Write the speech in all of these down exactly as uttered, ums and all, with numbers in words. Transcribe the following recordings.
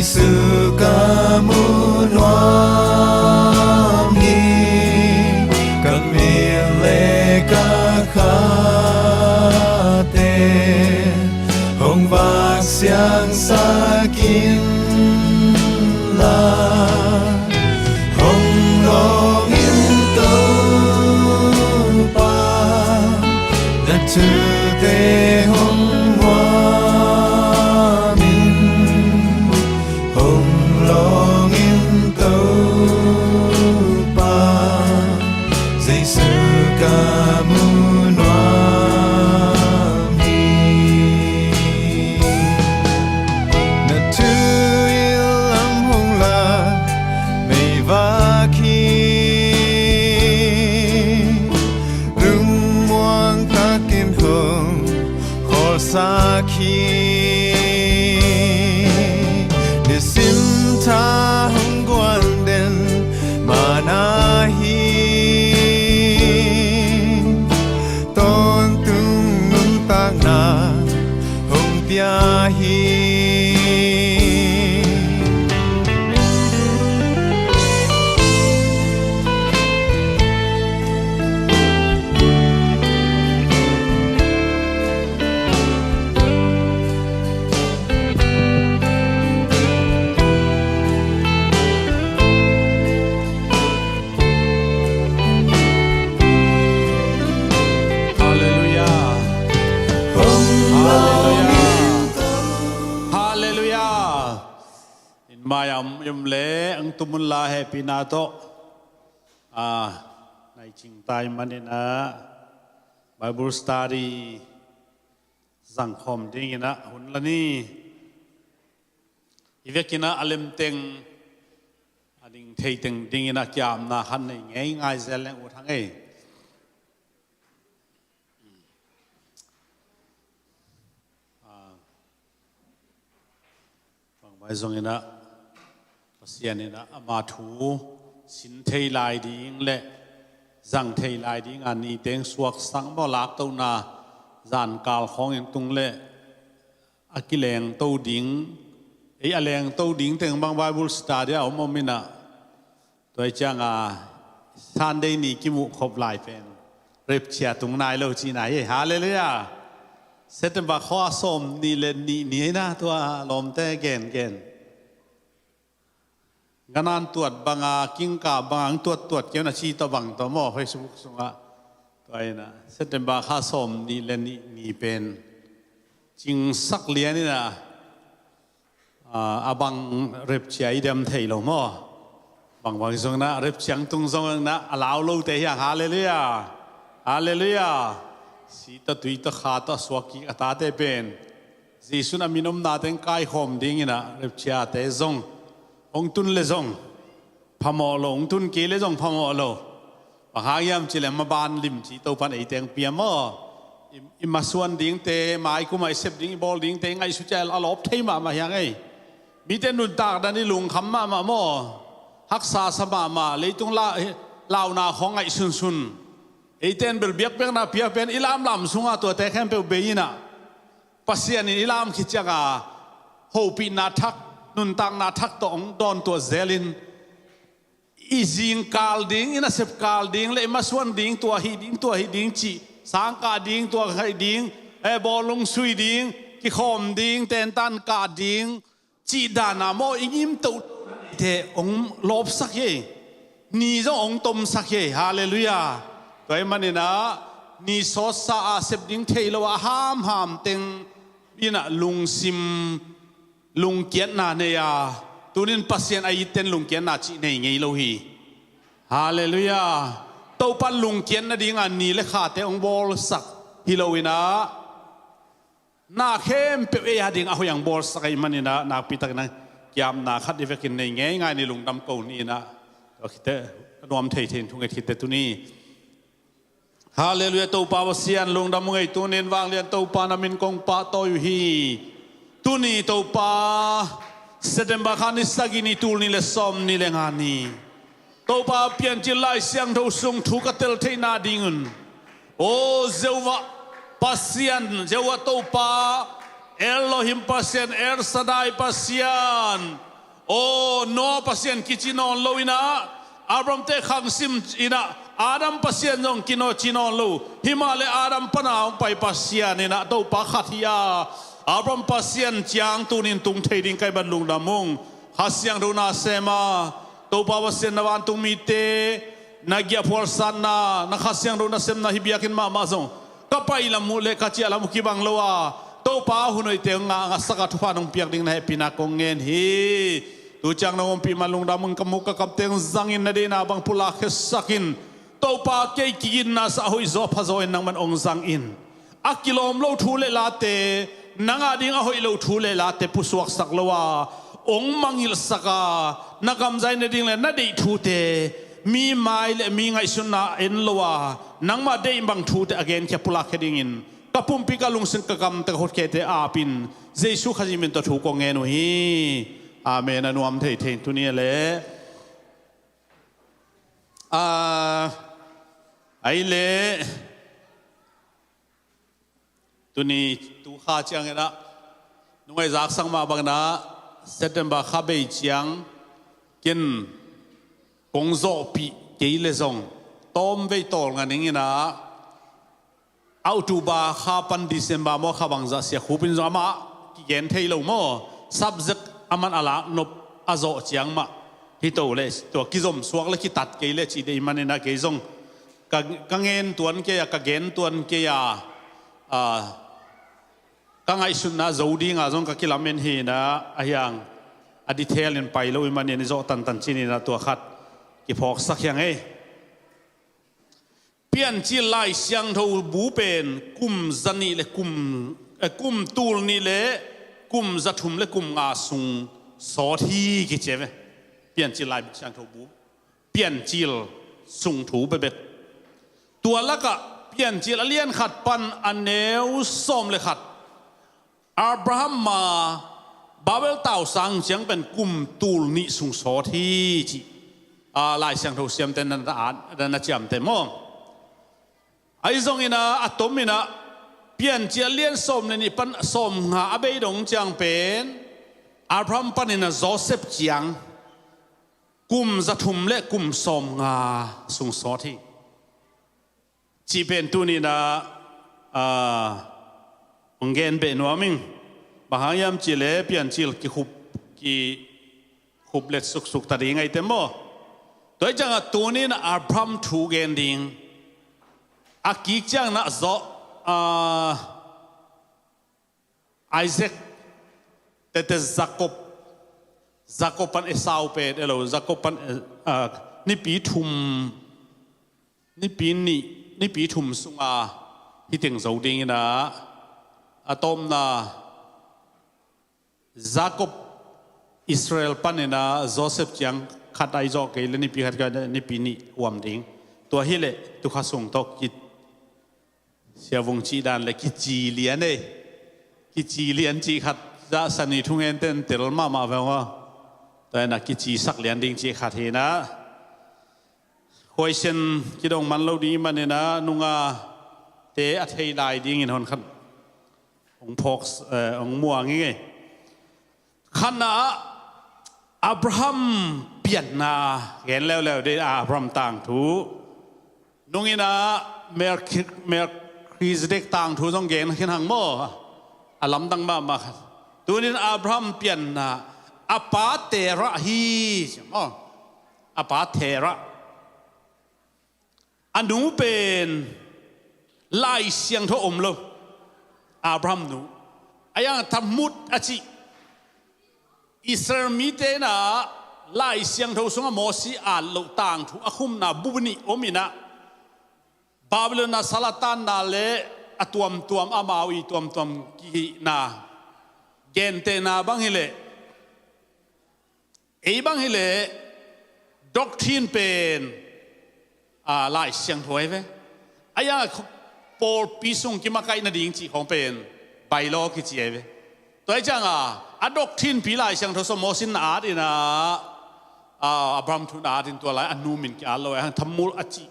Jesu ka mu nuam hi, ka mit le ka khate hong vak siangsak inla, hong lawng in Topa, na thute hong muam in, hong lawng in Topa, Jesu ka mu nuam hi. Na thu in lam hong la, meivak hi. Lungmuang takin hong khawlsak hi. Nisim tha hong guan den mana hi. Tawntung nuntakna hong pia hi. Halleluiah. Halleluiah. Halleluiah. In mai a om, om le ang tum un la, hehpihna tawh a nai cing tai manin ah Bible study zangkhawm dingin ah hun la ni. I vekin ah a lemteng, a ding theiteng dingin ah kiamna khat nei ngei ngai zel leng ut hang ei. Ah, bangmah zongin ah Pasian in ah ama thu sin thei lai ding le zang thei lai ding a niteng suaksak maw, laktohna zankal khawngin tung le a kilengto ding, ei a lengto ding teng bang Bible study a om om in ah, tua hi ciang a Sunday ni kimuh khop lai pen rapture tung nai lo cihna hi. Halleluiah. September kha sawm nih le nih ni ei na, tua lawmte gengen. Ganan tuat banga, kingka banga ang tuat tuat keu na ci tawh bang tawh maw, Facebook sungah. Tua in ah September kha sawm nih le nih ni pen cingsak lian in ah, a, a bang rapture i dem thei lo maw? Bangbang zong in ah rapture ang tung zong in ah a lau lote hi hang. Halleluiah. Halleluiah. Si tawh tui tawh kha tawh a suak kik a tate pen Jesu in a min omna teng kaikhawm dingin ah rapture te zong hong tun le zong phamawh lo, hong tun kei le zong phamawh lo. Bang hang hiam cih leh maban lim ci Topan ei teng pia maw? I, i masuan dingte, mai kum a i sep ding, i bawl dingte i ngaihsut ciang a lawp thei mahmah hi hang ei. Mite nuntak dan i lungkham mahmah maw? Haksa sa mahmah, leitung la, launa khawng ngaihsunsun. Eite in bel biakpiakna pia pen i lamlam sungah tuate khempeuh bei in ah Pasian in i lam khit ciang a hopihna thak, nuntakna thak tawh hong dawntuah zelin, i zingkal ding, i nasep kal ding le i masuan ding, tua hih ding, tua hih ding cih, sangkah ding, tua hih ding, eh, bawlung sui ding, kikhawm ding, tentan kah ding cih dan a maw, i ngim toh te hong lawpsak hi. Ni zong hong tomsak hi. Halleluiah. Tua ahih manin ah ni sawtsa a sep ding thei lo a hamham teng in ah lungsim lungkiatna nei a, tunin Pasian a itte in lungkiatna cih nei ngei lo hi. Halleluiah. Topa lungkiat nading a ni le khate hong bawlsak hi lo in ah, na khempeuh ei a ding a hoih hong bawlsak ahih manin ah, nakpi takin ah kiamna khat i vekin nei ngeingai ni, lungdam ko ni in ah. Tua khit teh a nuam thei thei in thunget khit teh tuni. Halleluiah, Topa Pasian, lungdam ung ei, tunin vanglian Topa na min kong pahtawi uh hi. Tuni Topa, September kha ni sagih ni, tul nih le sawm nih le nga ni. Topa, Piancil Lai Siangtho sung thu ka tel theihna dingun, aw Jehovah Pasian, Jehovah Topa, Elohim Pasian, El Shaddai Pasian, Aw, Noah Pasian kici nawn lo inah, Abraham te khangsim inah, Adam Pasian zong kino ci nawn lo. Himahleh Adam pana hong pai Pasian inah Topa khat hi a, Abraham Pasian ciang tunin tung thei ding ka hih man lungdam ung. Kha Siangtho na sem a, Topa Pasian na vantung mite na giahphualsatna, na Kha Siangtho na semna hih biakinn mahmah zong ka pai lam uh le ka ciah lam uh kibang lo a, Topa hun hoihte ngah ngasak a thupha nong piak ding na hehpihna kong ngen hi. Tu ciang nong ompih man lungdam un. Ka muk ka kamte hong zangin, na deihna bang pulak khiasak in. Topa, kei kigitna sa a hoih zaw pha zaw in nangman hong zang in. A kilawm lo thu le late, nang a ding a hoih lo thu le late pusuaksak lo a, hong mangngilhsak a, na kamzai na ding le na deih thute, mi mai le mi ngaihsutna en lo a, nangmah deih bang thute a genkhia pulakkhia dingin ka pumpi, ka lungsim, ka kamte, ka khutkhete apin Jesu Khazih min tawh thu kong ngen uh hi. Amen. A nuam theithei tuni a le a, a i le tuni tu kha ciangin ah nungai zaksak mah bangin ah September kha bei ciang ken kong zawhpih kei le zong tawmvei tawlnga ning inah October kha pan December maw kha bangzah sia khupin zong amah kigen thei lo maw, subject a man a lak nop a zawh ciang mah hi to le tua kizom suak le kitat kei le cih deih manin ah kei zong ka, ka ngen tuan kei a, ka gen tuan kei a, a, ka ngaihsutna zo dinga zong ka kilamen hi inah a hiang a detail in pai lo i manin i zawh tantan cin inah tua khat kiphawksak hiang ei. Piancil Lai Siangtho bu pen kum za nih le kum, eh, kum tul nih le kum za thum le kum nga sung sawt hi kici ve. Piancil Lai Siangtho bu Piancil sung thu bekbek. Tua lakah Piancil a lian khat pan a neu sawm le khat, Abraham ma Babel tausang ciang pen kum tul nih sung sawt hi ci. A, Lai Siangtho siamte na, na, na ciamte maw? Ahi zongin ah a tom inah Piancil a lian sawm le nih pan sawm nga a bei dong ciang pen Abraham panin ah Joseph ciang kum za thum le kum sawm nga sung sawt hi. Cih pen tuni inah, a, hong gen beh nuam ing. Bang hang hiam cih leh Piancil kikhup, kikhup let suksuk ta ding ahi te maw? Tua hi ciangah tuni inah Abraham thu gen ding. A kik ciang inah zawh, a, Isaac tete Jacob, Jacob pan Esau pen, elo, Jacob pan, eh, ah, nipi thum, nipi nih, nipi thum sunga hi teng zo ding inah, a tawpna Jacob Israel pan inah Joseph ciang khat ahi zawh kei le nipi khat ka nipi nih huam ding. Tua hi leh tukha sung tawh ki Sia Vung cih dan le kici lian ei. Kici lian cih khat zah sani thungen ten tel mahmah ve maw. Tua inah kici sak lian ding cih khat hi inah. Huaisen kidong man lo ding i man inah nungate a thei lai dingin hon khat hong phawk, eh, hong muang ing ei. Khatna ah Abraham pianna gen leuleu ding, Abraham tangthu. Nung inah Melki-, Melchizedek tangthu zong gen khin hang maw. A lamdang mahmah khat. Tunin Abraham pianna a pa Terah hi. Maw. A pa Terah. A nu pen Lai Siangtho om lo, Abraham nu. A yang Talmud a cih Israel mite inah Lai Siangtho sungah Mosi at loh tangthu a khumna bu nih om inah Babylon a sal a tanna le a tuamtuam amau i tuamtuam kihihna gentehna bang hi leh ei bang hi leh doctrine pen, a, Lai Siangtho ahi ve. A yang a pawlpi sung kimakaih nading cih khawng pen bylaw kici ahi ve. Tua hi ciangah a doctrine pi Lai Siangtho sung Mosi in na at inah, a, Abraham thu na at in tua lai a nu min ki-at lo, a hang Talmud a cih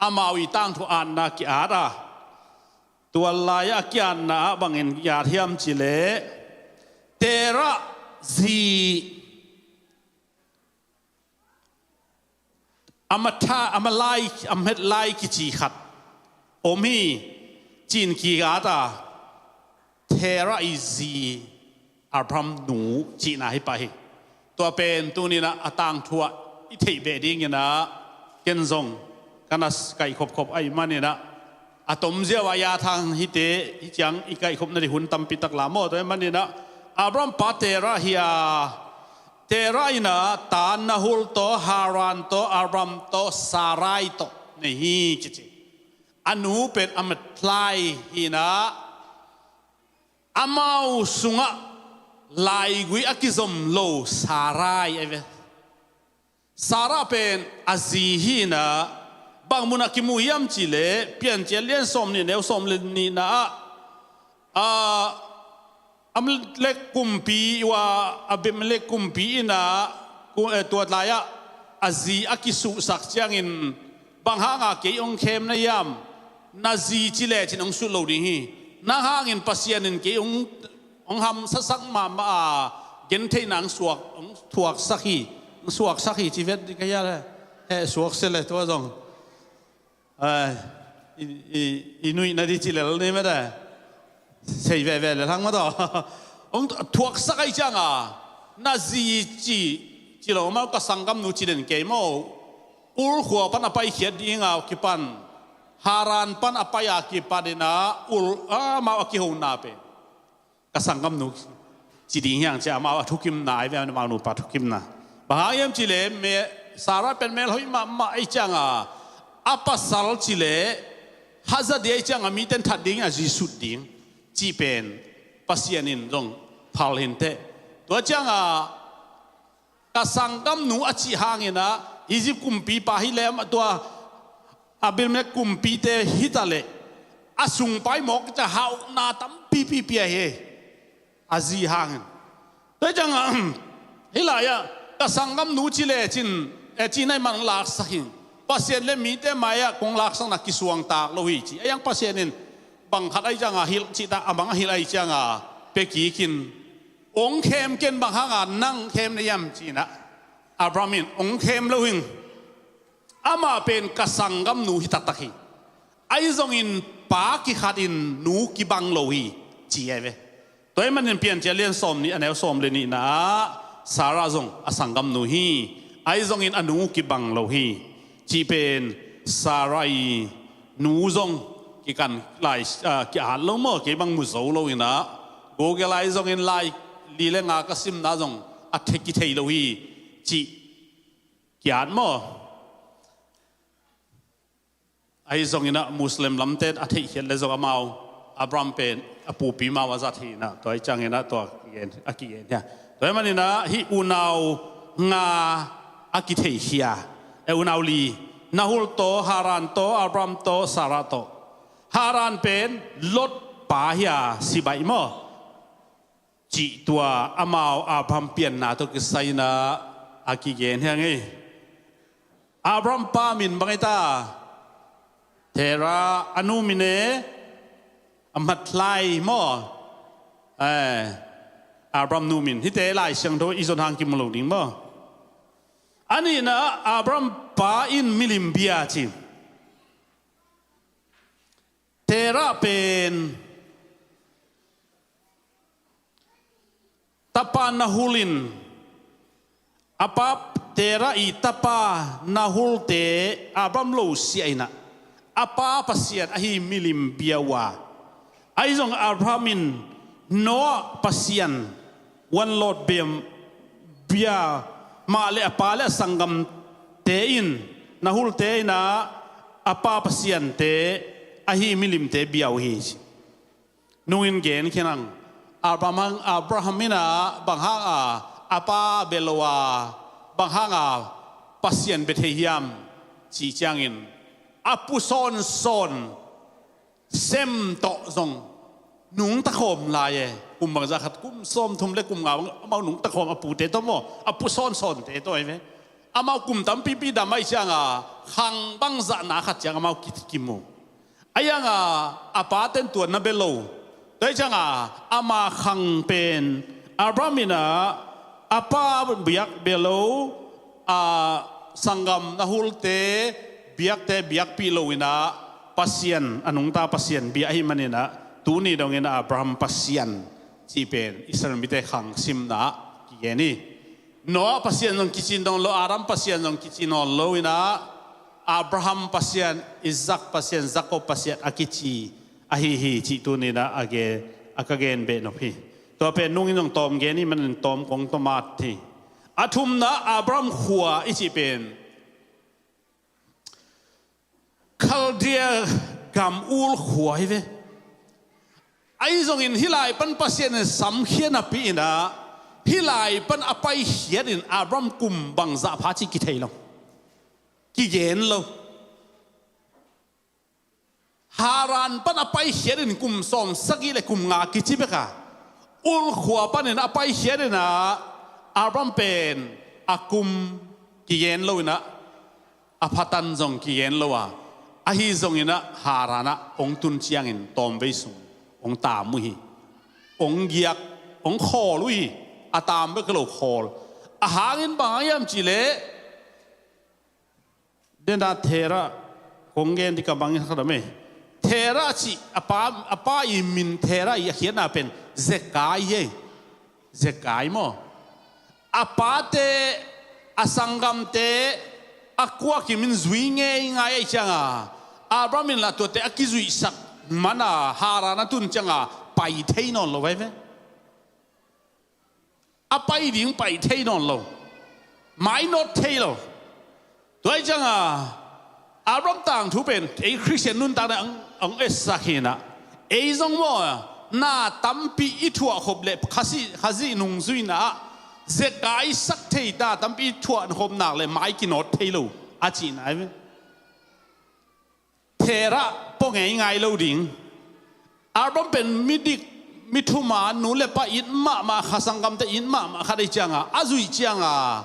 amau i tangthu atna ki-at a. Tua lai-ah a ki-atna ah bangin ki-at hiam cih leh Terah zi a matha, a malai, a metlai kici khat om hi. Cin kiat a Terah i zi Abraham nu cihna hi pah hi. Tua pen tuninah a tangthu ah i theih beh dinginah ken zong ka na kaihkhopkhop ahih maninah a tomziau ah yathang hite hi ciang i kaihkhopna dih hun tampi tak la maw. Tua ahih maninah Abraham pa Terah hi a, Terah inah ta Nahor tawh Haran tawh Abram tawh Sarai tawh nei hi kici. A nu pen a matlai hinah amau sungah laigui a kizom lo Sarai a ve. Sarah pen a zi hinah bang munah kimu hiam cihleh Piancil lian sawm nih neu sawm le nihna ah, a, Amalek kumpi uh a, Abimelek kumpi inah ku- eh, tua tlaiah a zi a kisuhsak ciangin bang hanga kei hong khem na hiam? Na zi ci lecin hong sut lo ding hi. Nang hangin Pasian in kei hong, hong hamsasak mahmah a gentheihna hong suak, hong thuaksak hi. Hong suaksak hi ci vet dih ka hia le. He suaksia le tua zong. Ai, i, i, i nuihna dih ci lel ni mete. Sei veve le hang mataw. Hong thuaksak ahi cianga na zi ci, ci lo mau ka sanggamnu ci den kei maw. Ur khua pan a paikhiat dinga kipan Haran pan a pai a kipan inah Ur amau a kihona pen ka sanggamnu ci ding hiang ci amau a thukimna ai ve amau nupa thukimna. Bang hang hiam cileh me Sarah pen mel hoih mahmah ahi cianga a pasal cileh haza dih ahi cianga miten that ding a zi sut ding cih pen Pasian in zong phal hinteh. Tua cianga ka sanggamnu a cih hanginah Egypt kumpipa hi lem a tua Abimelek kumpite hita leh a sungpai mawk ca hauhna tampipi pia hi a zi hangin. Tua cianga hih lai-ah ka sanggamnu ci lecin e ci nai man laksak hi. Pasian le mite mai-ah kong laksakna kisuangtak lo hi ci a iang Pasian in bang khat ahi cianga hilh cihta a bang a hilh ahi cianga pia kikin Ong khem ken bang hanga nang khem na hiam cinah Abraham in ong khem lo hing. Amah pen ka sanggamnu hi taktak hi. Ahi zongin pa kikhatin nu kibang lo hi ci ai ve. Tua ahih manin Piancil lian sawm nih a neu sawm le nihna ah Sarah zong a sanggamnu hi. Ahi zongin a nu kibang lo hi. Cih pen Sarah i nu zong kikan lai ki-at lo maw kei bang mu zo lo inah Google ai zongin lai li le nga ka simna zong a thei kithei lo hi cih ki-at maw. Ahi zonginah Muslim lamte a theihkhiat le zong amau Abraham pen a pupi mau a zat hi inah tua ahi cianginah tua a kigen hia. Tua ahih maninah hih unau nga a kitheihkhia e unau li Nahor tawh Haran tawh Abraham tawh Sarah tawh. Haran pen Lot pa hi a sibaih maw. Cih tua amau Abraham pianna tawh kisai inah a kigen hi a ngei. Abraham pa min bang hi ta? Terah a nu min e a matlai maw. Abraham nu min hite Lai Siangtho i zon hang kimu lo ding maw. A nihna Abraham pa in milim bia ci. Terah pen tapa Nahor in a pa Terah i tapa Nahor te Abraham lo siah inah a pa Pasian ahi milim bia uh a. Ahi zong Abraham in Noah Pasian wanlawt bia mah le a pa le a sanggamte in Nahor te inah a pa Pasian te ahi milimte bia uh hi. Nungin gen khin ang Abraham, Abraham inah bang hanga a pa bia lo a bang hanga Pasian bia thei hiam cih ciangin a pu sawnsawn Sem tawh zong nungta khawm lai e. Kum bangzah khat kum sawmthum le kum nga bang amau nungta khawm a pute tawh maw a pu sawnsawnte tawh ai ve. Amau kum tampipi dam ahi cianga khang bangzahna khat ciang amau kimu. A ianga a paten tuan na bia lo. Tua ahi cianga ama khang pen Abraham inah a pa biak bia lo a sanggam na hulte, biakte biakpih lo in ah, Pasian, a nungta Pasian bia ahih manin ah, tuni dongin Abraham Pasian cih pen Israel mite khang simna ah kigen hi. Noah Pasian zong kici nawn lo, Adam Pasian zong kici nawn lo in ah, Abraham Pasian, Isaac Pasian, Jacob Pasian a kici ahi hi cih tuni in ah a gen, a ka gen behnop hi. Tua pen nungin zong tawm gen hi manin tawm kong tawm at hi. A thumna, Abraham khua i cih pen Khaldia gam Ur khua hi ve. Ahi zongin hih lai pan Pasian in samkhia napi in ah, hih lai pan a paikhiat in Abraham kum bangzah pha cih kithei lo, kigen lo. Haran pan a paikhiat in kum sawmsagih le kum nga kici bek a, Ur khua panin a paikhiat in ah, Abraham pen a kum kigen lo in ah, a phatan zong kigen lo a, ahi zongin ah Haran ah hong tun ciangin tawmvei sung hong tam uh hi. Hong giak, hong khawl uh hi. A tam bek lo, khawl. A hangin bang hang hiam cih leh, dena Terah kong gen ding ka bangin khat om e. Terah cih a pa, a pa i min Terah i a khiatna pen Zekai hi. Zekai maw? A pate, a sanggamte, a kuakim in zui ngeingai ahih cianga, Abraham in lah tuate a kizuihsak man a Haran a tun cianga pai thei nawn lo vai ve. A pai ding pai thei nawn lo, mainawt thei lo. Tua ahih cianga Abraham tangthu pen ei Khristian nuntakna hong, hong etsak hi in ah, ei zong maw, na tampi i thuah khop leh Khazih, Khazih nungzuihna ah Zekai sak thei na tampi i thuah khop nak leh mai kinawt thei lo a cihna hi ve. Terah pua ngeingai lo ding. Abraham pen midik, mi thuma, nu le pa it mahmah, kha sanggamte it mahmah khat ahih cianga, a zuih cianga,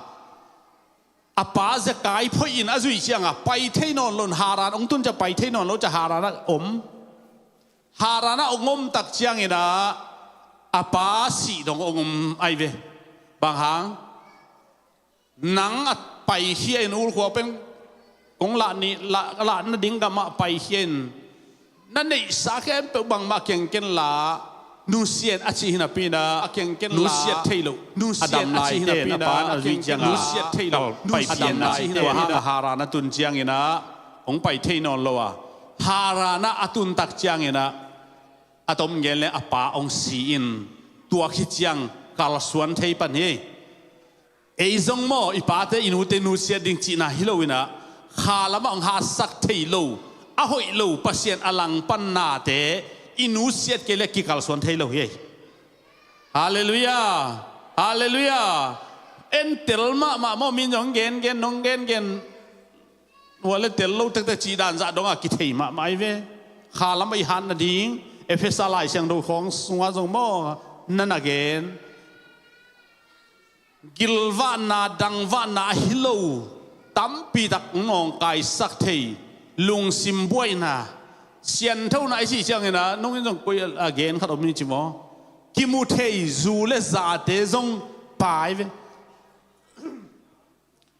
a pa Zekai phoih in a zuih cianga pai thei nawn lo, Haran hong tun ciang pai thei nawn lo, ciang Haran ah om. Haran ah hong om tak ciangin ah, a pa sih dong hong om ahi ve. Bang hang? Nang a paikhia in, Ur khua pen kong lah ni, lah, lah nading gamah paikhia in, na neihsa khempeuh bangmah kengken la, nusia in a cih hi napi in ah, a kengken la, nusiat thei lo. Nusia in a cih hi napi in ah, a dam laite na a pa na zuih ciangah nusiat thei lo. Nusia in a cih hi napi in ah, Haran a tun ciangin ah hong pai thei nawn lo a, Haran ah a tun tak ciangin ah, a tom gen leh a pa hong si in, tua khit ciang kalsuan thei pan hi. Ei zong maw, i pate i nute nusiat ding cihna hi lo in ah, kha lamah hong hatsak thei lo, a hoih lo Pasian a langpan nate i nusiat kei leh kikalsuan thei lo hi. Halleluiah. Halleluiah. En tel mahmah maw, min zong gengen, nong gengen, ua le tel lo tektek cih dan zah dongah kithei mahmah hi ve. Kha lamah i hat nading, Efesa Lai Siangtho khawng sungah zong maw, na na gen. Gilvahna, dangvahna ahi lo, tampi tak nawngkaisak thei, lungsim buaina, sianthona i cih ciangin ah, nungin zong koi a gen khat om ni ci maw? Kimu thei zu le zate zong pai ve.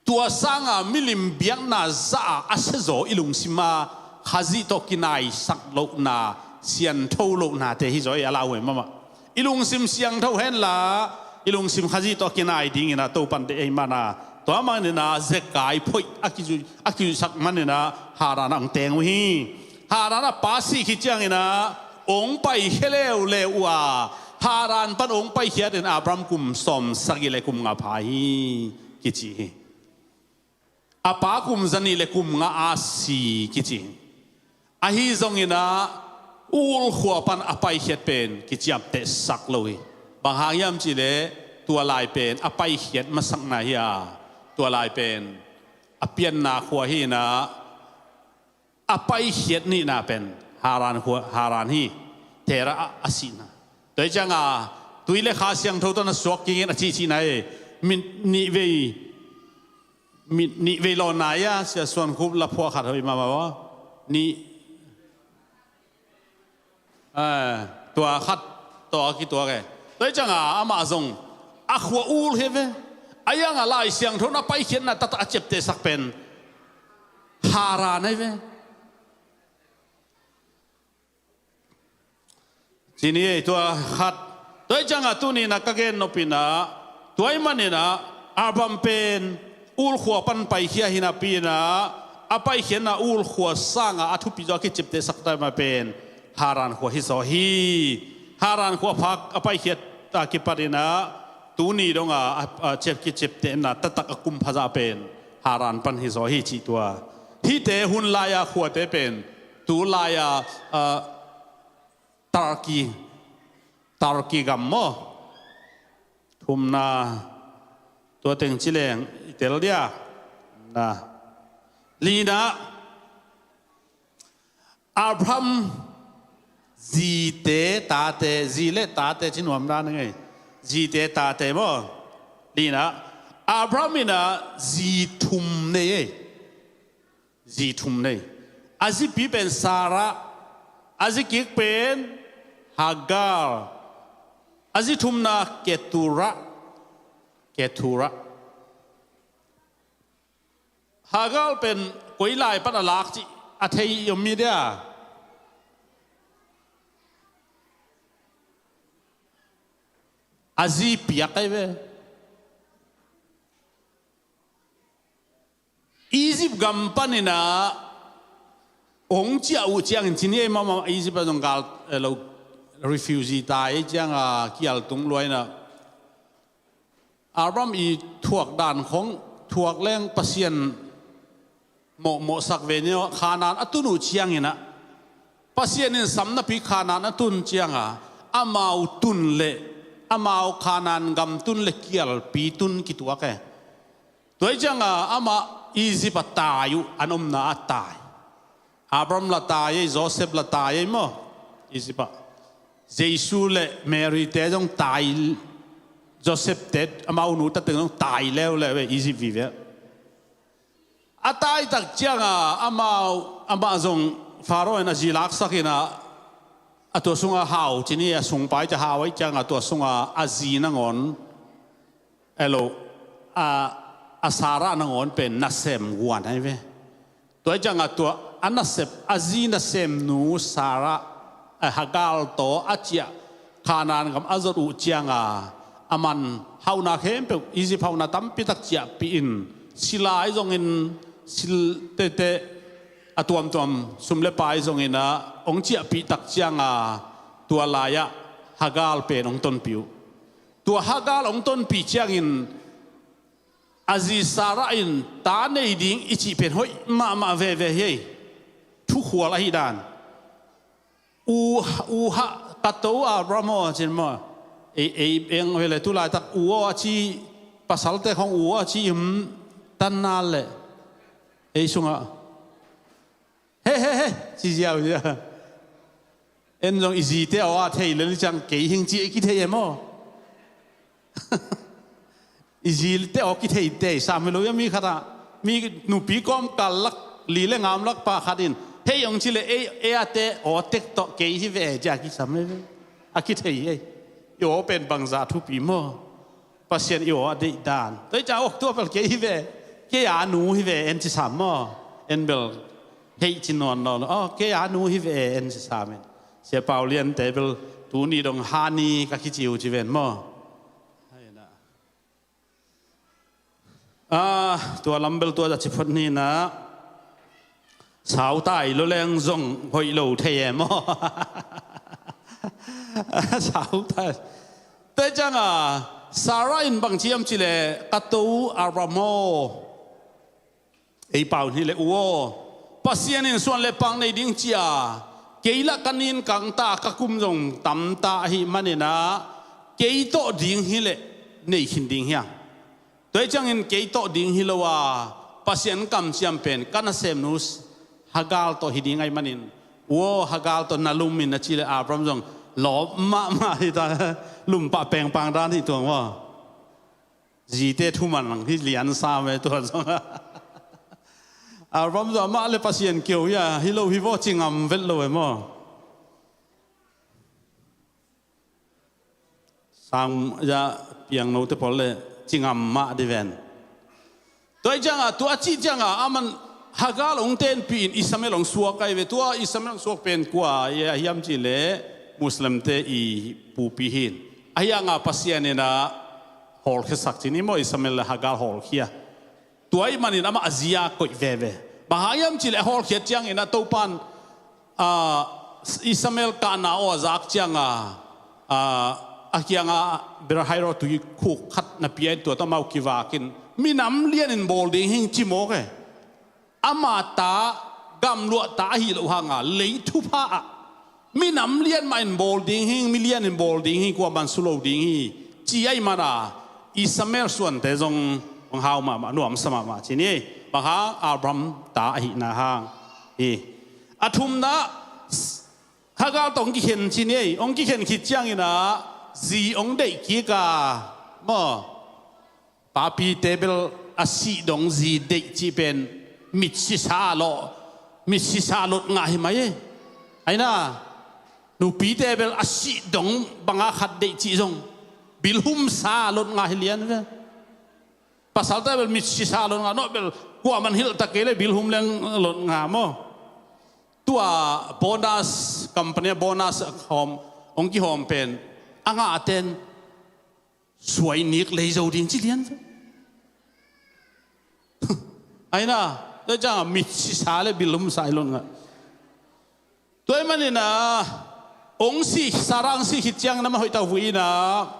Tua sanga milim biakna zah a, a siazaw i lungsim a, Khazih tawh kinaisak lohna, siantho lohnate hi zaw ei, a lauhuai mahmah. I lungsim siangtho henla, i lungsim Khazih tawh kinai dingin ah Topan deih ahih mana, tua manin ah Zekai phoih a kizuih, a kizuihsak manin ah Haran ah hong teng uh hi. Haran ah pa sih khit ciangin ah hong paikhia leuleu uh a, Haran pan hong paikhiat in Abraham kum sawmsagih le kum nga pha hi, kici hi. A pa kum zanih le kum nga a si, kici hi. Ahi zongin ah Ur khua pan a paikhiat pen kiciamtehsak lo hi. Bang hang hiam cih leh tua lai pen a paikhiat masakna hi a, tua lai pen a pianna khua hi in ah, a paikhiat nihna pen Haran khua, Haran hi, Terah ah a sihna. Tua hi ciangah tui le kha siangtho tawh na suak kik in a cihcihna hi. Mit nih vei, mit nih vei lawnna hi a, Sia Suan Khup la phuah khat hoih mahmah aw. Nih, eh, tua khat tawh a kituak e. Tua hi ciangah amah zong a khua Ur hi ve. A ianga Lai Siangtho in a paikhiatna taktak a ciaptehsak pen Haran ahi ve. Cini ei tua khat. Tua hi cianga tuni-in ah ka gen nop in ah, tua ahih manin ah Abraham pen Ur khua pan paikhia hi napi-in ah, a paikhiatna Ur khua sanga a thupi zaw a kiciaptehsak tak mah pen Haran khua hi zaw hi. Haran khua phak a paikhiat a kipatin ah tuni dong a, a, a ciap, kiciaptehna taktak a kum pha zah pen Haran pan hi zaw hi cih tua. Hihte hun lai-a khuate pen tu lai-a, a, Turkey, Turkey gam maw? Thumna, tua teng ci leng i tel dia. Na. Lina, Abraham zite tate, zi le tate ci nuam dan ngei. Zite tate maw? Lina, Abraham in ah zi thum nei ei. Zi thum nei. A zipi pen Sarah, a zi kik pen Hagar, a zi thumna Keturah, Keturah. Hagar pen koi lai pan a lak cih a thei i om mi dia? A zi piak ahi ve. Egypt gam panin ah hong ciah uh ciangin, cini ei mahmah Egypt ah zong gal, eh, lo, refugee tai ei cianga kial tung luai in ah, Abraham i thuak dan khong thuak leng Pasian mawhmawhsak ve ni aw. Khanaan a tun uh ciangin ah, Pasian in sam napi Khanaan a tun cianga amau tun le, amau Khanaan gam tun le kialpi tun kituak e. Tua hi cianga amah Egypt ah tai uh, an omna ah tai. Abraham la tai ei, Joseph la tai ei maw? Egypt ah. Jesu le Mary te zong tai, Joseph te amau nu tate zong tai leuleu e Egypt vive. A tai tak cianga amau, amah zong Pharaoh in a zi laksak in ah, a tua sunga hau, cini a sungpai te hau ahi cianga tua sunga a zi nangawn, elo, a, a Sarah nangawn pen nasem guan ahi ve. Tua hi cianga tua a nasep, a zi nasemnu Sarah, a Hagar tawh a ciah Khanaan gam a zot uh cianga, aman hauhna khempeuh, Egypt hauhna tampi tak ciahpih in, sila ahi zongin, sil tete, a tuamtuam sum le pai zongin ah hong ciahpih tak cianga, tua lai-ah Hagar pen hong tonpih uh. Tua Hagar hong tonpih ciangin, a zi Sarah in ta nei ding i cih pen hoih mahmah veve hi ei. Thukhual ahi dan. U, u ha, ka to Abraham aw, cin maw? Ei, ei, eng vele tu laitak u aw a ci, pasalte khong u aw a ci, hmm, tan nal le. Ei sungah. He, he, he, ci ziau zia. En zong i zite aw a thei le li ciang kei hing ci ei kithei em aw. I zite aw kithei tei sam hi lo ia mi khat ah. Mi nupi kawmkal lak, li le ngam lak pa khat in. Hei hong ci le ei, ei a te aw tek tawh kei hi ve cia kisam hi ve. A kithei ei. I aw pen bangzah thupi maw? Pasian i aw a deih dan. Toi ca awk tua pel kei hi ve. Kei a nu hi ve en ci sam maw? En bel hei ci nawn nawn. Aw, kei a nu hi ve en ci sam en. Sia Pau Lian te bel tuni dong hani ka kici uh ci ven maw? Ah, tua lam bel tua za ci phot ni na. Sau tai lo leng zong hoih lo thei em aw. Sau tai. Te cianga Sarah in bang ciam ci le ka to Abraham aw. Ei pau hi le u aw. Pasian in suan le pang nei ding cia. Kei lah ka nin kang ta ka kum zong tam ta ahi manin ah. Kei tawh ding hi le nei khin ding hiang. Tua hi ciangin kei tawh ding hi lo a, Pasian kamciam pen ka nasemnu Hagar tawh hi ding ahi manin, u aw, Hagar tawh na lum in a ci le Abraham zong lawp mahmah hi ta, lum pah pengpang dan hi tuang maw? Zite thuman lang hi lian sam e tua zong. Abraham zong amah le Pasian kio hi a, hi lo hi vaw ci ngam vet lo e maw? Sang ya piang note pawl le ci ngam mah dih ven. Tua hi ciangah, tua a cih ciangah, aman Hagar hong tenpih in Ishmael hong suak ahi ve. Tua Ishmael hong suak pen kua a hiam cih leh Muslimte i pupi hi in. Ahi hangah Pasian in a hawlkhiasak ci ni maw, Ishmael le Hagar hawlkhia. Tua ahih manin amah a zi a koih veve. Bang hang hiam cih leh a hawlkhiat ciangin a Topa'n, ah, Ishmael kahna aw a zak ciangah, ah, a kiangah berhairo tuikhuk khat na pia in, tua tawh amau kivak in, minam lianin bawl ding hi ing ci mawk e. Ama ta, gamluah ta ahi loh hangah lei thupha ah minam lian mah in bawl ding hi ing, mi lianin bawl ding hi ing, kuaman su lo ding hi, ci ahih manin Ishmael suante zong hong hau mahmah, nuamsa mahmah ci ni. Bang hang, Abraham ta ahihna hang hi. A thumna, Hagar tawh hong kikhen ci ni. Hong kikhen khit ciangin a zi hong deih kik a, maw, papite bel a sih dong zi deih cih pen mit sisa a lawh, mit sisa a lot ngah hi mai e. Aina, nupite bel a sih dong banga khat deih cih zong bilhumsa a lot ngah hi lian ve. Pasalte bel mit sisa a lot ngah, no bel kuaman hilh ta kei leh bilhum leng a lot ngah maw. Tua bonus, company bonus hawm, hong kihawm pen a ngahten suai nik lei zo ding ci lian ve. Aina, tua ciangah mit sisa le bilhumsa i lot ngah. Tua ahih manin a, hong sih, Sarah hong sih khit ciangin amah hoih tak vui in a,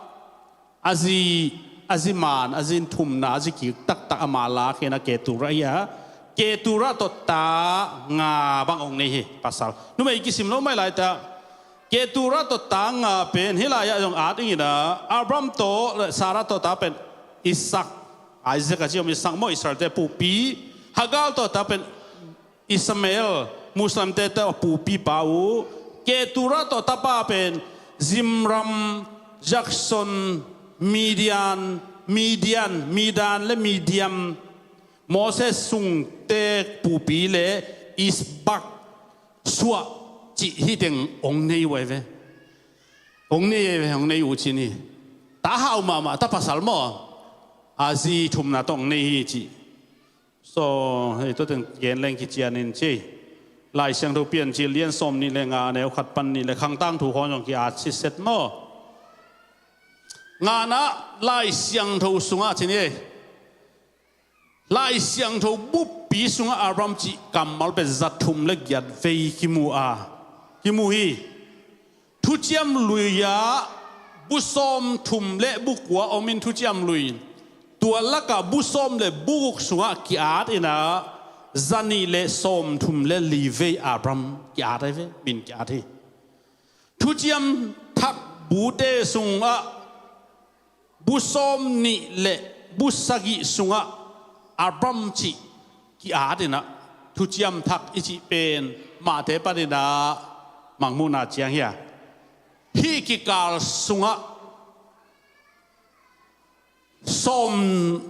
a zi, a zi man, a zi thumna, a zi kik taktak amah lak hi in a, Keturah hi a, Keturah tawh ta nga bang hong nei hi, pasal. Numei kisim lo mai lai ta, Keturah tawh ta nga pen hih lai-ah zong at ing in a, Abraham tawh le Sarah tawh ta pen Isak, Isaac a ci om, Isak maw, Israelte pupi, Hagar tawh ta pen Ishmael, Muslimte tawh pupipa uh, Keturah tawh tapa pen Zimram, Jakson, Midian, Midian, Midan le Midiam, Moses sungte pupi le Ishbak, Suah cih hih teng hong nei uh ahi ve. Hong nei ahi ve, hong nei uh ci ni. Ta hau mahmah, ta pasal maw, a zi thumna tawh hong nei hi ci. So, hei, tua teng gen leng kician in ci. Lai Siangtho Piancil lian sawm nih le nga, a neu khat pan nih le, Khang Tangthu khawng zong ki-at sitset maw. Ngana, Lai Siangtho sungah ci ni. Lai Siangtho buppi sungah Abraham cih kammal pen za thum le giat vei kimu a, kimu hi. Thuciam Lui-ah bu sawm thum le bu kua om in, Thuciam Lui in, tua lakah bu sawm le bu guk sungah ki-at in a, za nih le sawm thum le li vei Abraham ki-at ahi ve, min ki-at hi. Thuciam Thak bute sungah bu sawm nih le bu sagih sungah Abraham cih ki-at in a, Thuciam Thak i cih pen Matthai panin a Mangmuhna ciang hi a, hih kikal sungah sawm,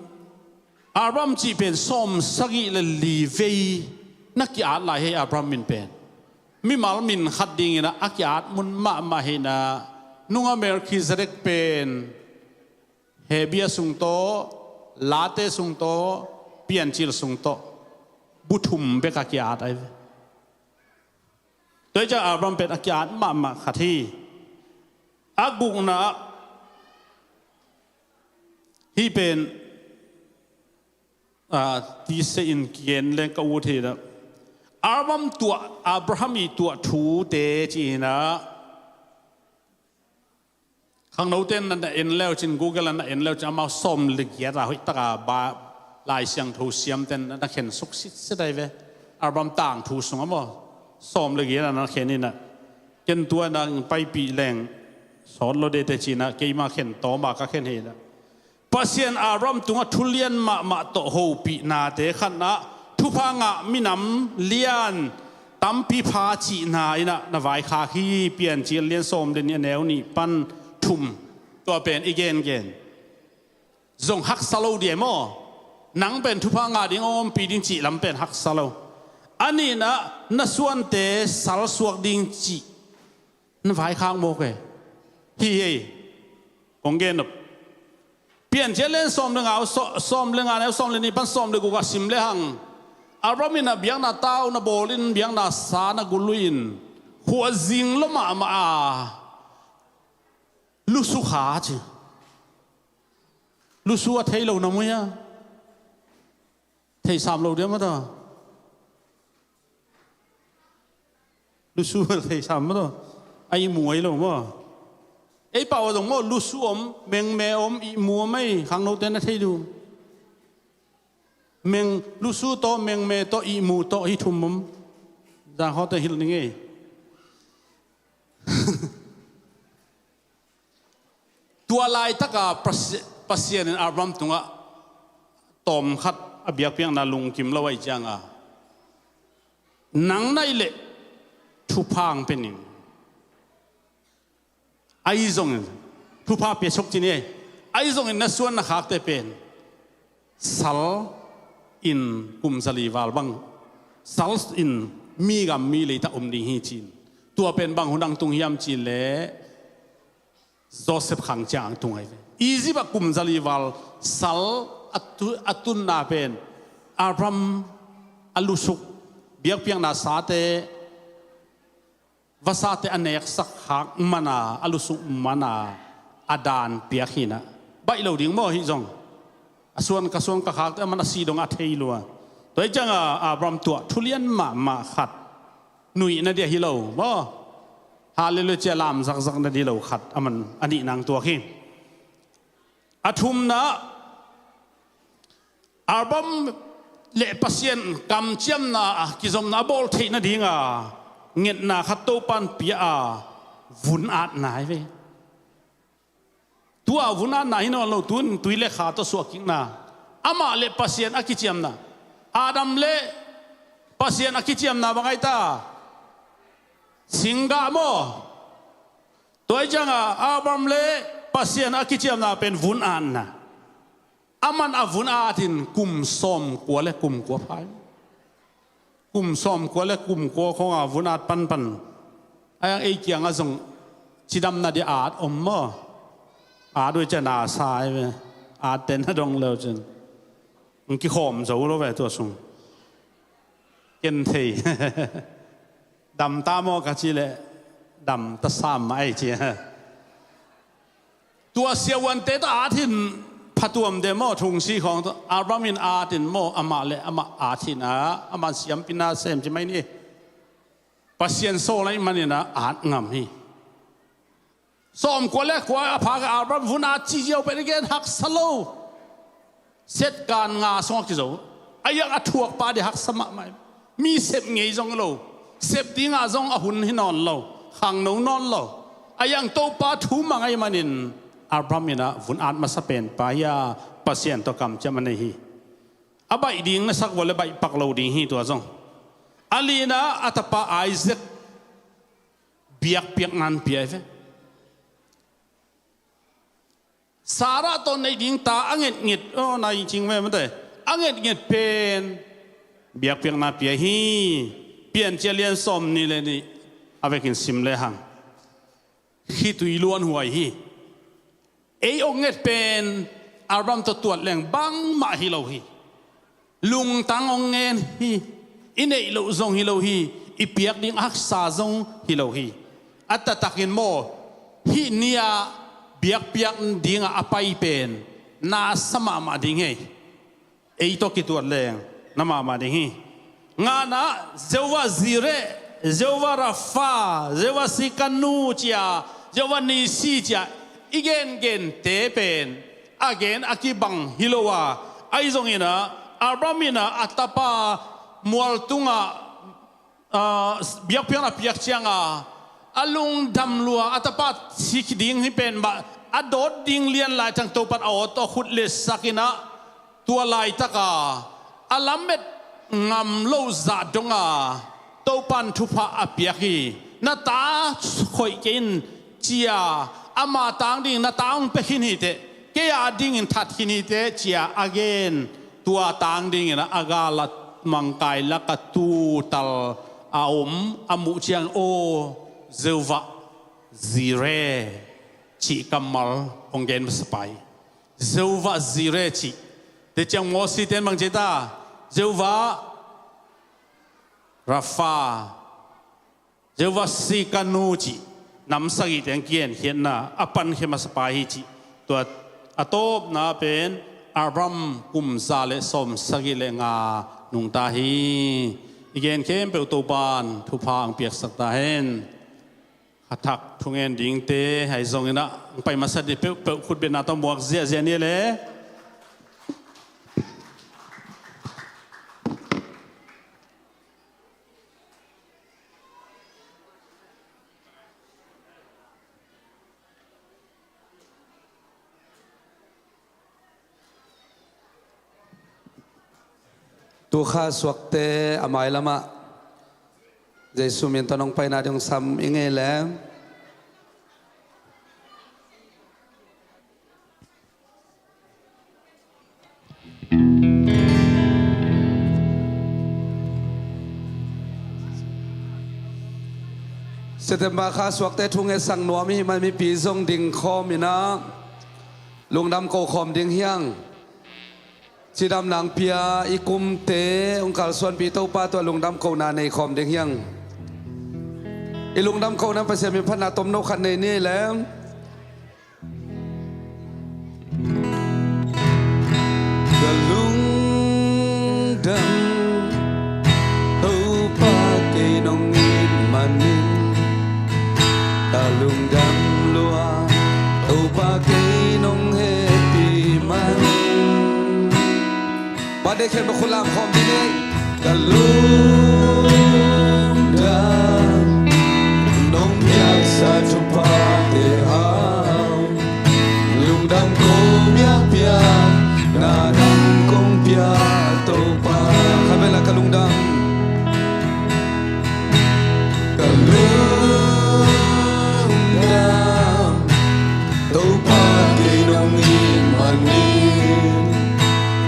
Abraham cih pen sawm sagih le li vei na ki-at lai hi. Abraham min pen mimal min khat dingin a ki-at mun mahmah hi in a, nungah Melkhizedek pen Hebru sung tawh, Late sung tawh, Piancil sung tawh bu thum bek a ki-at ahi ve. Tua hi ciang Abraham pen a ki-at mahmah khat hi. A gukna ah hih pen, ah, tise in kigen leng ka ut hi in a, Abraham tuah, Abraham i tuah thute ci hi in a, khangnote in na en leu cin, Google in na en leu cin, amau sawm le giat a hoih taka ba, Lai Siangtho siamte in na khen suk sitset ahi ve. Abraham tangthu sungah maw, sawm le giat a na khen hi in a, ken tua in a paipih leng sawt lo dete ci in a, keima khen tawm a ka khen hi in a. Pasian Abraham tungah thu lian mahmah tawh hopihnate khatna, thupha ngah minam lian tampi pha cihna in a na vaikhak hi. Piancil lian sawm le nih, a neu nih pan thum, tua pen i gengen zong haksa lo dia maw. Nang pen thupha ngah ding, hong ompih ding cih lam pen haksa lo. A nihna, na suante salsuak ding cih na vaikhak mawk e. Hi hei, kong gen nop. Piancil a lian sawm le nga, sawm le nga, neu sawm le nih pan sawm le guk ah sim le hang, Abraham in a biakna tau na bawl in, biakna sa na gul uh in, khuazing lua mahmah a lusu kha ci. Lusu a thei lo na mui a, thei sam lo dia mata. Lusu thei sam mata. A ihmu a hi lo maw? Ei pau a zong maw, lusu om, mengme om, ihmu om ei, khangnote na thei ding. Meng, lusu tawh, mengme tawh, ihmu tawh, hi thum om. Zangkhawte hilh ning ei. Tua laitaka Pasi-, Pasian in Abraham tungah tawmkhat a biakpiakna lungkim lo ahih cianga, nang na hih leh thupha hong pia ning. Ahi zongin, thupha pia suk ci ni ei. Ahi zongin na suan na khakte pen sal in kum zali val bang, sal in mi gam mi leitah om ding hi ci-in. Tua pen bang hun ang tung hiam ci leh, Joseph khang ciang ang tung ahi ve. Egypt ah kum zali val sal a tu-, a tunna pen Abraham a lusuk, biakpiakna sate, vasate a neksak khak mana, a lusuk mana a daan piak hi na. Baih lo ding maw hih zong? A suan ka suan ka khakte a man a si dong a thei lua. Tua hi cianga Abraham tuah thulian mahmah khat nuihna dia hi lo maw? Hallelujah cia lam zakzak na dia hi lo khat a man a nih nang tuak hi. A thumna, Abraham le Pasian kamciamna a kizopna a bawl theih nadinga ngetna khat Topan pia a vun atna hi ve. Tua vun atna hi nawn lo, tun tui le kha tawh suahkikna. Amah le Pasian a kiciamna. Adam le Pasian a kiciamna bang ahi ta? Singgah maw? Tua hi cianga Abraham le Pasian a kiciamna pen vun atna. Aman a vun atin kum sawmkua le kum kua pha hi. Kum sawmkua le kum kua khawnga vun at panpan. A yang ei kiangah zong cidamna dia at om maw? At uh ciah na sa hi ve. At ten a dong leu cin. Ng kikhawm zo lo ve tua sung. Ken thei. Dam ta maw ka ci leh dam ta sam mah ei ci. Tua siavuante tawh at hin phatuam de maw, thungsi khawng tawh Abraham in at in maw, amah le amah at hin a, amah siampina sem ci mai ni. Pasian sawl ahih manin a at ngam hi. Sawmkua le kua a phak a Abraham vun at ci ziau pen i gen haksa lo. Set kan nga sungah kizo. A iang a thuakpa dih haksa mahmah. Mi sep ngei zong lo. Sep dingah zong a hun hi nawn lo. Khangno nawn lo. A iang Topa thu mang ahih manin Abraham in a vun at masa penpa hi a, Pasian tawh kamciam a nei hi. A baih ding na sak vua le baih pak lo ding hi tua zong. A lina a tapa Isaac biakpiakna pia hi ve. Sarah tawh neih ding ta a ngetnget, aw, nai cing ve mate. A ngetnget pen biakpiakna pia hi. Piancil lian sawm nih le nih a vekin sim le hang. Khitui luanhuai hi. Ei ong nget pen Abraham tawh tuat leng bangmah hi lo hi. Lungtang hong ngen hi. I neih loh zong hi lo hi. I piak ding a haksa zong hi lo hi. A taktakin maw, hih ni-ah biakpiak dingah a pai pen na sa mahmah ding hi. Ei tawh kituat leng na mahmah ding hi. Ngana, Jehovah Jireh, Jehovah Rapha, Jehovah Tsidkenu cia, Jehovah Nissi cia i gengente pen a gen a kibang hi lo a, ahi zongin ah Abraham in ah a tapa mual tungah, ah, biakpiakna piak cianga a lungdam lua, a tapa si ding hi pen mah, a dawt ding lian lai ciang Topan a aw tawh khut letsak in ah, tua laitaka a lamet ngam lo zah donga Topan thupha a piak hi. Na ta khoih kei in cia, ama tang dingin na ta hong pia khin hi teh, kei a dingin that khin hi teh cia a gen. Tua tang dingin a gal a mangkai laka tuutal a om a muh ciang, aw, Jehovah Jireh cih kammal hong gen masa pai. Jehovah Jireh cih. Tua ciang Moses ten bang ci ta? Jehovah Rapha, Jehovah Tsidkenu cih nam sagih teng kigenkhiatna a pankhia masa pa hi cih. Tua a tawpna pen Abram kum za le sawmsagih le nga nungta hi. I gen khempeuh Topa'n thupha hong piaksak ta hen. A thak thungen dingte ahi zongin ah hong pai masa ni peuhpeuh khutbetna tawh muak ziahziah ni le. Tu kha suakte a mailamah Jesu min tawh nong paina ding sam i ngei leh. September kha suakte thu ngetsak nuam i hih man mipi zong ding khawm in ah lungdam ko khawm ding hi hang. Cidamna hong pia i kumte hong kalsuanpih Topa tungah lungdam kona nei khawm ding hi hang. I lungdam kona Pasian min phatna tomno khat nei ni leh. Ka lungdam Topa kei nong it manin, ka lungdam lua Topa kei nong hehpih man. Bang dei khen ba khulam khawm ding ei. Ka lungdam nong piaksa thuphate hang. Lungdam ko biakpiak na nang kong pia Topa. Khatvei la ka lungdam. Ka lungdam Topa kei nong it manin,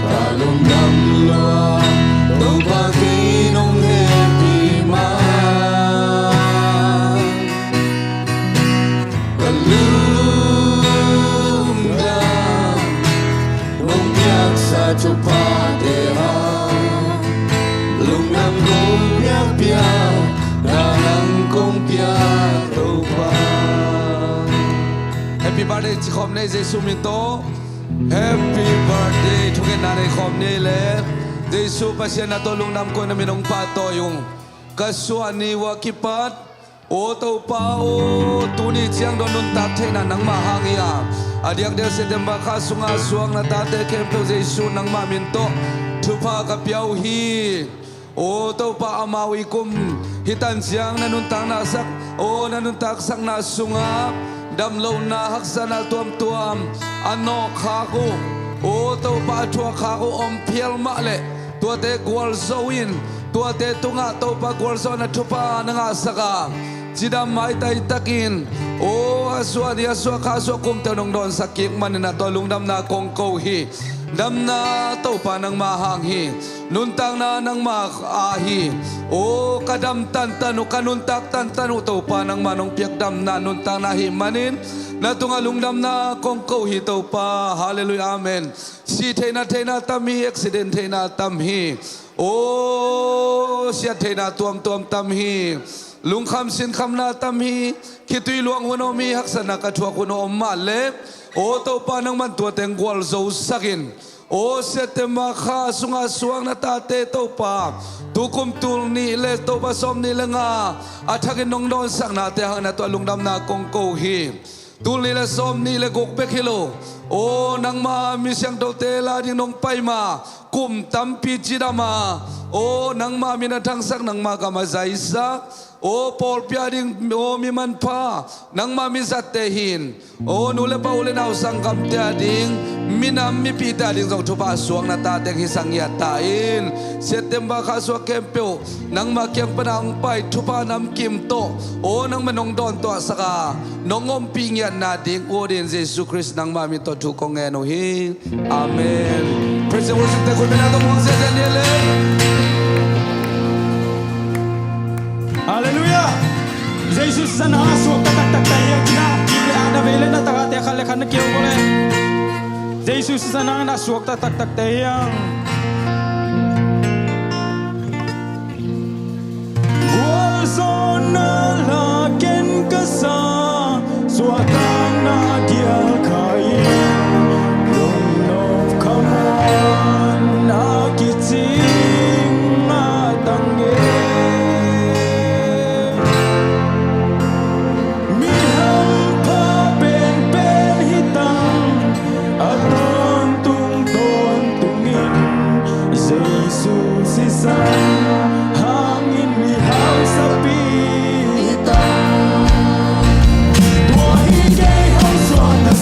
ka lungdam lua Topa kei nong hehpih man. Ka lungdam nong piaksa thuphate hang. Lungdam kong piakpiak na nang kong pia Topa. Happy birthday ci khawm ni ei Jesu min tawh. Happy birthday thungetna nei khawm ni ei leh. Jesu Pasian na tawh lungdam ko-in na min hong pahtawi ung. Ka suah ni uh a kipat, aw Topa aw, tuni ciang dong nuntak theihna nangmah hang hi a, a diakdiak September kha sunga suak na tate khempeuh Jesu nangmah min tawh thupha ka pia uh hi. Aw Topa, amau i kum hi tan ciang na nuntakna sak, aw na nuntaksakna sungah damlohna haksatna tuamtuam a nawkkhak uh, aw Topa, a thuakkhak uh om phial mah leh tuate gualzo in, tuate tungah Topa gualzawhna thupha na ngahsak a, cidam maitai takin, aw a suah ni a suah kha a suah kumte uh nong dawnsak kik manin na tawh lungdamna kong ko hi. Damna Topa nangmah hang hi. Nuntakna nangmah a hi. Aw ka dam tantan uh, ka nuntak tantan uh Topa, nangmah nong piak damna nuntakna ahih manin na tungah lungdamna kong ko hi Topa. Halleluiah, amen. Sih theihna theihna tam hi, accident theihna tam hi. Aw siat theihna tuamtuam tam hi. Lungkham sinkhamna tam hi. Khitui luang hun om hi, haksatna ka thuak hun om mah leh, aw Topa, nangman tuate gualzosak in. Aw September kha sunga suak na tate Topa, tukum tul nih le Topa sawm nih le nga a thakin nong dawnsaknate hang na tawh lungdamna kong ko hi. Tul nih le sawm nih le guk bek hi lo, aw nangma mi siangthote la ding nong pai ma, kum tampi cidam a, aw nangma min a thangsak, nangma gam a zaisak, aw pawlpi a ding, aw mi manpha, nangma mi zatte hi in, aw nu le pa, u le nau, sanggamte a ding minam mipite a ding zong thupha suak na tate hang hisak ngiat ta in. September kha suak khempeuh nangma kiang pana hong pai thupha namkim tawh, aw nangma nong dawntuahsak a, nong ompih ngiatna ding uh dingin Jesu Khrist nangma min tawh thu kong ngen uh hi. Amen. Praise and worship te khut bengna tawh muang ziahziah ni le. Halleluiah. Jesu sisan a suak taktak ta hiang cina, kik le a na vei le na taka te khat le khat na kio ko le. Jesu sisan hangin a suakta taktakte hi hang. Gualzawhna la ken ka sa, suahtakna dial kha in, lungnop khamuanna kicing a tang e. Mi hampha penpen hi tang, a tawntung tawntungin Jesu sisan hangin mi hausapi hi tang. Tua hi kei hong suahna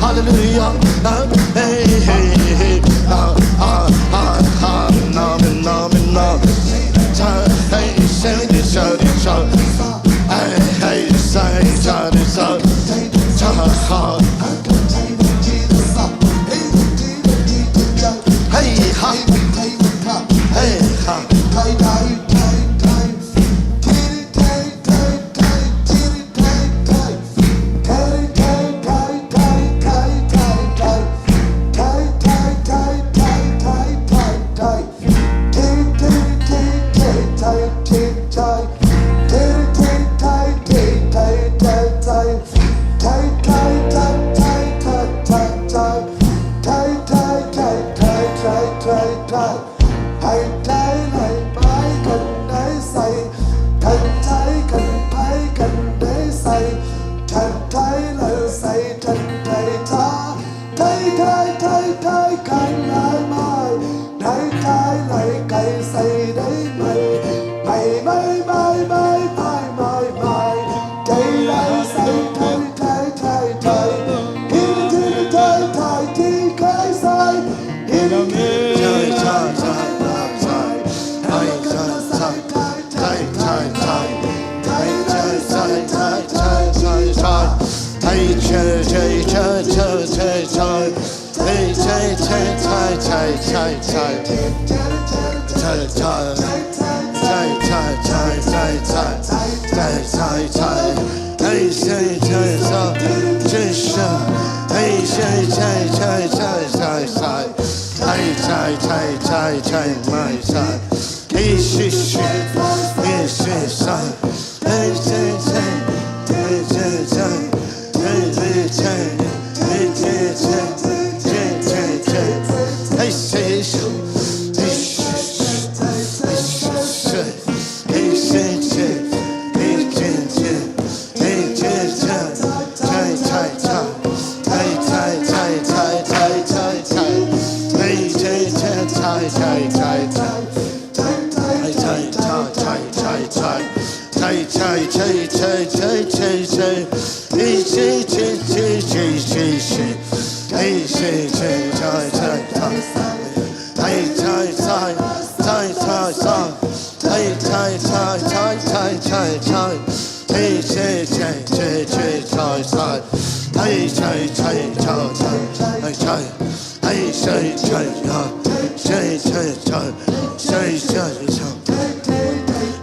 Hallelujah. Hey, hey, hey, ah, ah, ah, ah, na, na, na, na. Hey, say, say, say, say. Hey, hey, say, say, say. Hey, ha. Hey, ha.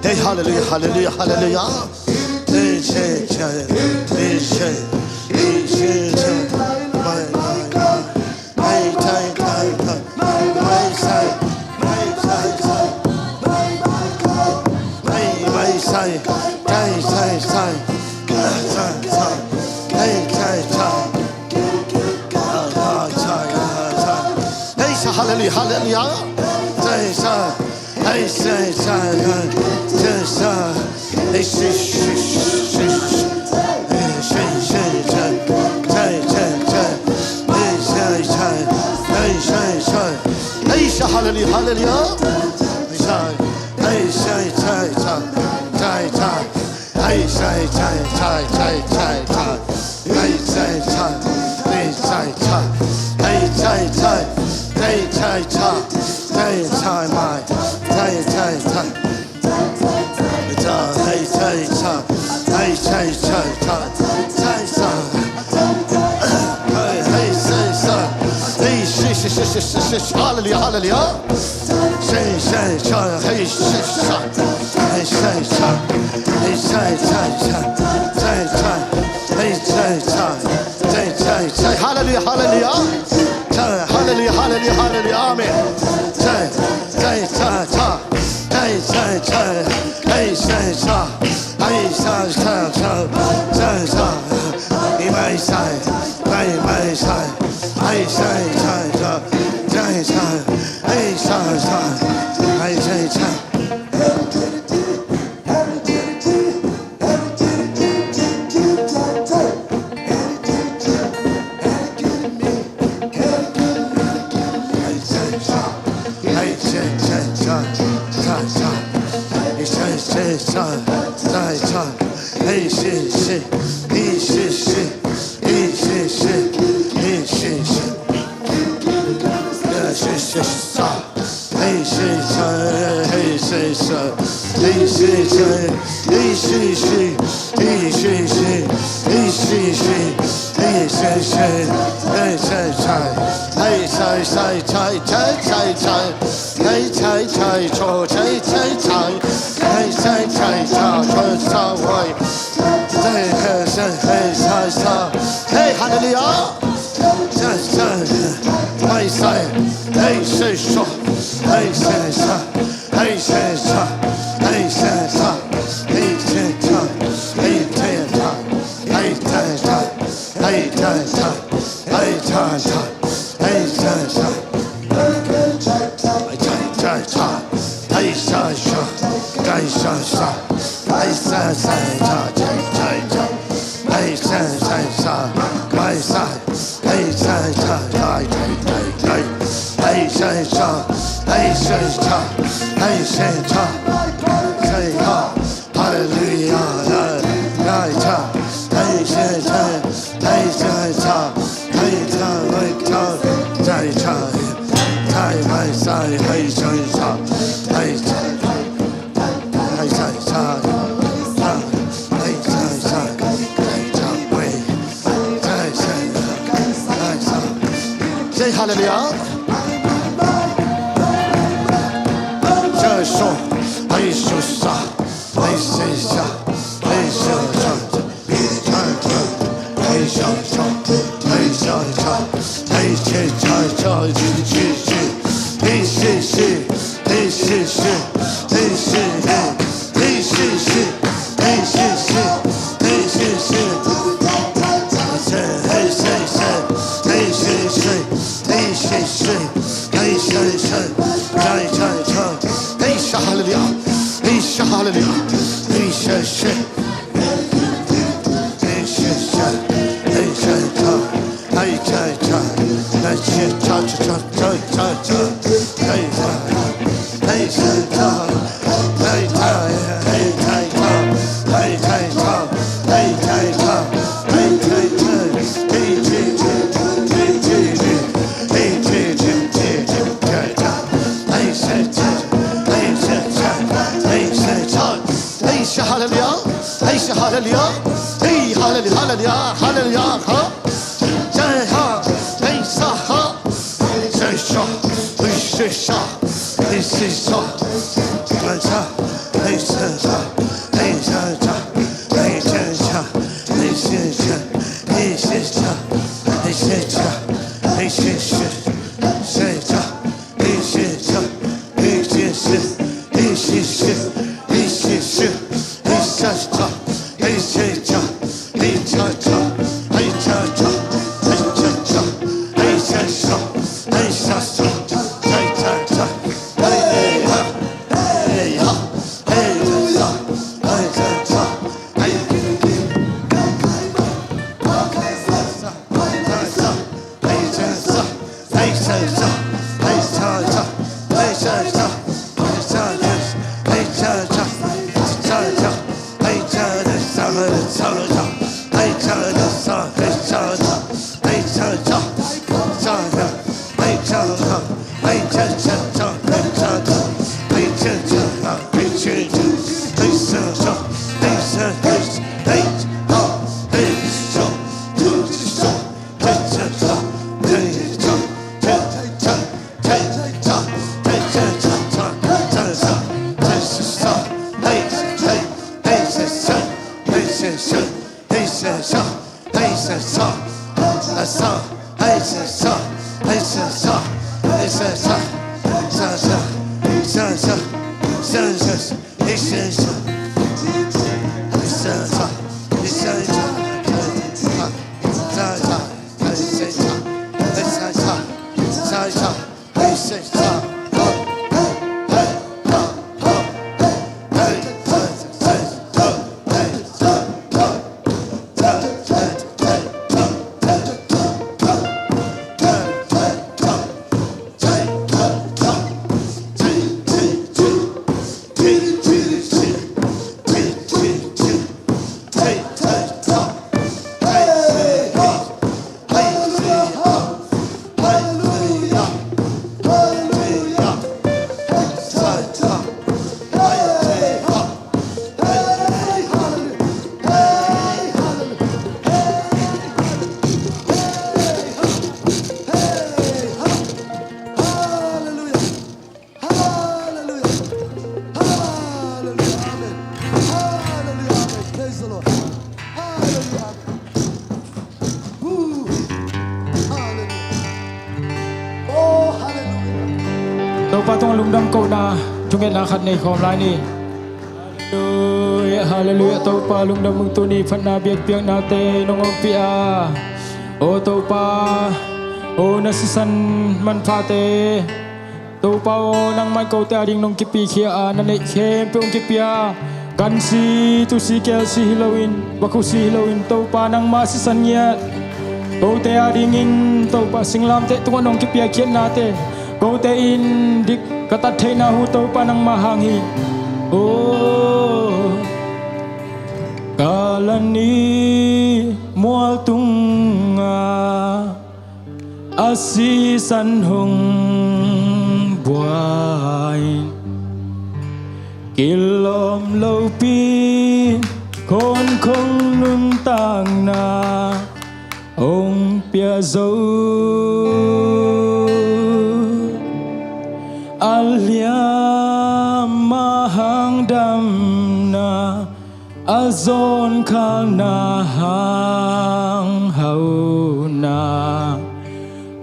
Hey, hallelujah, hallelujah, hallelujah. Hallelujah, hallelujah. Hallelujah, hallelujah. Hallelujah, hallelujah. Hallelujah, hallelujah. Hallelujah, hallelujah, hallelujah. Amen. Hey, hallelujah. Hallelujah. Say hallelujah. Hallelujah. Hallelujah. Hey, hallelujah. Hey, hallelujah. Hallelujah. Hallelujah. Ha. Hey, ha. Hey, sa, ha. Hey, sa, sa. Hey, sa, sa. Hey, sa, sa. Hey, sa, sa. Hey, sa, sa. Hey, sa, sa. Hey, sa, sa. Hey, sa, sa. Hey, sa, sa. Hey, sa, sa. Sa, sa. Hallelujah. Hallelujah. Amen. Hallelujah. Amen. Praise the Lord. Hallelujah. Amen. Woo. Hallelujah. Oh, hallelujah. Topa tungah lungdam kohna, thungetna khat nei khawm lai ni. Hallelujah, hallelujah. Topa lungdam ung, tuni phatna biakpiaknate nong hong pia. O Topa, o na sisan manphate. Topa aw, nangmah in kote ading nong kipikhia a, na neih khempeuh hong kipia. Gansi, tusi, kelsi hi loin, vakhusi hi loin, Topa nangmah sisan ngiat. Kote adingin Topa singlamteh tungah nong kipiakkhiatnate, kote in dik ka tat theihna uh Topa nangmah hang hi. O, Kalvari mual tungah a sisan hong buai, kilawm lopi in khonkhong nuntakna hong pia zo. A liam a hang damna, a zawnkhalna hang hauna,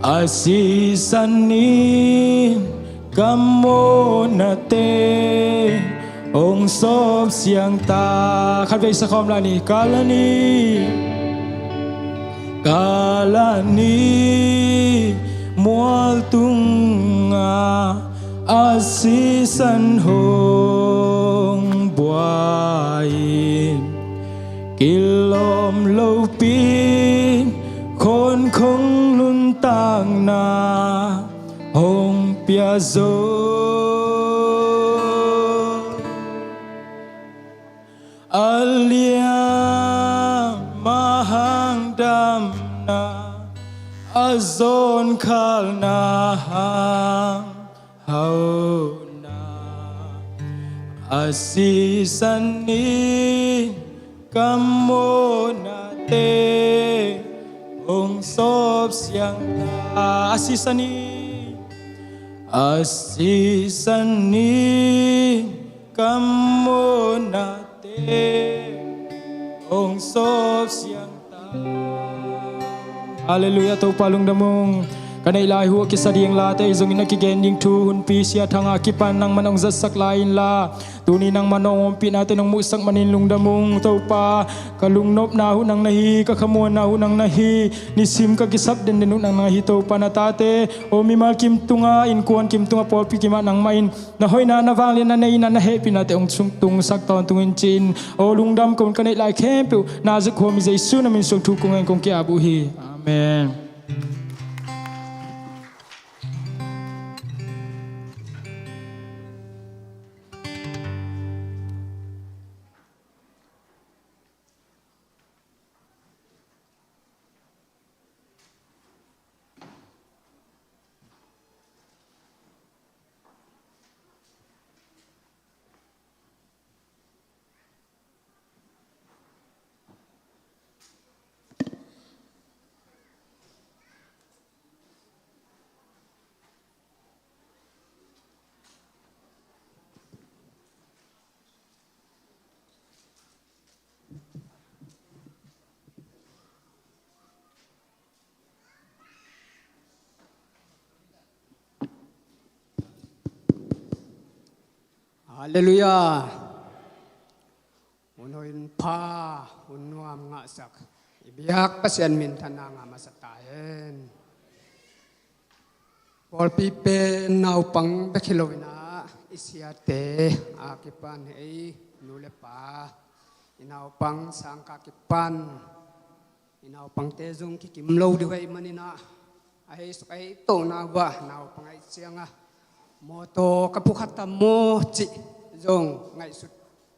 a sisan in Ka mawhnate hong sawp siang ta. Khatvei sa khawm lai ni. Kalani, Kalani mual tungah a sisan hong buai in, kilawm lopi in khawnkhong nuntakna hong pia zo. A liam a hang damna, a zawnkhalna hang hauna, a sisan in ka mawhnate hong sawp siang ta. A sisan in, a sisan in ka mawhnate hong sawp siang ta. Halleluiah, Topa lungdam ung. Ka neih lai uh a kisa ding late ahi zongin a kigen ding thu hunpi Sia Thang a kipan nangman hong zatsak lai inla, tuni nangman hong ompihnate nong muhsak manin lungdam ung. Topa, ka lungnopna uh nang na hi, ka khamuanna uh nang na hi, nisim ka kisap denden uh nang na hi. Topa, na tate aw mimal kim tungah, innkuan kim tungah, pawlpi kimah nangmah in na hoihna, na vangliatna nei inah, na hehpihnate hong tungsak tawntung in ci-in, aw lungdam kong ka neih lai khempeuh na zuk huam hi Jesu na min suang thu kong ngen kong ki-ap uh hi. Amen. Halleluiah. Hun hoih, hun pha, hun nuam ngahsak i biak Pasian minthanna ngah masa ta hen. Pawlpi pen naupang bek hi loinah, i siate a kipan, ei nu le pa, i naupang sangkah kipan, i naupangte zong kikim lo ding uh ahih maninah, a hei suk a hei tohna uh ah naupang ahih ciangah mawtaw ka phukhat tam maw cih zong ngaihsut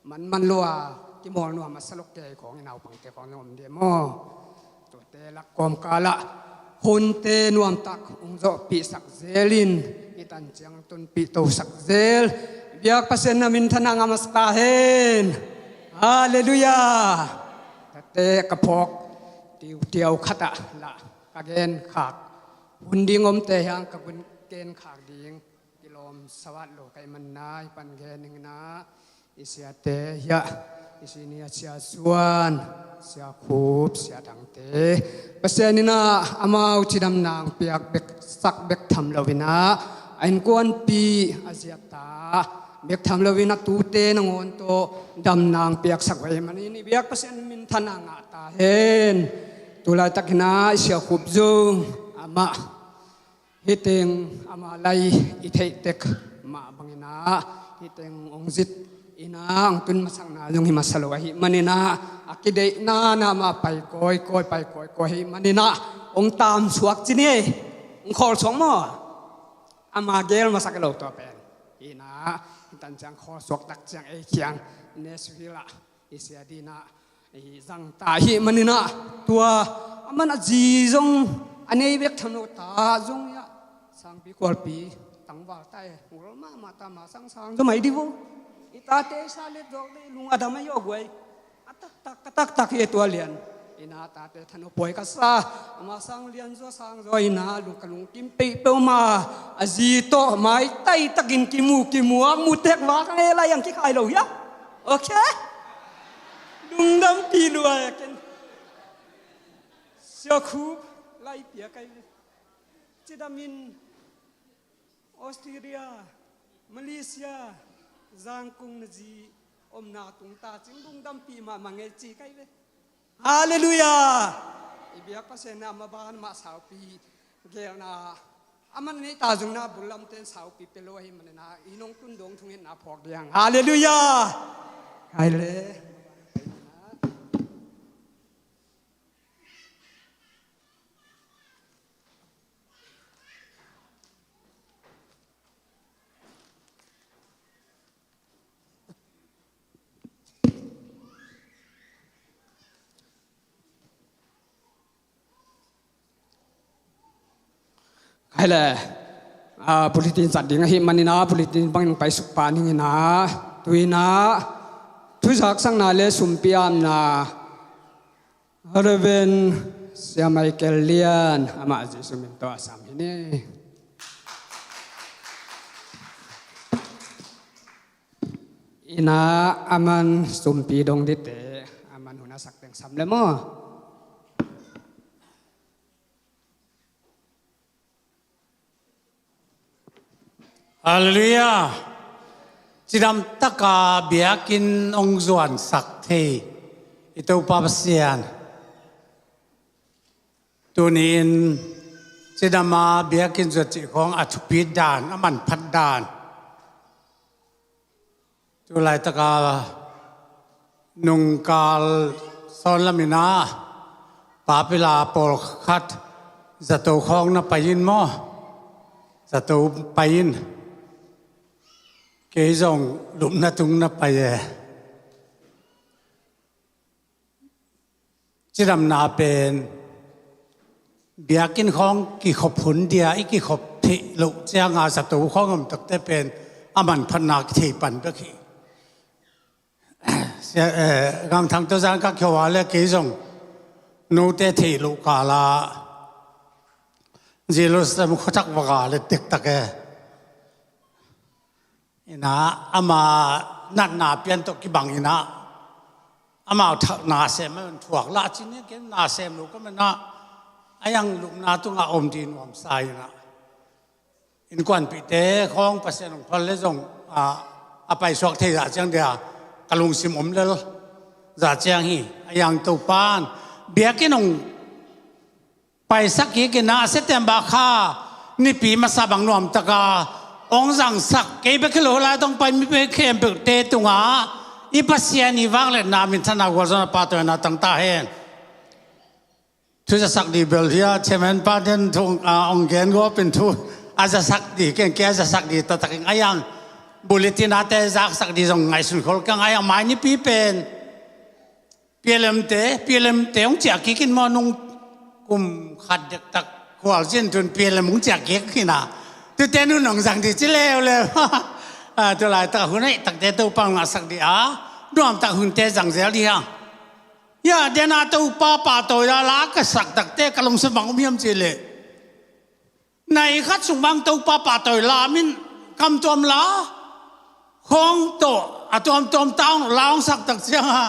manman lo a, kimawl nuam a sa lo kei khawng i naupangte khawng zong om ding maw? Tuate lak kawmkalah hunte nuamtak hong zawhpihsak zelin, i tan ciang tunpih tosak zel biak Pasian na minthanna ngah masa ta hen. Halleluiah. Tate ka phawk tiutiau khatah lah ka genkhak hun ding omte hiang ka genkhak ding kilawm savat lo ka hih manna, i pan gen ning inah, i siate hiah, i senior Sia Suan, Sia Khup, Sia Thangte, Pasian inah amau cidamna hong piak bek, sak bek tham loinah, a innkuanpih, a ziata bek tham loinah tute nangawn tawh damna hong piaksak uh ahih manin i biak Pasian minthanna ngah ta hen. Tulaitakinah i Sia Khup zong amah hih teng ama lai i theih tek mah banginah, hih teng hong zit inah hong tun masakna zong hi masa lo ahih maninah, a kideihna na mah pai kawikawi, pai kawikawi ahih maninah, hong tamsuak ci ni ei, hong khawlsuak maw? Ama gel masak lo tua pen. Inah, hih tan ciang khawlsuak tak ciang ei kiang Nashville ah i sia dinah i zang ta ahih maninah, tua aman a zi zong a nei bek tham lo ta zong iah, sangpi kualpi tangval ta e, ngol mahmah ta, ma sangsang zaw mai dih vo. I tate i sa let zawk dih, lung a dam ahi aw guai. A taktak ka taktak hi e tua lian. Inah tate thanop huai ka sa, ama sang lian zaw sang zaw inah lung ka lungkim peih peuhmah. A zi tawh maitai takin kimu kimuak, mutek vak a nge lai ang kikhai lo hiam? Ok. Lungdampih lua e ken. Sia Khup lai piak ai ve. Cidamin Australia, Malaysia, Zangkung na zi omna tung ta cing lungdampih mahmah ngei ci kai ve. Halleluiah. I biak Pasian na maban mah saupi gelna a man nei ta zungna bullamten saupi pia lo ahi manina i nong tun dong thungetna phawk diang. Halleluiah. Hai le. Hai le, ah, bulletin zat ding ahi manina bulletin bangin paisuk pa ningina, tuina thuzaksakna le sumpiamna Reverend Sia Michael Lian, amah Jesu min tawh a sam hi ni. Ina aman sumpi dong dite, aman hun a sak teng sam le maw. Halleluiah. Cidam taka biakinn hong zuansak thei i Topa Pasian, tuni-in cidama biakinn zuat cih khawng a thupit dan, a manphat dan. Tu laitaka nungkal sawn lamin ah papila pawlkhat zato khawng na pai in maw? Zato pai in. Kei zong lupna tung na pai e. Cidamna pen biakinn khawng kikhop hun dia i kikhop theih loh cianga zato khawng om takte pen a manphatna kithei pan bek hi. Sia, eh, Gangthang tawh zan ka kihua le kei zong note theih loh kala Jerusalem khuathak va ga le tektak e. Ina ama natna pian tawh kibang ina amau thak nasem a thuak lah cin in ken nasem lo ka mena a yang lupna tunga om di nuamsa ina innkuanpihte khawng Pasian hong phal le zong a, a paisuak thei zah ciang dia ka lungsim om lel zah ciang hi. A yang Topan biakinn hong paisak kik ina September kha nipi masa bang nuamtaka hong zangsak kei bek hi lo lai tong pai mi bek khempeuhte tunga i Pasian i vangliatna minthanna gualzawhna pahtawina tangta hen. Thu zasak dih bel hia chairman pa den thu hong gen gawpin thu a zasak dih keng kei a zasak dih taktakin a yang bulletin ate zaksak dih zong ngaihsun khol keng a yang mai nipi pen P L M te, P L M te hong ciah kik in maw nung kum khat dektak khual cin tun P L M hong ciah kik in a. Tute nun hong zang dih ci leuleu. Ah, tu laitak hun aih takte Topa hong ngahsak dih a. Nuamtak hunte zang zel dih a. Ya, dena Topa pahtawi la la ka sak takte ka lungsim bang um hiam ci leh. Nai khat sung bang Topa pahtawi la min kam tuam la khawng tawh a tuamtuam tang la hong sak tak ciang a.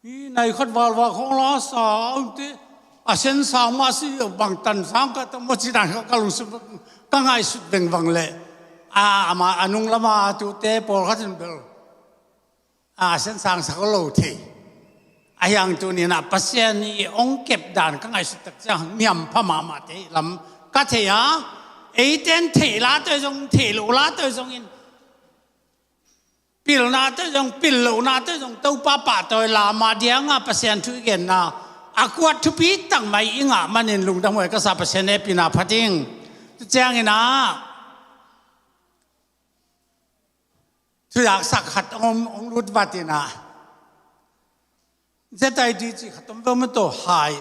Hi nai khat valval khawng la sa um ti a sen sang mah si bang tan sang ka tam maw ci dan ka lungsim ka ngaihsut vengvang leh. A, ama a nung lama tute pawlkhat in bel a sen sang sak lo thei. A hiang tuninah Pasian i hong kep dan ka ngaihsut tak ciang niam pha mahmahte lam ka thei a. Eiten theih la toi zong theih lo la toi zongin pilna toi zong pil lohna toi zong Topa pahtawi la ma dianga Pasian thu i genna a kuat thupi tak mai i ngah manin lungdam huai ka sa Pasian hehpihna pha ding. Tu cianginah Thuyak sak khat hong, hong lut vat inah. Zetaiti cih khat om ve maw taw hai.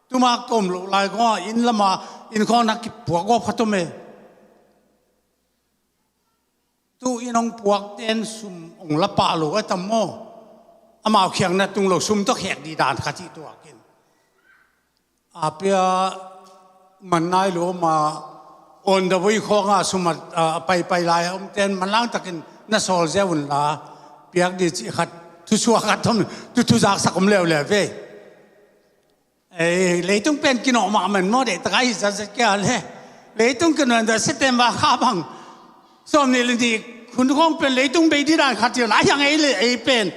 Tuma ka om loh lai kawngah inn lama inn khawng na kipuak gawp khat om e. Tu inn hong puak ten sum hong la pah lo a tam maw. Amau khiang na tung lo sum tawh khek dih dan khat hi tuakin. A pia man nai lo ma on the way khawngah sum a, a paipai lai a om ten manlang takin na sawl ziau unla piak dih cih khat thusuak khat om tu thuzaksak om leuleu ve. Ei, leitung pen kinawh mahmah maw deih taka hi zatzat kia le. Leitung ka nuan dah September kha bang sawm nih le nih hun khawng pen leitung bei dih dan khat hi a, a hiang ei le ei pen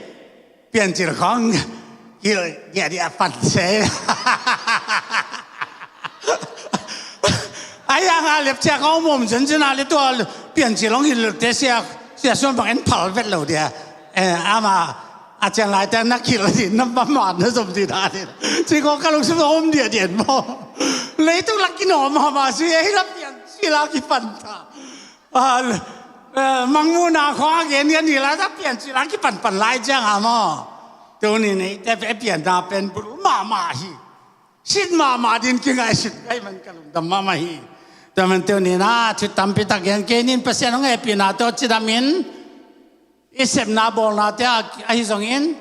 Piancil khawng hilh diadia pan se. A hiang a lepcia khawng mawm zenzen a le tua Piancil hong hilh te sia, sia suan bang en phal vet lo dia. Eh, ama a cian lai te na khil a din na ba ma na zom din a din. Ci ko ka lungsim om dia din maw. Leitung lak kinawm mahmah si ei la Piancil a kipan ta. Ah, eh, mangmuhna khawng a gen gen hi lai ta Piancil a kipanpan lai ciang a maw. Tuni nei te pe pianna pen bul mahmah hi. Sit mahmah din kingai sit kai man ka lungdam mahmah hi. Tua man tuni na thu tampi tak gen kei nin Pasian hong hehpihna tawh cidam in i sepna bawlna te a, ahi zongin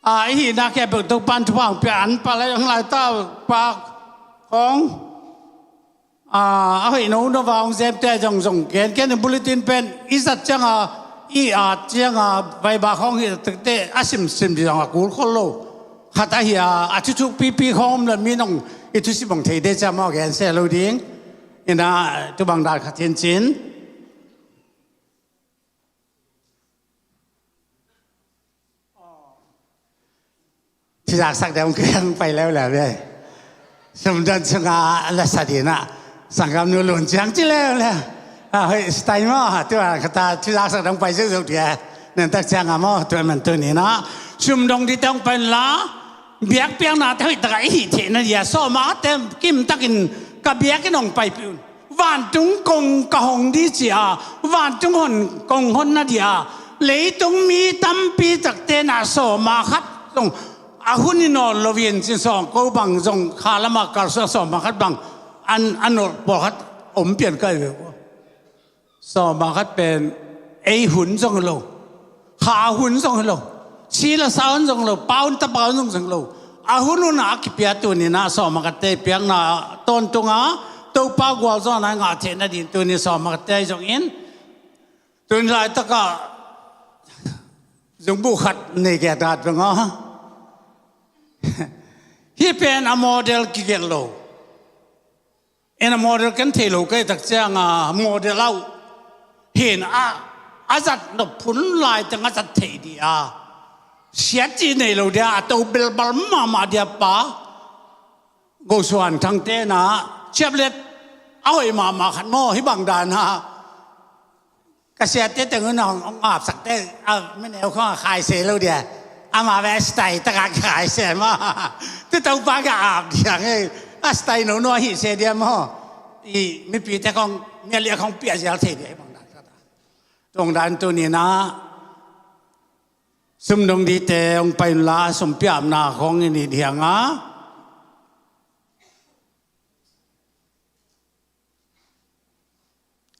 a, i hihna khempeuh Topan thupha hong pia an pa lai hong lai ta pa khawng a, a hoih no no va hong zemte zong zong gen ken bulletin pen i zat cianga i at cianga vaiba khawng hi takte a simsim di zong a kul khol lo. Khat ahi a, a thuthuk pipi khawng om le mi nong i thusim hong thei de cia maw gen se lo ding. Ina tubang dan khat hin cin. Thizaksak deuh kiang pai leuleu ve. Sumdon sunga la sa dina sanggam nu lun ciang ci leuleu. A hoi stai maw tua kata thizaksak deuh pai zeuh zeuh dia. Nen tak ciang a maw tua man tu ni na sumdong di teng pai la. Biakpiakna te hoih taka i hih theihna dia sawma te kim takin ka biakin hong pai piun. Vantung kong ka hong di cia vantung hon kong honna dia leitung mi tampi takte na sawma khat zong a hun i nawl loin cin sawng ko bang zong kha lama kalsuak sawma khat bang an a nawl pawlkhat om pian kai ve. Sawma khat pen ei hun zong lo, kha hun zong lo, sila sa hun zong lo, pa hun tapa hun zong zong lo. A hun hun a kipia tuni na sawma khat te piakna tawntunga Topa gualzawhna ngah theihna din tuni sawma khat te zongin tuni laitaka zungbuh khat nei kei a tat banga hi pen a model kigelh lo. En a model ken thei lo kei tak cianga model auh hin a a zat nop phun lai teng a zat thei dia siat ci nei lo dia a to belbal mahmah dia pa gosuan thangte na ciaplet a hoih mahmah khat maw hi bang dana. Ka siate teng un a hong apsak te a mineu khong a khai se lo dia. Ama ve a stai taka khai se maw. Tu Topa ka ap dia ngei a stai no no a hih se dia maw. I mipite khong mialia khong pia zial thei dia i bang dan kata. Tuang dan tu ni na sumdong dite hong pai unla sumpiapna khong i ni dianga.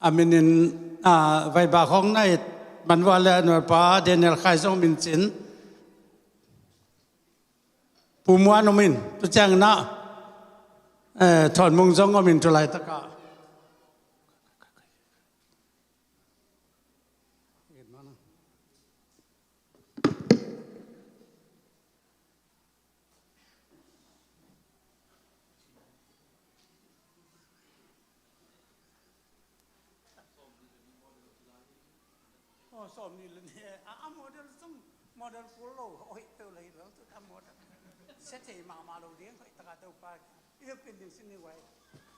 A minin a vaiba khong na it manvua le a nuarpa Daniel Khai zong min cin. Pumuan om in tu ciang na eh, Thon Mung zong om in tu laitaka. Aw sawm ni le ni a a model zong model kul lo hoih peuh lo hi lo tu a model sia thei mahmah lo ding hoih taka Topa i hupin ding sin ni wai.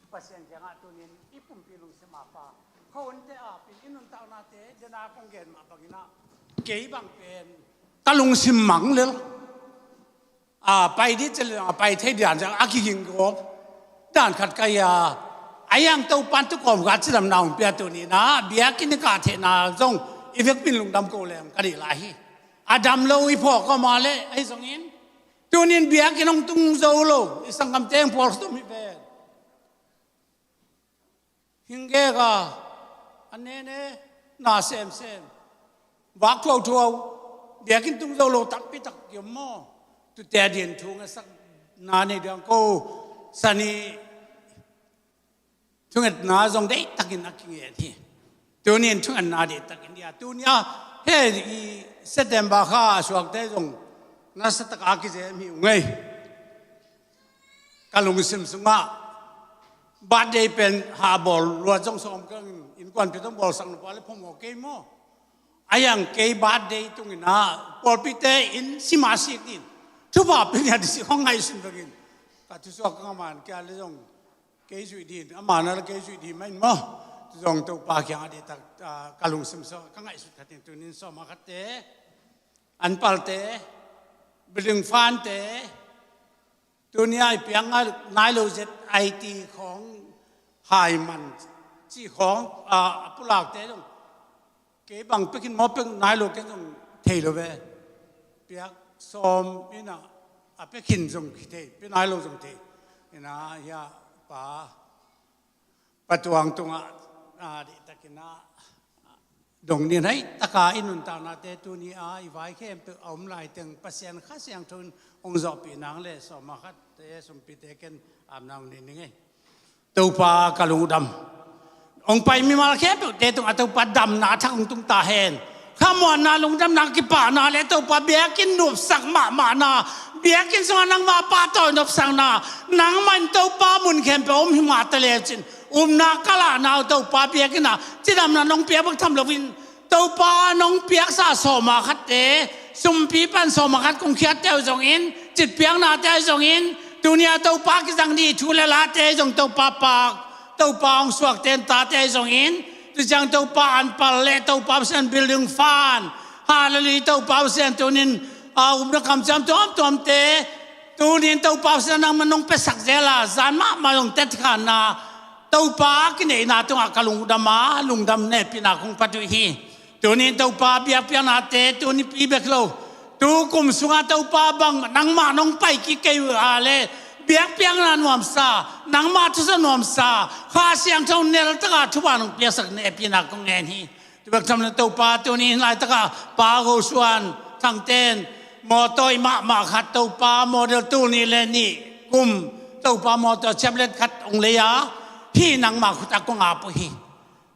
Pasian kiangah tunin i pumpi lungsim a pa khawnte apin i nuntaknate dena kong gen mah bangin ah kei bang pen ka lungsim mang lel. A pai dih cil a pai thei dian a kiging gawp dan khat ka hi a. A yang Topan tu kawm ka cidamna hong pia tu ni na biakinn i kah theihna zong i vekpin lungdam ko leng ka dih lai hi. A dam lo i phawk kawma le ahi zongin tunin biakinn hong tung zo lo i sanggam teng pawl khatum hi pen. Hing gek a a nene na semsem vak thuauthuau biakinn tung zo lo takpi tak kiom maw? Tute a din thu ngetsak na nei diang ko sani thungetna zong deihtakin a kinget hi. Tunin thungetna deihtakin dia tunia he i September kha a suakte zong nasa taka a kizem hi ung ei. Ka lungsim sungah Birthday pen ha bawl luat zong sawm keng, innkuanpih zong bawlsak nop a le phamawh kei maw? A hiang kei birthday tungin ah pawlpite in sima sik din thupha pia nia dih sik hong ngaihsun bangin ka thusuak ka ngaman kia le zong kei zuih din, a mana le kei zuih din mah in maw? Zong Topa kiangah dihtak, ah, ka lungsim sawm ka ngaihsut khat in tunin sawma khatte, an palte, building fund-te, tuni a i piang a nai lo zet I T khawng, hai man cih khawng, ah, a pulakte zong kei bang pia khin maw, pia nai lo ken zong thei lo ve. Piak sawm ina a pia khin zong thei, pia nai lo zong thei. Ina hia pa Pa Tuang tungah, ah, dihtakin ah, dong nin hei taka i nuntaknate tuni a i vai khempeuh a om lai teng Pasian Kha Siangtho in hong zawhpih nang le sawma khatte sumpite ken apna hong nin ning ei. Topa ka lungdam. Hong pai mimal khempeuhte tungah Topa damna a thak hong tung ta hen. Khamuanna, lungdamna, kipahna le Topa biakinn nopsak mahmahna, biakinn sungah nangma pahtawi nopsakna, nangmah in Topa mun khempeuh om hi mah ta lecin, upna ka lahna uh Topa biakinn ah cidamna nong piak bek tham loin, Topa nong piaksa sawma khatte, sumpi pan sawma khat kong khiatte uh zongin, citpiaknate uh zongin, tuni a Topa kizang dih thu le late uh zong Topa pak, Topa hong suakte an tate uh zongin, tu ciang Topa an pal le Topa Pasian building fund, hallelujah, Topa Pasian tunin, a, upna kamciam tuamtuamte, tunin Topa Pasian nangmah nong piasak zel a, zan mahmah zong tetkhanna, Topa kineihna tungah ka lungdam a, lungdam nehpihna kong phat uh hi. Tunin Topa biakpiaknate, tuni pi bek lo, tu kum sungah Topa bang nangmah nong pai kik kei uh a le, biakpiakna nuamsa, nangmah thusa nuamsa, Kha Siangtho neltaka thupha nong piaksak nehpihna kong ngen hi. Tu bek tham lo Topa, tuni laitakah Pa Go Suan Thangten mawtaw i mahmah khat Topa model tul nih le nih kum Topa mawtaw chaplet khat hong lei a, hih nangmah khutah kong ap uh hi.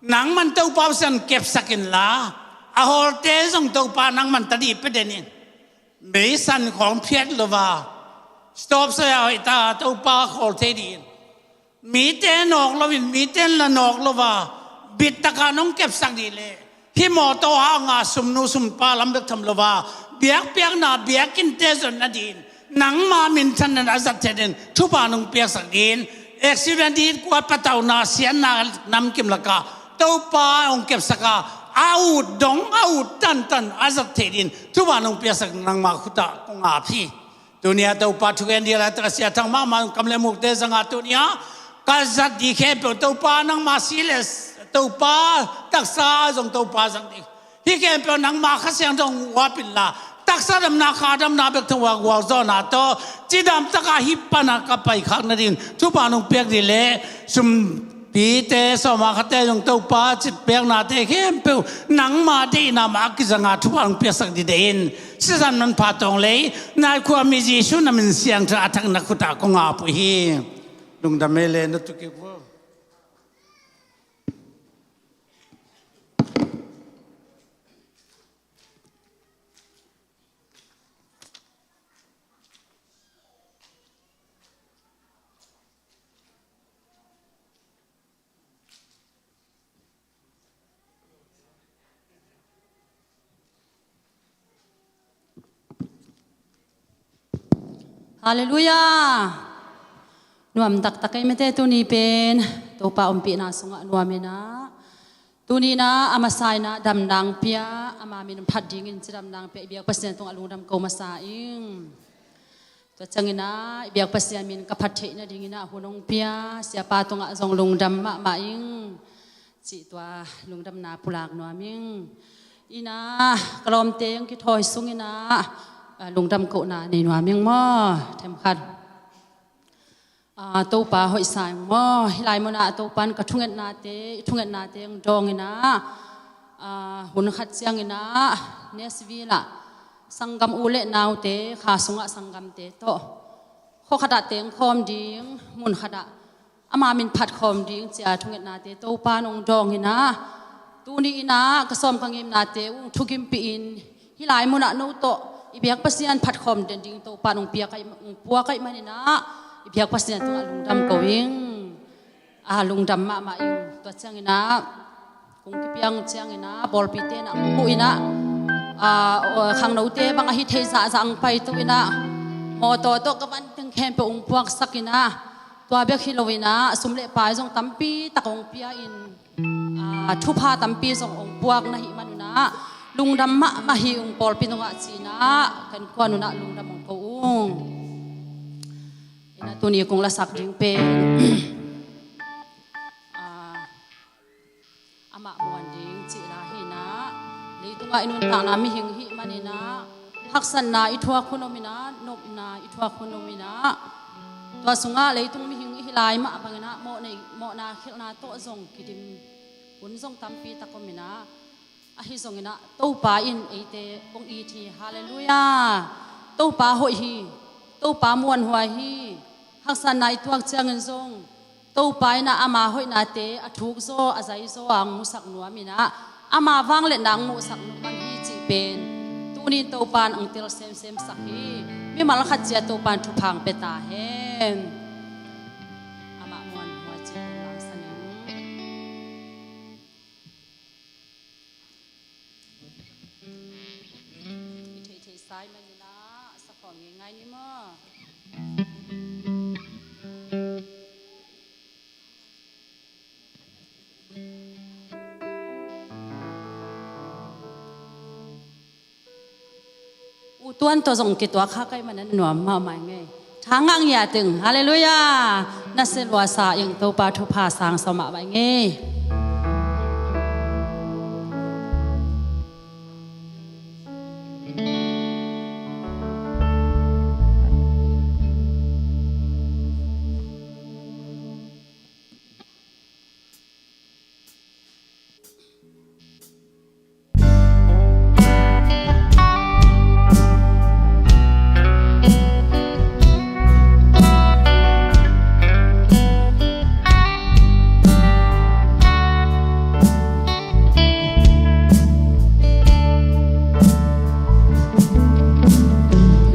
Nangman Topa Pasian kepsak inla, a hawlte zong Topa nangman tadih pia den in. Meisan khawng phiat lo a, stop saya hoih ta Topa khawl thei dih in. Mite nawk loin, mite la nawk lo a, bittaka nong kepsak dih leh, hih mawtaw hanga sumnu sumpa lam bek tham lo a, biakpiakna biakinnte zonna dih in, nangma minthanna a zat theih ding thupha nong piaksak dih in, accident dih kua patauhna siatna namkim lakah Topa hong kepsak a, a ut dong, a ut tantan a zat theih dih in thupha nong piaksak nangma khutah kong ap hi. Tuni a Topa thugen dih laitak a Sia Thang mahmah kam le mukte zanga tuni a ka zat dih khempeuh Topa nangma si le Topa taksa zong Topa zang dih. Hih khempeuh nangma Kha Siangtho hong uap inla, taksa damna, kha damna bek tho a gualzawhna tawh cidamtaka hih pana ka paikhak nading thupha nong piak dih leh, sumpite sawma khatte zong Topa citpiaknate khempeuh nangma deihna mah a kizanga thupha nong piaksak dih deh in. Sisan manpha tawng lei nai khua mi Jesu na min siangtho a thak na khutah kong ap uh hi. Lungdam ei le na tukik uh. Halleluiah. Nuam taktak ei mate, tuni pen Topa ompihna sungah nuam inah, tuni inah a masa inah damdang pia, ama min phat dingin cidamdang pia i biak Pasian tungah lungdam ko masa ing. Tua ciangin ah i biak Pasian min ka phat theih nadingin ah hun hong pia Siapa tungah zong lungdam mahmah ing. Cih tua lungdamna pulak nuam ing. Inah ka lawmte hong kithawi sungin ah, ah, lungdam kohna nei nuam ing maw? Themkhat. Ah, Topa hoihsa ing maw? Hih lai munah Topa in ka thungetnate, i thungetnate hong dawng inah, ah, hun khat ciangin ah Nashville ah sanggam u le naute, kha sungah sanggamte tawh khua khatah teng khawm ding, mun khatah ama min phat khawm ding cia thungetnate Topa in hong dawng inah, tuni inah ka sawm ka ngimnate uh thukimpih in, hih lai munah no tawh i biak Pasian phat khawm den ding Topa in hong pia ka hih, hong pua ka hih manin ah i biak Pasian tungah lungdam ko ing. a lungdam mahmah ing. Tua ciangin ah kong kipiang ciangin ah pawlpite na ang pu in ah, a, khangnote bang ahi thei zahzah ang paito in ah, mawtaw tawh ka van teng khempeuh ong puaksak in ah, tua bek hi lo in ah sum le pai zong tampi tak ong pia in, a, thupha tampi zong ong puak na hih man un ah lungdam mahmah hi ung pawlpi nungah ci in ah kan kuan un ah lungdam ong ko ung. In ah tuni kong lasak ding pen a, amah muan ding cih la hi in ah, leitungah i nuntakna mihing hih man in ah haksatna i thuak hun om in ah, nopna i thuak hun om in ah, tua sungah leitung mihing i hi lai mah bang in ah mawhna, mawhna khilhna tawh zong kidim hun zong tampi tak om in ah, ahi zongin ah Topa in eite kong it hi. Halleluiah. Topa hoih hi. Topa muanhuai hi. Haksatna i tuak ciangin zong Topa in ah ama hoihnate a thuk zaw a zai zaw a ang musak nuam in ah ama vangliatna ang muhsak nuam hi cih pen tuni in Topa in ang tel semsem sak hi. Mimal khat ciat Topa in thupha ang pia ta hen. Amah muanhuai cih pen langsan in i theihtheih sai man in ah sa khawm ngeingai ni maw? U Tuan tawh zong kituak kha kei man a nuam mahmah ing ei. Tha ngah ngiat ing. Halleluiah. Na sia lua sa ing. Topa thupha sang sa mahmah ing ei.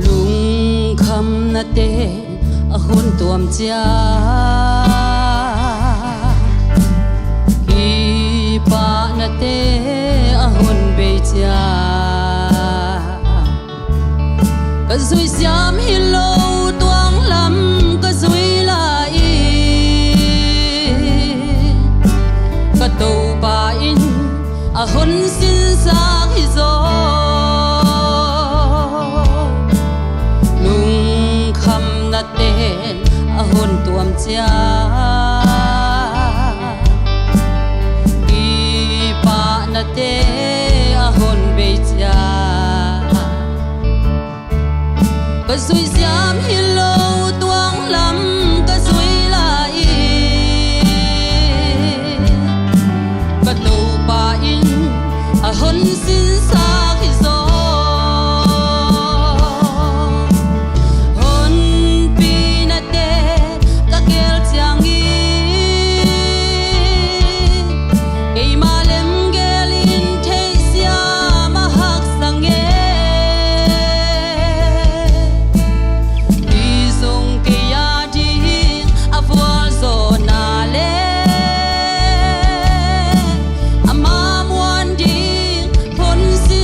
Lungkhamnate a hun tuam ciat, kipahnate a hun bei ciat, ka zui siam hi lo, tuang lam ka zui lai in, ka Topa in a hun sinsak hi zaw. Lungkhamna ten a hun tuam ciat, kipahnate a hun bei ciat, ka zui siam hi lo, tuang lam ka zui lai in, ka Topa in a hun sinsak hi zaw. Honpina te ka gel ciangin, keima lemgel in theihsiam a haksa nge. Tui zong kei a ding a vualzawhna le ama muan ding hun si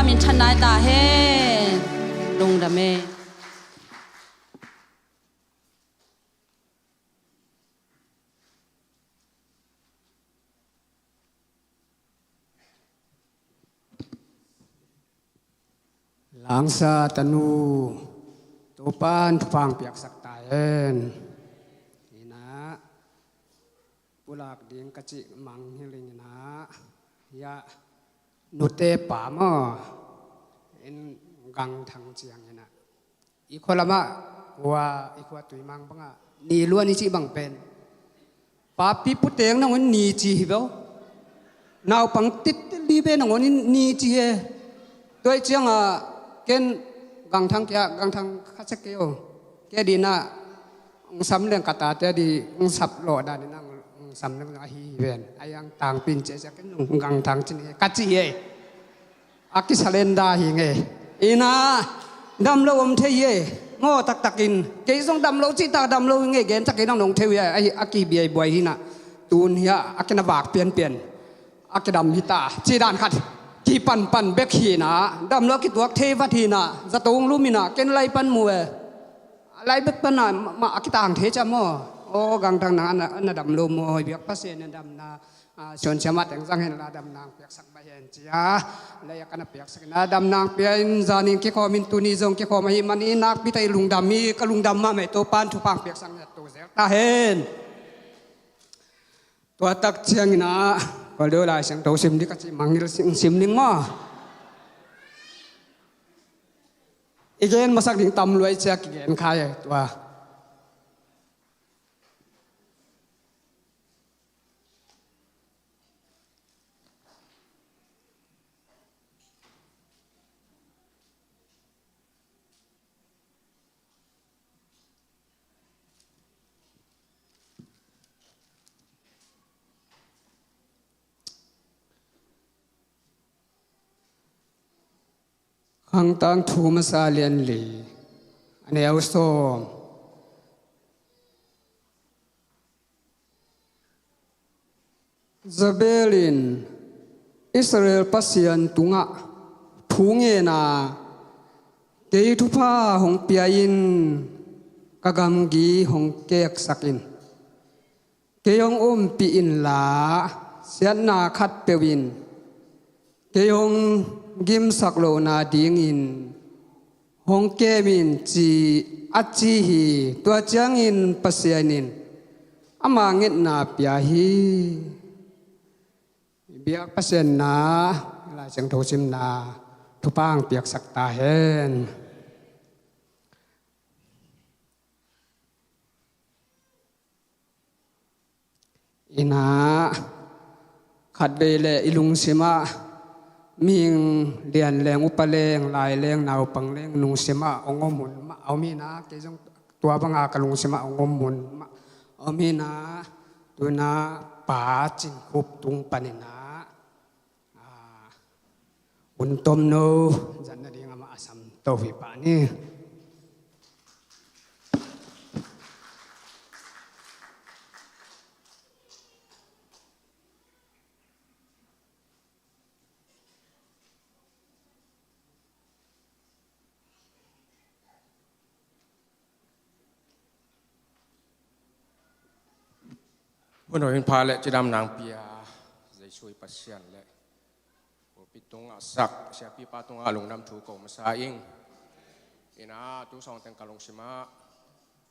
Min than nai ta hen. Lungdam e. Langsa tanu, Topan thupha piaksak ta hen. Ina, pulak ding ka cih mangngilh ing ina, ya, nute pa maw, in gangthang ciang ina. I khua lamah, hua, i khua tuimang bangah, ni luan i cih bang pen. Papi puteng nangun ni ci hi beuh. Naupang titili be nangun ni ci he. Tuai ciangah, ken gangthang kia, gangthang kha cek kei o. Kia dinah, ong sam leng ka tate di, ong sap lawh daninah, ong sam leng ahi hi ven. Ai ang tangpin cia cia ken ong gangthang cin he, ka ci he. A kisalenda hi nge. Ina, damlo om thei hi e. Maw taktakin. Kei zong damlo cihtak damlo hi nge. Gen takin ang nong thei uh hi a, a kibiai buai hinah. Tun hi a, a kina vak pianpian. A kidam hita. Cidan khat. Kipanpan bek hinah. Damlo kituak thei vat hinah. Zatong luminah. Ken lai pan mu e. A lai bek panah. Ma, ma a kitang thei cia maw. O gangtang nang a na, a na damlo maw. Biak Pasian na damna. A, siunsiamah teng zang hen la damnang piaksak mah hen cia. Lei a kana piaksak ina damnang pia in zanin kikhawm in tuni zong kikhawm ahi man i nakpi ta i lungdam hi ka lungdam mahmah i Topan thupha piaksak na tu zel ta hen. Tua tak ciang ina, kol deu lai siang to sim di ka ci mangngilh sim, sim ning maw. I gen masak ding tam luai cia kigen khai tua. Khangtang thu masa lian li a neu sawm. Jezebel in Israel Pasian tungah thu ngen a, kei thupha hong pia in, ka gamgi hong keksak in, kei hong ompih inla siatna khat peuh in kei hong gimsak lohna dingin hong kem in ci a ci hi. Tua ciangin Pasian in ama ngetna pia hi. Biak Pasian na, Lai Siangtho simna, thupha piaksak ta hen. Ina, khatvei le i lungsimah mihing lian leng, upa leng, lai leng, naupang leng lungsimah hong om hun mah a om hina, kei zong tua banga ka lungsimah hong om hun mah a om hina. Tuna Pa Cin Khup tung panina, a, hun tomno zat nading amah a sam to hi pah ni. Hun hoih hun pha le cidam nang pia Jesu i Pasian le pulpit tungah sak siapipa tungah lungdam thu ko masa ing. Ina tu sawng teng ka lungsimah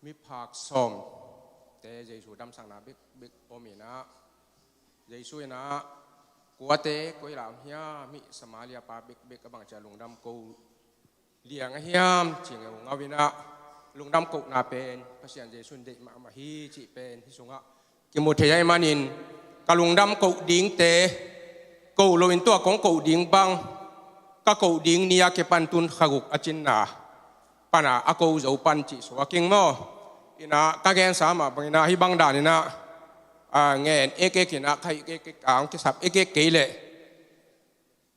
miphak sawmte Jesu damsakna bikbik om ina, Jesu ina kuate koi lam hiam, hih Samaria pa bikbik a bang cia lungdam ko liang a hiam ci ngeungau ina, lungdam kohna pen Pasian Jesu in deih mahmah hi cih pen hih sungah kimu thei ahih manin, ka lungdam koh dingte koh loin tua kong koh ding bang ka koh ding ni a kipan tun kha guk a cinna pana a ko zo pan cih suak ing maw? Ina ka gensa mah bang ina hih bang dan ina, a, ngen ekek ina ka hih ekek a hong kisap ekek kei leh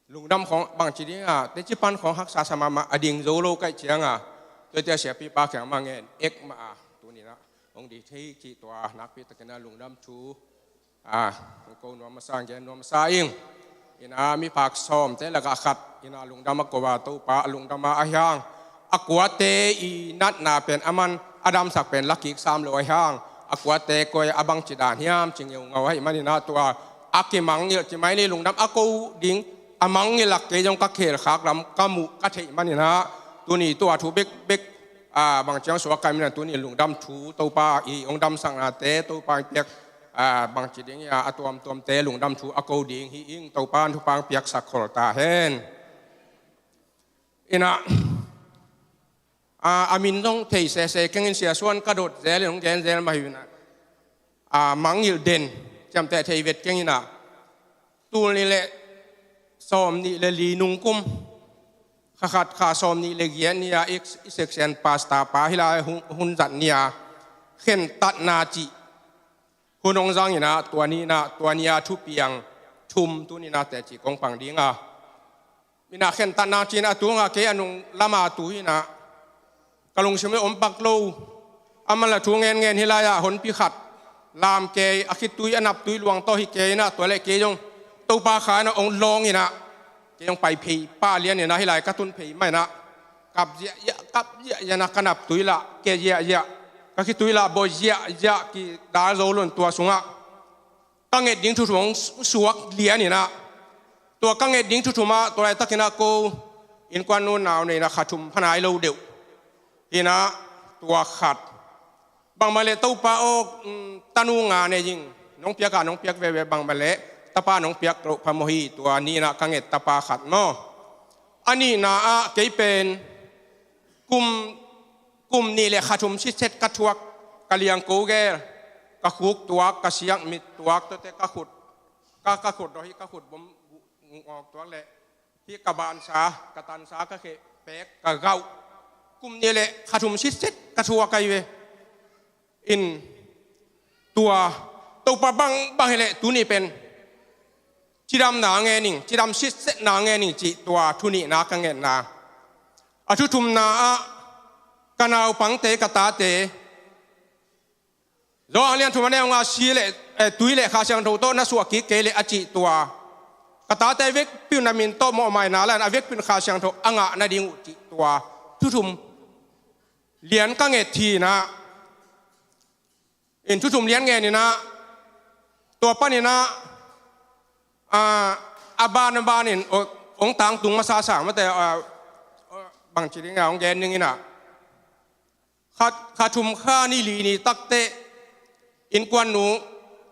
lungdam khawng bangci ding a teci pan khawng haksa sa mahmah a ding zo lo kaih cianga, tuate a siapipa kiang mah ngen ek mah a tuni ina hong di thei cih tua nakpi takin a lungdam thu, a, hong ko nuam masa, gen nuam masa ing. Ina mi phak sawmte lakah khat ina lungdam a ko a, Topa a lungdam a ahi hang, a kuate i natna pen a man a damsak pen lakik sam lo ahi hang, a kuate koi a bangci dan hiam ci ngeungau ahih manin ah, tua a kimangngilh ci mai ni, lungdam a ko ding a mangngilh lak kei zong ka khelkhak lam ka muh ka theih manin ah, tuni tua thu bekbek a bang ciang suak ka hih manin ah, tuni lungdam thu, Topa i hong damsaknate Topa in piak a bangci ding hi a, a tuamtuamte lungdam thu a ko ding hi ing. Topa in thupha piaksak khol ta hen. Ina a, a min zong thei sese keng in, Sia Suan ka dot zel in hong gen zel mah hi ina, a mangngilh den ciamteh thei vet keng ina, tul nih le sawmnih le li nungkum, kha khat kha sawmnih le giat ni a i, i section pastor pa hi lai hun, hun zat ni a khentatna cih hun hong zang ina, tua ni ina, tua ni a thupiang thum tuni ina teci kong pang ding a. Ina khentatna ci ina, a tu nga kei a nung lama tu hi ina, ka lungsim i om pak lo. A man la thu ngen ngen hi lai a, honpi khat lam kei a, khitui a naptui luang tawh hi kei ina, tua le kei zong Topa kha ina hong lawng ina, kei zong pai phei pah lian ina, hi lai ka tun phei mah ina, kap ziahziah, kap ziahziah ina, ka naptui lah ke ziahziah, ka khitui lah bawi ziahziah, kidal zo lo in tua sungah ka nget ding thuthum hong suak lian ina, tua ka nget ding thuthum ah tua laitak ina ko innkuan nu nau nei ina kha thum pha nai lo deuh ina, tua khat. Bangmah leh Topa aw, mm, tanu nga nei ing, nong piak a nong piak veve, bangmah leh tapa nong piak loh phamawh hi, tua ni ina ka nget tapa khat maw. A nihna ah kei pen kum, kum nih le kha thum sitset ka thuak, ka liangko gel, ka khuk tuak, ka siak mit tuak, tuate ka khut, ka, ka khut dawh hi, ka khut bom ngawk tuak le hi, ka bansa, ka tansa, ka kheh pek, ka gauh, kum nih le kha thum sitset ka thuak ahi ve. In tua Topa bang bang hi leh tuni pen cidamna ngen ing, cidam sitsetna ngen ing cih tua thu nihna ka ngetna. A thu thumna ah ka naupangte, ka tate, Johan lian thum a neu nga, si le, eh, tui le Kha Siangtho tawh na suah kik kei leh a cih tua, ka tate vekpi un na min tawh mawhmaina lai in a vekpi un Kha Siangtho a ngah nading uh cih tua thu thum lian ka nget hi ina. In thu thum lian ngen ina, tua pan ina, a, a ban a ban in, o, hong tangtung masa sa mate, a, bangci ding a hong gen ding ina, kha, kha thum kha nih li ni takteh innkuan nu,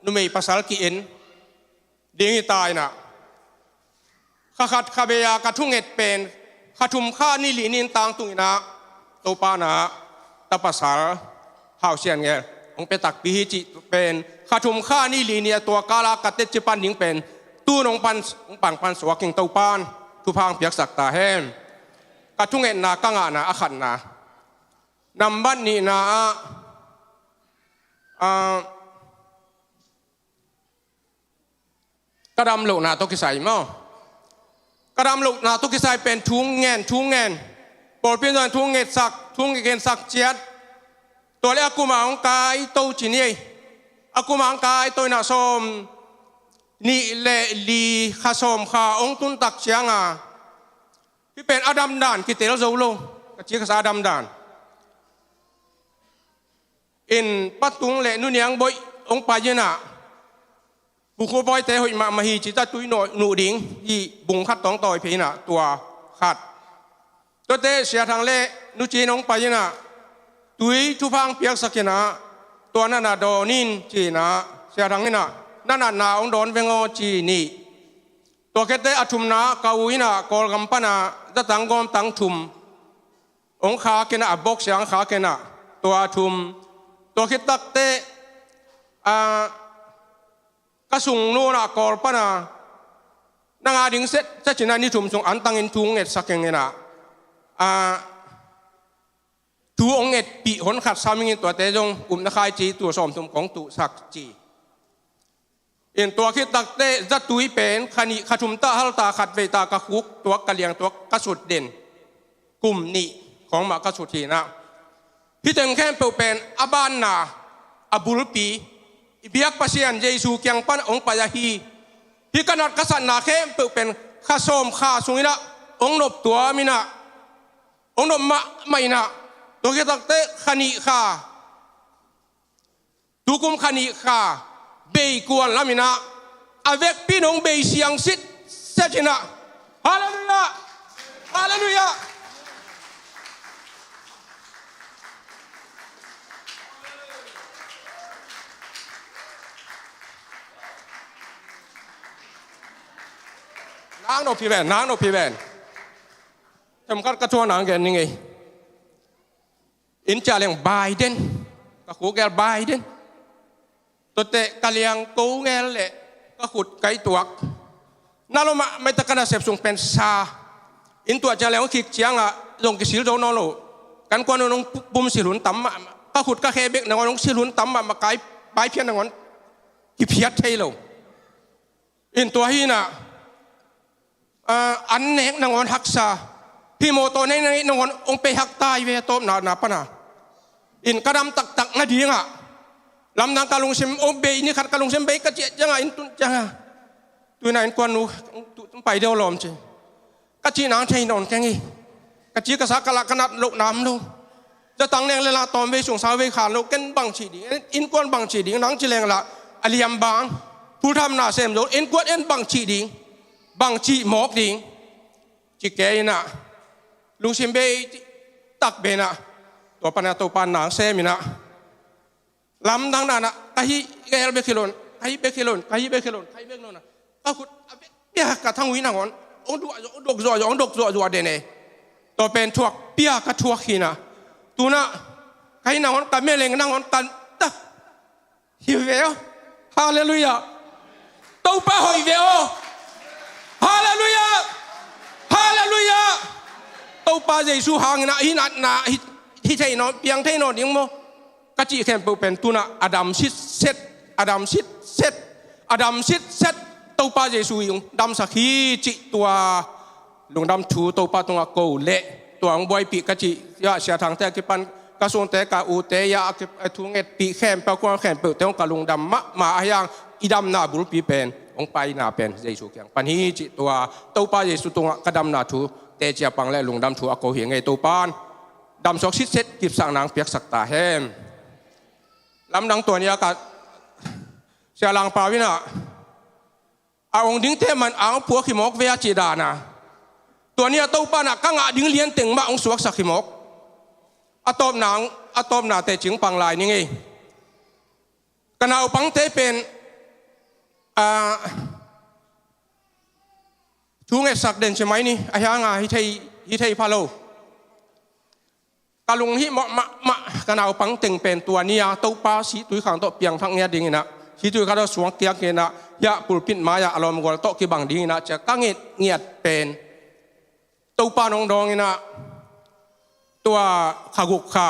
numei pasal ki-en ding hi ta ina, kha khat kha bei a ka thunget pen kha thum kha nih li ni in tangtung ina, Topa na ta pasal Hau Sian Ngel hong pia takpi hi cih pen kha thum kha nih li ni a, tua kal a ka tetci pan ding pen tu nong pan, hong pang pan suak ing, Topa in thupha hong piaksak ta hen. Ka thungetna ka ngahna a khatna. Nambat nihna ah, ah, ka dam lohna tawh kisai maw. Ka dam lohna tawh kisai pen thu ngen, thu ngen. Pawlpi in zong thu ngetsak, thu ngetsak ciat. Tua le a kum a hong kaito ci ni ei. A kum a hong kaito ina sawmnih le li kha sawm kha hong tun tak ciang a, hih pen a damdan kitel zo lo. Ka ci ka sa a damdan. In Pa Tung le Nu Niang Boih hong pai ina, Pu Khup Bawite hoih mahmah hi ci, zatui nuh ding hi, bung khat tawh hong tawi phei ina, tua khat. Tuate Sia Thang le Nu Cin hong pai ina, tui thupha hong piaksak ina, tua na na dawn in ci ina, Sia Thang ina, na natna hong dawn veng aw ci nih. Tua khit teh a thumna ka u ina Kawlgam pan a zatang gawmtang thum hong khak ina, a bok siang khak ina, tua thum. Tua khit tak teh, a, ka sung nu ina Kawl pan a na ngah ding set, set ci ina ni thum sung antang in thu ngetsak ing ina, a, thu hong ngetpih hon khat sam ing in, tuate zong upna khaici tul sawmthum kong tuhsak ci. In tua khit tak teh zatui pen kha nih kha thum ta hal ta, khat vei ta ka khuk tuak, ka liang tuak, ka sut den. Kum nih khawng mah ka sut hi ina. Hih teng khempeuh pen a banna, a bulpi, i biak Pasian Jesu kiang pan hong pai ahi. Hih ka nat ka satna khempeuh pen kha sawm kha sungin ah hong nop tuam in ah, hong nop mahmah in ah, tua khit takteh kha nih kha, tukum kha nih kha bei kuan lam in ah, a vekpi in hong bei siang sitset in ah. Halleluiah! Halleluiah! Nang nop hi ven, nang nop hi ven. Themkhat ka thuak nang gen ning ei. Inn ciah leng Biden, ka khuk gel Biden. Tuate ka liang ko gel leh ka khut kai tuak. Na lom ah maitak ka nasep sung pen sa. Inn tuah ciang leng hong khik ciangah zong kisil zo nawn lo. Kan kuan un hong pum sil hun tam mahmah. Ka khut ka khe bek nangawn hong sil hun tam mahmah, kai pai phiat nangawn kiphiat thei lo. In tua hi in ah, ah, an nek nangawn haksa. Hih mawtaw nek nangawn hong pei hak ta hi ve, tawpna na pan a. In ka dam taktak nadingah lamdang ka lungsim hong bei, ni khat ka lungsim bei ka ciah ciangah, inn tun ciangah, tu in ah innkuan nu hong pai deuh lawm ci. Ka cih nang thei nawn keng hi. Ka ci ka sa ka lah ka nat loh nam lo. Zatang leng le lah tawm vei sung sa vei khan lo, ken bang cih ding, innkuan bang cih ding, nang ci leng lah a liam bang, phulthamna sem zo, innkuan en bang cih ding, bang cih mawk ding. Ci kei in ah, lungsim bei tak bei in ah, tua pan ah Topa nang sem in ah, lamdang dan ah, ka hih gel bek hi lo in, ka hih bek hi lo in, ka hih bek hi lo in, ka hih bek lo in ah, ka khut a bek bek ka thang ui nangawn hong duak zuah, hong duak zuah, hong duak zuah zuah den e. Tua pen thuak pia ka thuak hi in ah, tu in ah, ka hih nangawn, ka meleng nangawn, ka ta hi ve aw. Halleluiah. Topa hoih ve aw. Halleluiah. Halleluiah. Topa Jesu hangin ah hih natna hi, hi thei nawn, piang thei nawn ding maw? Ka cih khempeuh pen tu in ah a dam sitset, a dam sitset, a dam sitset. Topa Jesu in hong damsak hi cih tua lungdam thu Topa tungah ko leh, tua hong buaipih ka cih, ya, Sia Thangte a kipan ka sungte, ka ute, ya, a ki-, a thu ngetpih khempeuh, kuang khempeuhte hong ka lungdam mahmah a, hiang i damna bulpi pen, hong paina pen Jesu kiang pan hi cih tua Topa Jesu tungah ka damna thu teci a pang leh lungdam thu a ko hi ing ei. Topa'n damsuak sitset kipsak nang piaksak ta hen. Lamdang tua ni a ka Sia Lang Pau in ah, a hong dingte man a hong puak hi mawk ve a cih dan a. Tua ni a Topa in ah ka ngah ding lian teng mah hong suaksak hi mawk. A tawpna, a tawpna teci pang lai ning ei. Ka naupangte pen, ah, thu ngetsak den ci mai ni, a hiang a hi thei, hi thei pha lo. Ka lunghimawh mahmah, ka naupang teng pen tua ni a Topa Situikha tawh piangthak ngiat dingin ah, Situikha tawh suang kiak in ah, hiah pulpit mai-ah a lawmgual tawh kibang dingin ah, ci a ka nget ngiat pen, Topa in hong dawng in ah, tua kha guk kha,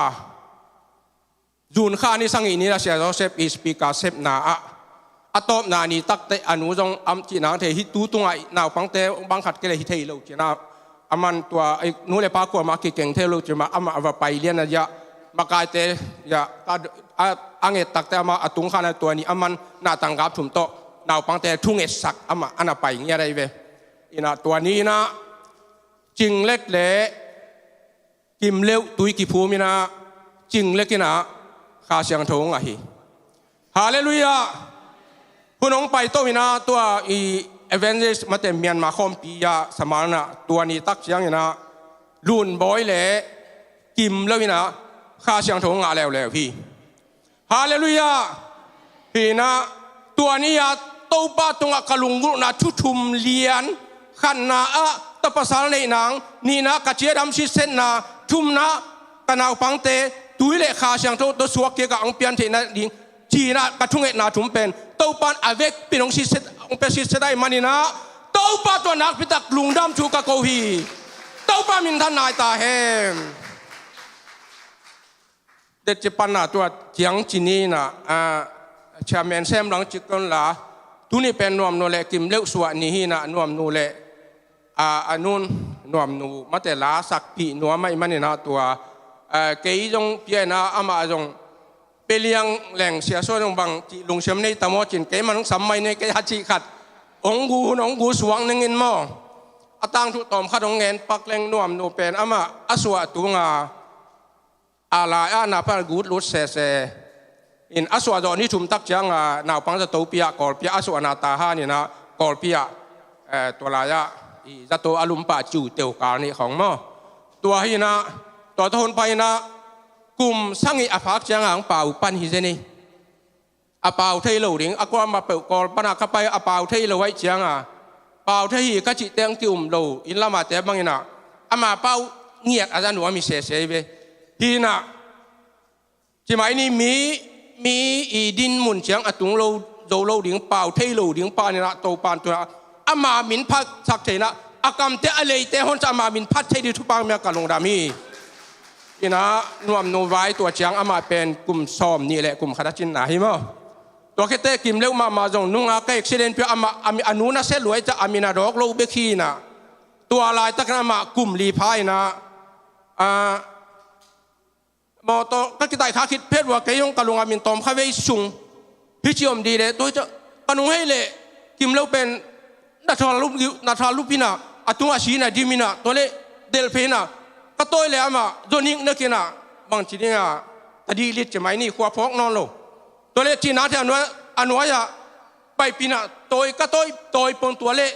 June kha ni sagih ni-in ah Sia Joseph i speaker sepna ah, a tawpna ni takteh a nu zong a cih nang thei hi, tu tungah naupangte bang khat kei leh hi thei lo ci-in ah, aman tua, eh, nu le pa kuamah kikeng thei lo ci mah, amah a va pai lian a, ya, makaite, ya, a, a, a nget takteh amah a tung kha-in ah tua ni aman natang gap thum tawh naupangte thu ngetsak amah a na pai ngiat ahi ve. In ah tua ni-in ah Cing Lek le Kim Leuh tui kiphum in ah, Cing Lek in ah Kha Siangtho hong ngah hi. Halleluiah. Hun hong paito in ah tua i evangelist mate Myanmar khawmpi ah Samal in ah tua ni tak ciangin ah Lun Bawi le Kim Leuh in ah Kha Siangtho hong ngah leuleu hi. Halleluiah. Hi in ah tua ni-a Topa tungah ka lunggulhna thu thum lian, khatna ah ta pasal neih nang, nihna ah ka cidam sitsetna, thumna ah ka naupangte tui le Kha Siangtho tawh suak kik a hong pian theihna ding, ci-in ah ka thungetna thum pen Topa in a vekpi in hong sitset, hong pia sitset ahih manin ah Topa tungah nakpi tak lungdam thu ka ko hi. Topa minthan nai ta hen. Teci panna tua ciang ci ni-in ah, ah, chairman sem lang ci kei un la, tuni pen Nuamnu le Kim Leuh suah ni hi in ah, Nuamnu le, ah, a nun Nuamnu mate la sakpih nuam ahih manin ah tua, ah, kei zong pia in ah amah zong pia liang leng Sia Suan zong bang cih lungsim nei tam aw ci-in, kei man sam mai ni, kei a cih khat Hong gu hun hong gu suak ningin maw, a tangthu tawm khat hong ngen pak leng nuamnu pen amah a suah tunga a lai-ah naupang gut lut sese in a suah zawh ni thum tak cianga naupang zato pia Kawlpi ah a suahna ta haninah Kawlpi ah, eh, tua lai-ah i zato a lumpah ciu teu kal nih khawng maw. Tua hinah tua tawh hun painah kum sagih a phak cianga hong pau pan hi zen hi. A pau thei lo ding a kuamah peuh Kawl panah ka pai a pau thei lo aih cianga pau thei hi ka cih teng ki-um lo inn lamate banginah ama pau ngiat a za nuam hi sese hi ve. Hinah cimai ni mi, mi i din mun ciang a tung lo zo lo ding pau thei lo ding paninah Topan tunah ama min phatsak theinah a kamte a leite honca ama min phat thei ding thupha mia ka lungdam hi. Inah nuamnu vai tua ciang amah pen kum sawm nih le kum khat a cinna hi maw. Tua khete kim leuh mahmah zong nunga ka accident pia amah a mi- a nu na se luai ca a min a dawk lo bek hinah tua laitakin amah kum li pha inah a mawtaw ka kitaih kha khit phet uh a kei hong ka lungah min tawm kha vei sung hi ci om dih leh tua hi ca ka nung hei leh kim leuh pen na thal lup, na thal lup hinah a tungah si na dim hinah tua leh delhphe hinah ka tawi leh amah zonik nakinah bangci dingah ta dih lit ci mai ni khua phawk nawn lo. Tua leh cihna thei a nuai, a nuai-ah paipinah tawi ka tawi tawi pong tua leh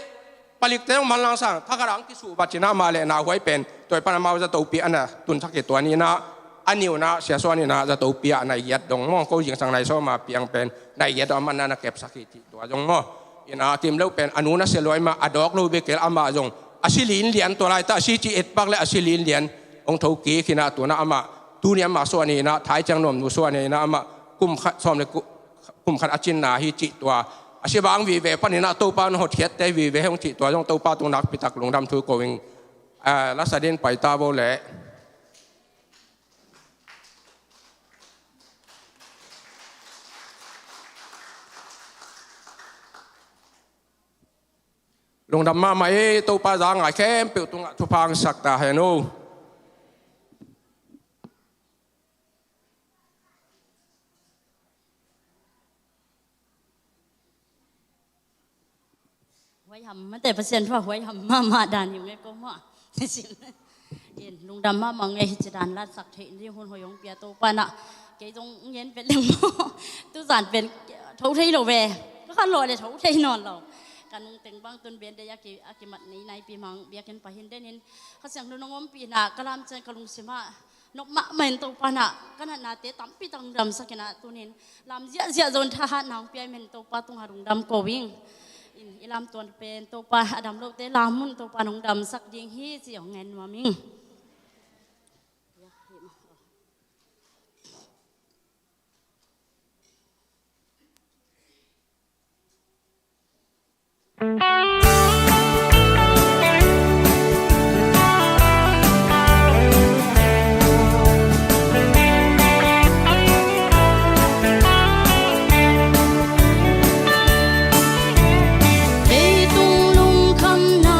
palikte hong manlang sang thakhat ang kisuh bat cinah amah leh nauhuai pen tawi pan amau zatopi a na tunsak hi tua ninah a niunah siasuan inah zatopi ah nai giat dong maw ko zingsang nai sawma piang pen nai giat dong a manna na kepsak hi cih tua zong maw. Inah kim leuh pen a nu na se luai mah a dawk lo bekel amah zong a si linlian tua laita a si ci etpak le a si linlian hong tho kik hinah tunah amah tuni amah suan hinah thai ciang nuamnu suan hinah amah kum khat sawm le ku- kum khat a cinna hi cih tua a si bang vive paninah Topa na hotkhiatte vive hong cih tua zong Topa tung nakpitak lungdam thu ko ing. Ah, lasa din paita bo leh lungdam mahmah ei Topa za ngai khempeuh tungah thupha hong sak ta hen uh. Huaiham mate Pasian thu a huaiham mahmah dan hi ngei ko maw. In lungdam mahmah ngei hi ci dan latsak theih ni hun hoi hong pia Topa nah kei zong ngen pen leng maw. Tuzan pen tho thei lo ve. Ka khan lo le tho thei nawn lo. Ka nung teng bang tun ben dei a ki, a kimat nei naipi mang biakinn pahin den in Kha Siangtho nong ompih nah ka lam cian ka lungsim ah nop mahmah in Topa nah ka natnate tampi tak lungdamsak inah tunin lam ziahziah zong thahat nang pia in Topa tungah lungdam ko ing. In i lam tuan pen Topa a dam lote lam mun Topa nong damsak ding hi ci hong ngen nuam ing. Leitung lungkhamna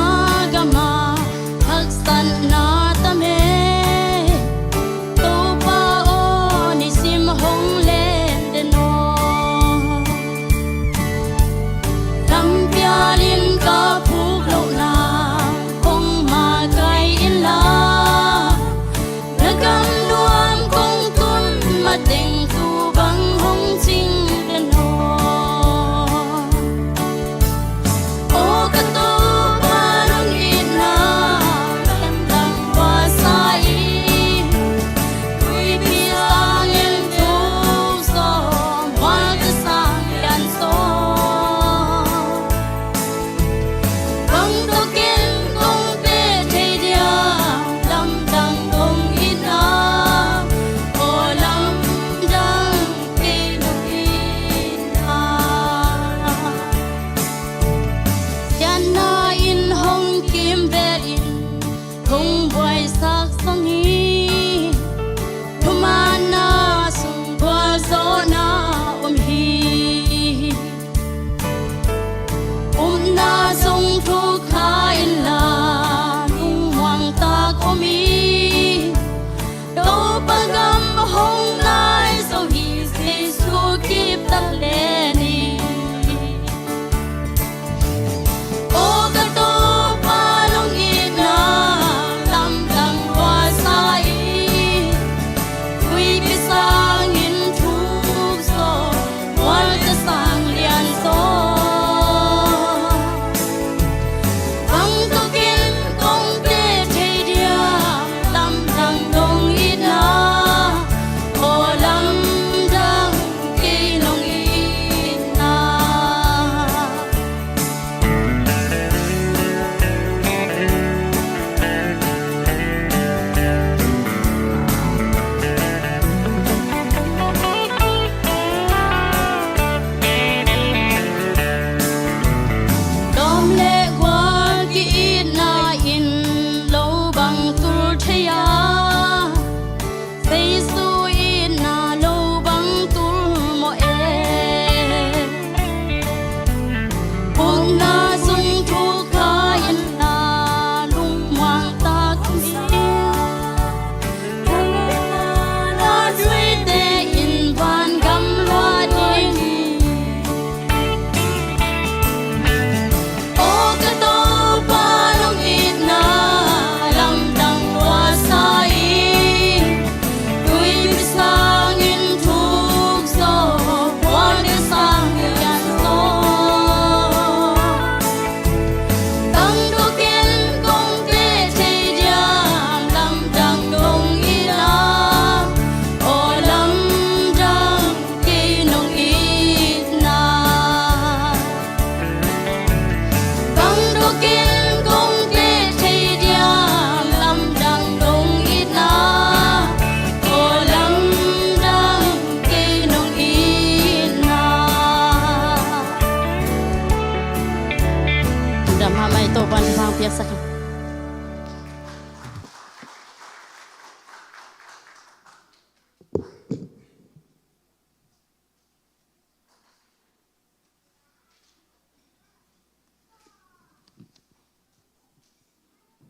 gamah haksatna tam e. Topa aw nisim hong len den aw. Lampial in ka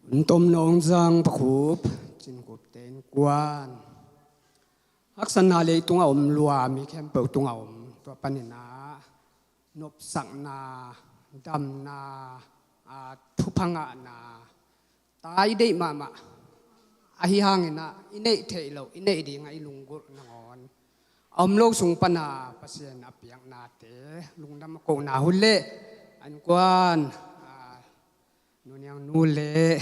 Hun tom nong zang Pa Khup, Cin Khup te innkuan, haksatna leitungah om lua mi khempeuh tungah om, tua panin ah nopsakna, damna, a, thupha ngahna, ta i deih mahmah, ahi hangin ah i neih theih loh, i neih dingah i lunggulh nangawn a om lo sung pana Pasian a piaknate, lungdam a kohna hun leh a innkuan, a, Nu Niang nu leh,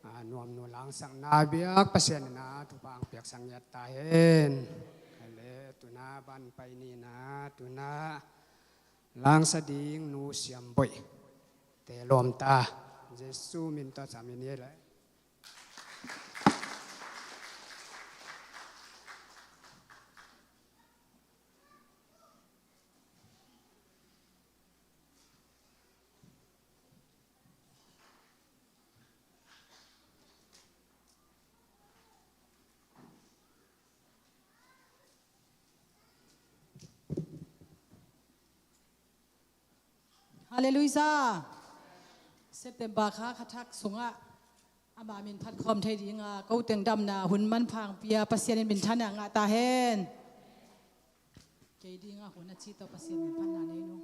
a, Nuam nu langsakna biak Pasian in ah thupha ang piaksak ngiat ta hen. Leh tuna ban pai ni na, tuna langsa ding Nu Siam Boih te lawm ta. Jesu min tawh cam in hi leh. Halleluiah. September kha, kha thak sungah ama min phat khawm thei dinga ko teng damna hun manpha ang pia Pasian in minthanna ngah ta hen. Kei dinga hun a ci tawh Pasian min phatna nei nu.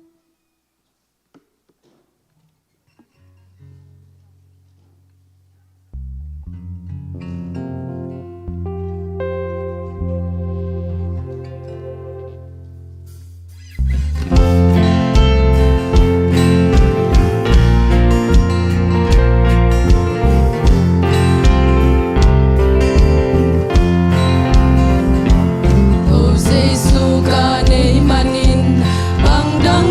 O Jesu, ka neih manin bang dang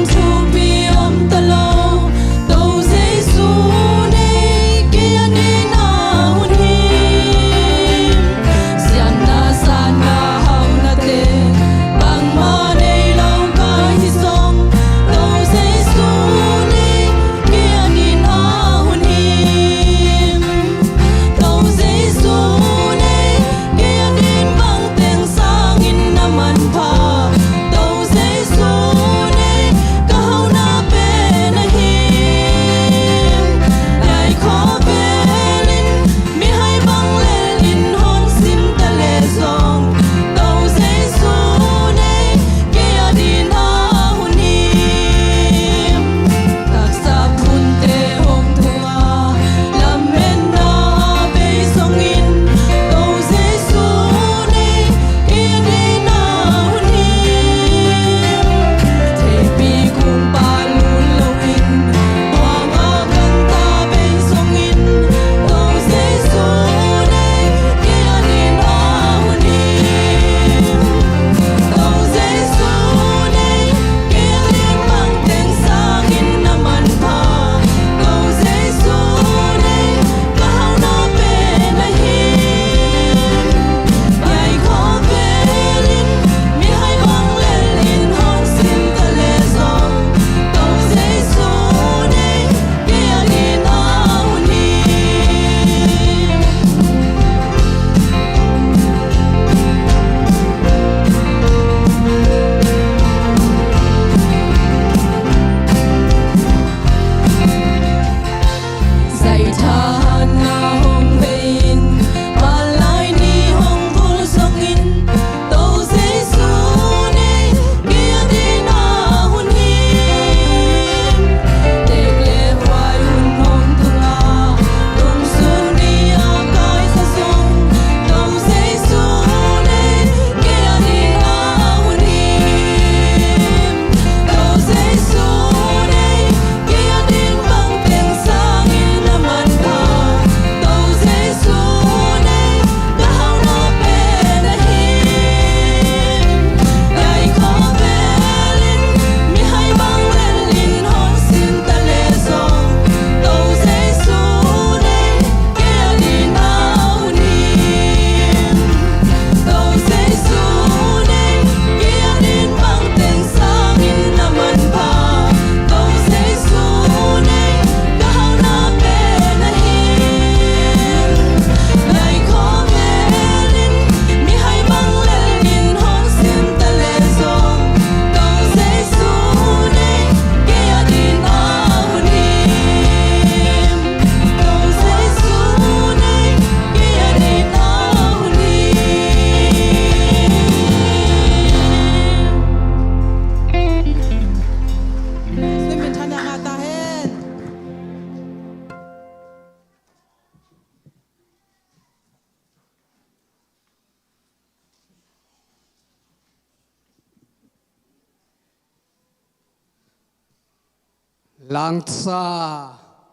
Langsa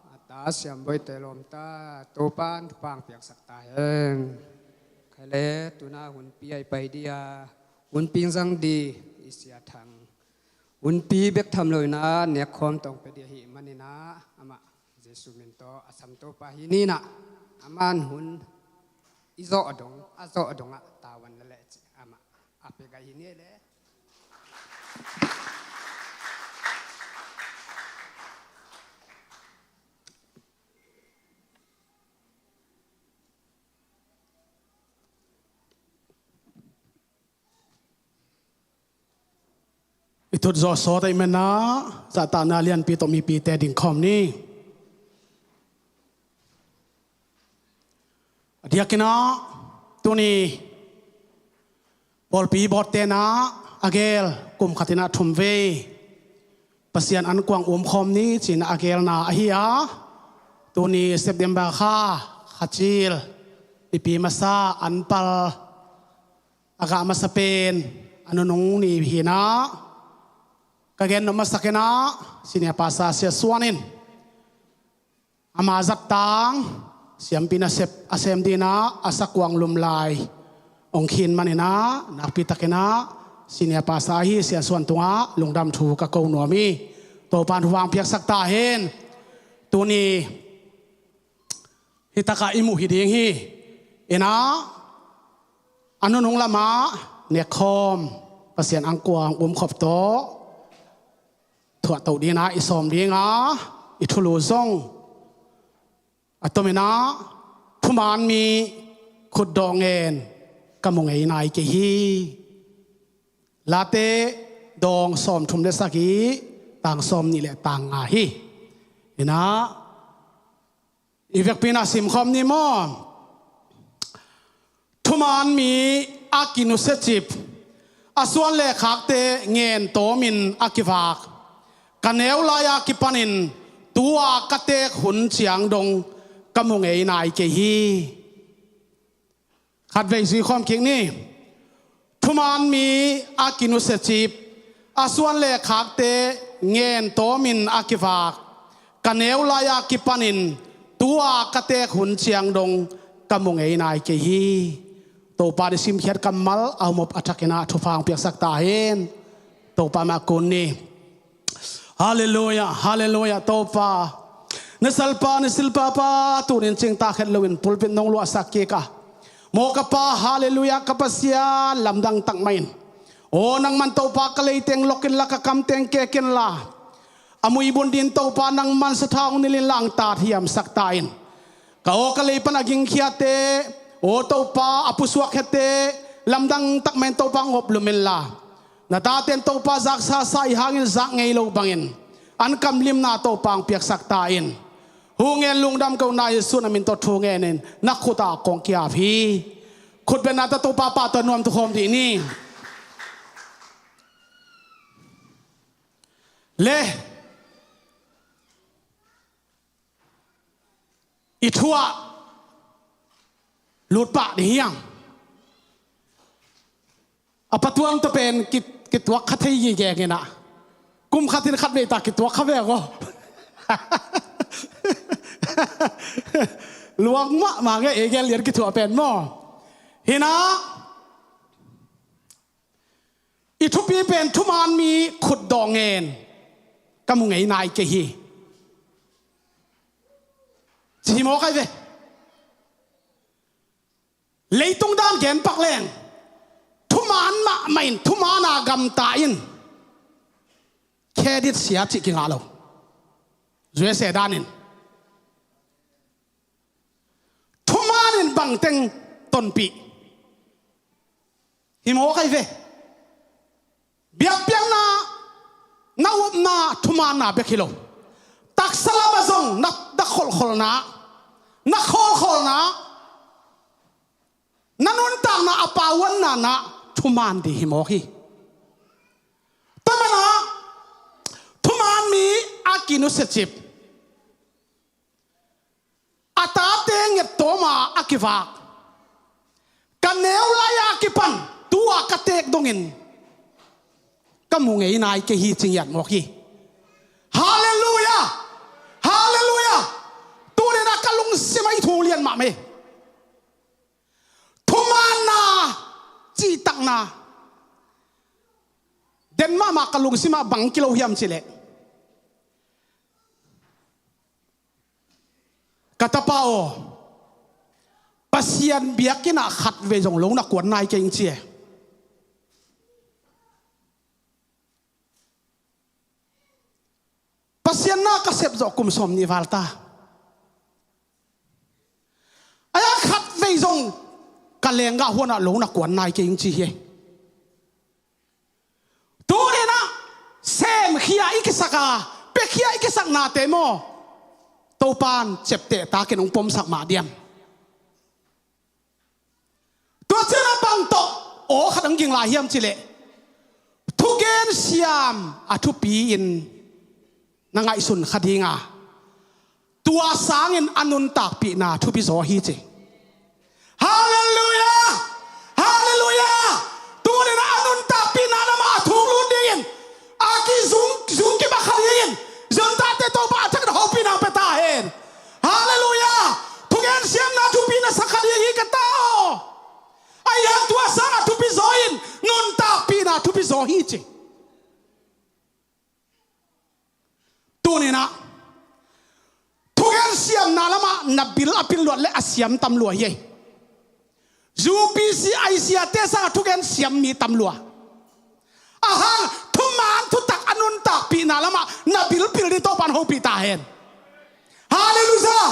a ta siamboite lawmta Topan thupha piaksak ta hen. Khaile tuna hunpi ai pai dia, hunpi zang di i sia thang. Hunpi bek tham lo ina nekkhawm tawng pe dia hi manina amah Jesu min tawh a sam Topa hi nina aman hun i zawh dong a zawh dongah tawan la leh ci amah a pe gai hi ni le. I thut zawh sawt ahih manin ah zahtakna lianpi tawh mipite dingkhawm ni. A diakin ah tuni pawlpi bawhte in ah a gel kum khat in ah thum vei Pasian ankuang umkhawm ni ci-in a gelna ahi a, tuni September kha, kha cil, Nipi masa an pal a gah masa pen a nunung ni hi-in ah ka gen nop masak in ah Senior Pastor Sia Suan in ama zattang siampi nasep a sem dingin ah a sakuang lumlai hong khin manin ah nakpi takin ah Senior Pastor ahi Sia Suan tungah lungdam thu ka ko nuam hi. Topan thupha piaksak ta hen. Tuni hi takah i muh hi ding hi. Ina a nunung lamah nekkhawm Pasian ankuang umkhop tawh thuahtoh dingin ah i sawm ding a, i thulu zong a tomin ah thuman mi khutdawh ngen ka mu ngei nai kei hi. Late dawng sawmthum le sagih, tang sawmnih le tang nga hi. Ina i vekpi in ah simkhawm ni maw? Thuman mi a kinusiacip, a suan le khakte ngen tawmin a kivak, ka neu lai-a kipanin tu-a ka teek hun ciang dong ka mu ngei nai kei hi. Khatvei zuikhawm kik ni. Thuman mi a kinusiacip, a suan le khakte ngen tawmin a kivak, ka neu lai-a kipanin tu-a ka teek hun ciang dong ka mu ngei nai kei hi. Topa i simkhiat kammal a humop a thakin ah thupha piaksak ta hen. Topa mah kun ni. Halleluia, halleluia, Topa. Na salpa, na silpa pa, tunin cingtak het loin pulpit nong luahsak kik a, maw ka Pa, halleluia, ka Pasian lamdang tak mah in. Aw, nangman Topa ka leiteng lok inla, ka kamteng kek inla, a muibun dingin Topa nangman sathau nilh inla hong tat hiamsak ta in. Ka aw ka lei pan a gingkhiate, aw Topa a pusuak khete, lamdang tak mah in Topa hong hoplum inla, na tate in Topa zaksa sa i hangin zak ngei lo bangin an kamlimna Topa hong piaksak ta in. Hu ngen lungdam ko na Jesu na min tawh thu ngenin na khutah kong kiap hi. Khutbetna tawh Topa pahtawi nuam tu khawm dih ni. Le i thu ah lut pah ding hiam? A patuang tawh pen ki, kituak kha thei gige ngen ah, kum khat in khatvei ta kituak kha ve aw. Luang mahmah nge, e gel lian kithuah pen maw? Hi-in ah i thupi pen thuman mi khutdawh ngen ka mu ngei nai kei hi, ci hi mawk ai ve. Leitung dan gen pak leng thuman mahmah in thuman a gamta in credit sia cih kingah lo. U S A danin thuman in bangteng tonpih hi mawk ai ve. Biakpiakna, na upna thumanna bek hi lo. Taksa lamah zong na, na kholhkholhna, na kholhkholhna, na nuntakna a pauanna na thuman ding hi mawk hi. Tua manin ah thuman mi a kinusiacip, a tate nget tawma a kivak, ka neu lai-a kipan tu-a ka teek dongin ka mu ngei nai kei hi, ci ngiat mawk hi. Halleluia. Siam a i thu lian mahmah hi. Thumaanna, cihtakna, den mahmah ka lungsimah bang kilo hiam cileh, ka tapa aw, Pasian biakinn ah khat vei zong lo na kuan nai kei ing ci e. Pasian na ka sep zawh kum sawm nih val ta. Ai-a khat vei zong ka lenggah huan ah lo na kuan nai kei ing ci hi. Tuni-in ah semkhia i kisak a, piakhia i kisaknate maw, Topan ciapteh takin hong pomsak mah diam? Tua ciangin a bang tawh aw khat hong ging lai hiam cileh, thugen siam a thupi-in na ngaihsun kha ding a, tua sangin a nuntakpihna thupi zaw hi ci. Halleluiah! Halleluiah! Tuni-in a nuntakpihna lamah a thuk lut dingin a kizung, zung kibakha dingin Zion tate Topa a thak na hopihna pia ta hen. Halleluiah! Thugen siamna thupi na sak kha ding hi ka ta aw. Ahi hang tua sangin a thupi zaw in nuntakpihna thupi zaw hi ci. Tuni-in ah thugen siamna lamah na bil a pil luat le a siam tam lua hi. U P C I C a te sangah thugen siam mi tam lua. Ahang thuman thutak a nuntakpihna lamah na bilpil ding Topan hopih ta hen. Halleluiah!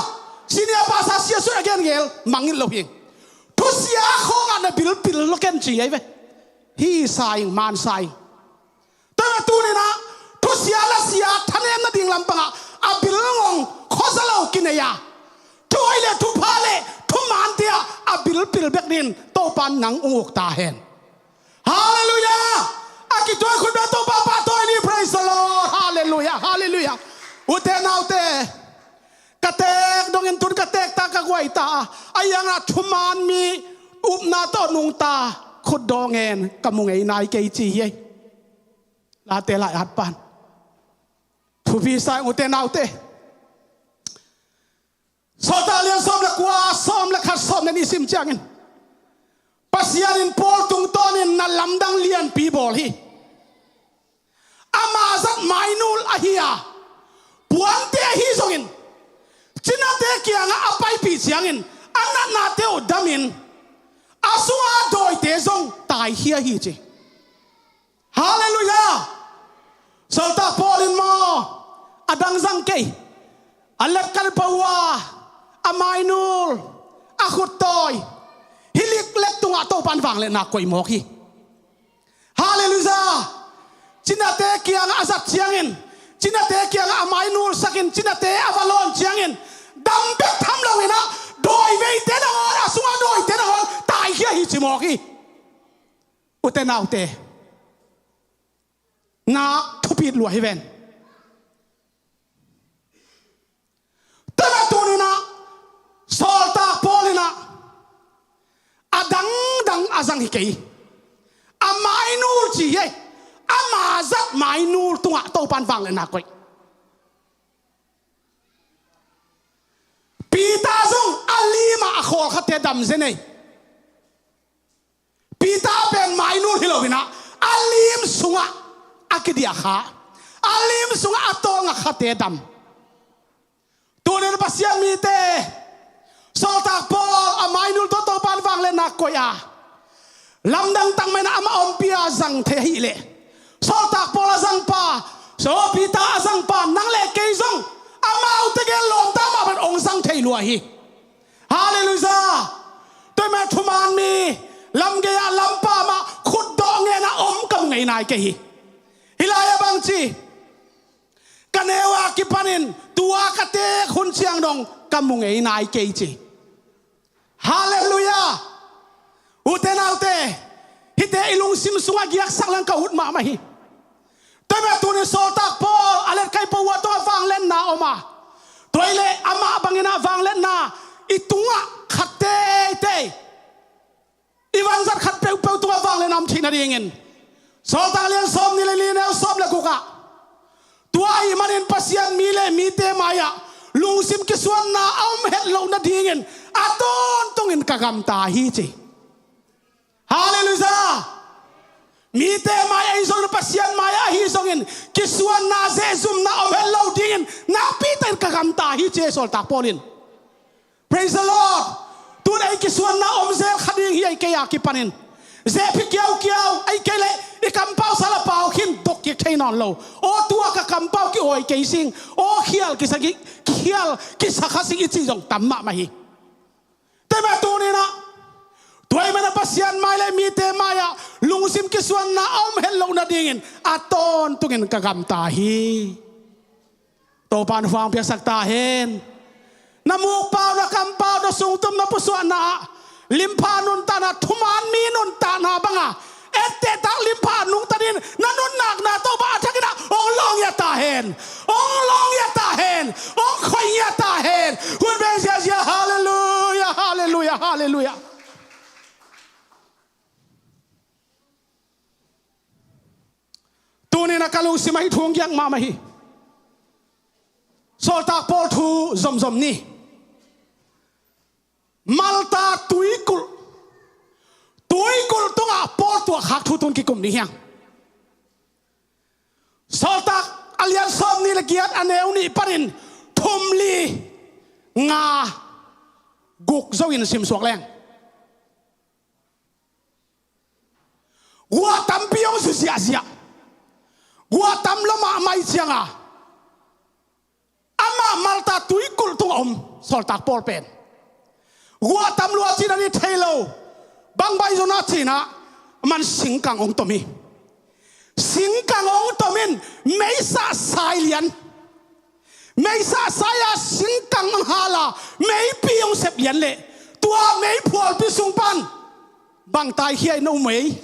Senior pastor sia sut a gen ngel mangngilh lo hi. Thusia khawngah na bilpil lo ken ci ei ve. Hi sa ing, man sa ing. Tua tuni-in ah thusia lasia thanem nading lampangah a bilngong khuaza lo kinei a, thuhoih le thupha le thumaante ah a bilpil bek dingin Topan nang hong uk ta hen. Halleluiah! A kituak khut bek Topa pahtawi ni, praise the Lord. Halleluiah, halleluiah. Ute naute, ka teek dongin tun ka teek ta, ka guai ta a, a iangah thuman mi upna tawh nungta khutdawh ngen ka mu ngei nai kei ci hi. Late lai-at pan thupi sa ing ute naute. Sawltak lian sawm le kua, sawm le khat, sawm le nih sim ciangin Pasian in Paul tungtawnin na lamdang lianpi bawl hi. Ama zat mainul ahi a, puante ahi zongin cinate kiangah a paipih ciangin a natnate uh damin a sunga dawite zong taikhia hi ci. Halleluiah! Sawltak Paul in maw, a dang zang kei, a letkal pau a, a mainul, a khuttawi, hih liklek tungah Topan vangliatna koih mawk hi. Halleluiah! Cinate kiangah a zat ciangin, cinate kiangah a mainul sakin, cinate a va lawn ciangin dam bek tham loinah dawi veite nangawn, a sunga dawite nangawn taikhia hi ci mawk hi. Ute naute, nak thupi lua hi ven. Tua tuni-in ah Sawltak Paul in ah a dangdang a zang hi kei. A mainul ci hi. Ama zat mainul tungah Topan vangliatna koih. Peter zong a limah a khawlkhate dam zen ei. Peter pen mainul hi loinah a lim sungah a kidiah kha, a lim sungah a tawlnga khate dam. Tunin Pasian mite, Sawltak Paul a mainul tawh Topan vangliatna koih a, lamdang takmahin amah ompi a zang thei ahih leh, Sawltak Paul a zangpa, Sawltak Peter a zangpa, nang le kei zong amaute gen lawmta mah bangin hong zang thei lua hi. Halleluiah! Tua ahih manin thuman mi lamgei ah, lampa mah khutdawh ngen a om ka mu ngei nai kei hi. Hih lai-ah bangci, ka neu a kipanin tua ka teek hun ciang dong ka mu ngei nai kei ci. Halleluiah! Ute naute, hihte i lungsim sungah giaksak leng ka ut mahmah hi. Tua ahih manin tunin Sawltak Paul a letkal pau a tungah vangliatna om a, tua ahih leh amah bangin ah vangliatna i tungah khat teitei, i vanzat khat peuhpeuh tungah vangliatna om theih nadingin Sawltak lian sawm nih le li, neu sawm le guk ah, tua ahih manin Pasian mi le mite mai-ah lungsim kisuanna a om het loh nadingin a tawntungin ka gamta hi, ci. Halleluiah. Mite mai ahi zongin, Pasian mai ahi zongin, kisuanna zehzumna om het loh dingin nakpi takin ka gamta hi, ci sawltak Paul in. Praise the Lord. Tun ei kisuanna om zel kha ding hi, ei kei a kipanin zehphi kiaukiau, ei kei leh i kampau sal a pau khin dok kik thei nawn lo. Aw, tua ka kampau kihawi kei sing. Aw, khial kisa, khial kisa kha sing i cih zong tam mahmah hi. Tua ahih manin tuni-in ah, tua ahih manin ah Pasian mai le mite mai-ah lungsim kisuanna a om het loh nadingin a tawntungin ka gamta hi. Topa'n hong piaksak ta hen. Na mukpau, na kampau, na sungtum, na pusuahna ah limpha nuntakna, thuman mi nuntakna banga etteh tak limpha nungta dingin na nuntakna Topa a thakin ah hong lawng ia ta hen. Hong lawng ia ta hen. Hong khoih ia ta hen. Hun beng ziazia. Halleluiah, halleluiah, halleluiah. Tuni-in ah ka lungsim ah hih thu hong giak mahmah hi. Sawltak Paul thu zomzom ni. Malta tuikulh, tuikulh tungah Paul tuahkhak thu tun kikum ding hi hang. Sawltak a lian sawmnih le giat, a neu nih panin thum, li, nga, guk zo-in simsuak leng. Guah tampi hong zu ziahziah. Guah tam lua mahmah ahih ciangin amah Malta tuikulh tungah om sawltak Paul pen guah tam lua cih na hi thei lo. Bang bang zong na cih na, aman singkang hong tom hi. Singkang hong tom in meisa sai lian, meisa sai-a singkang hong hal a meipi hong sep lian leh tua meiphualpi sung pan bang taikhia in na om ei?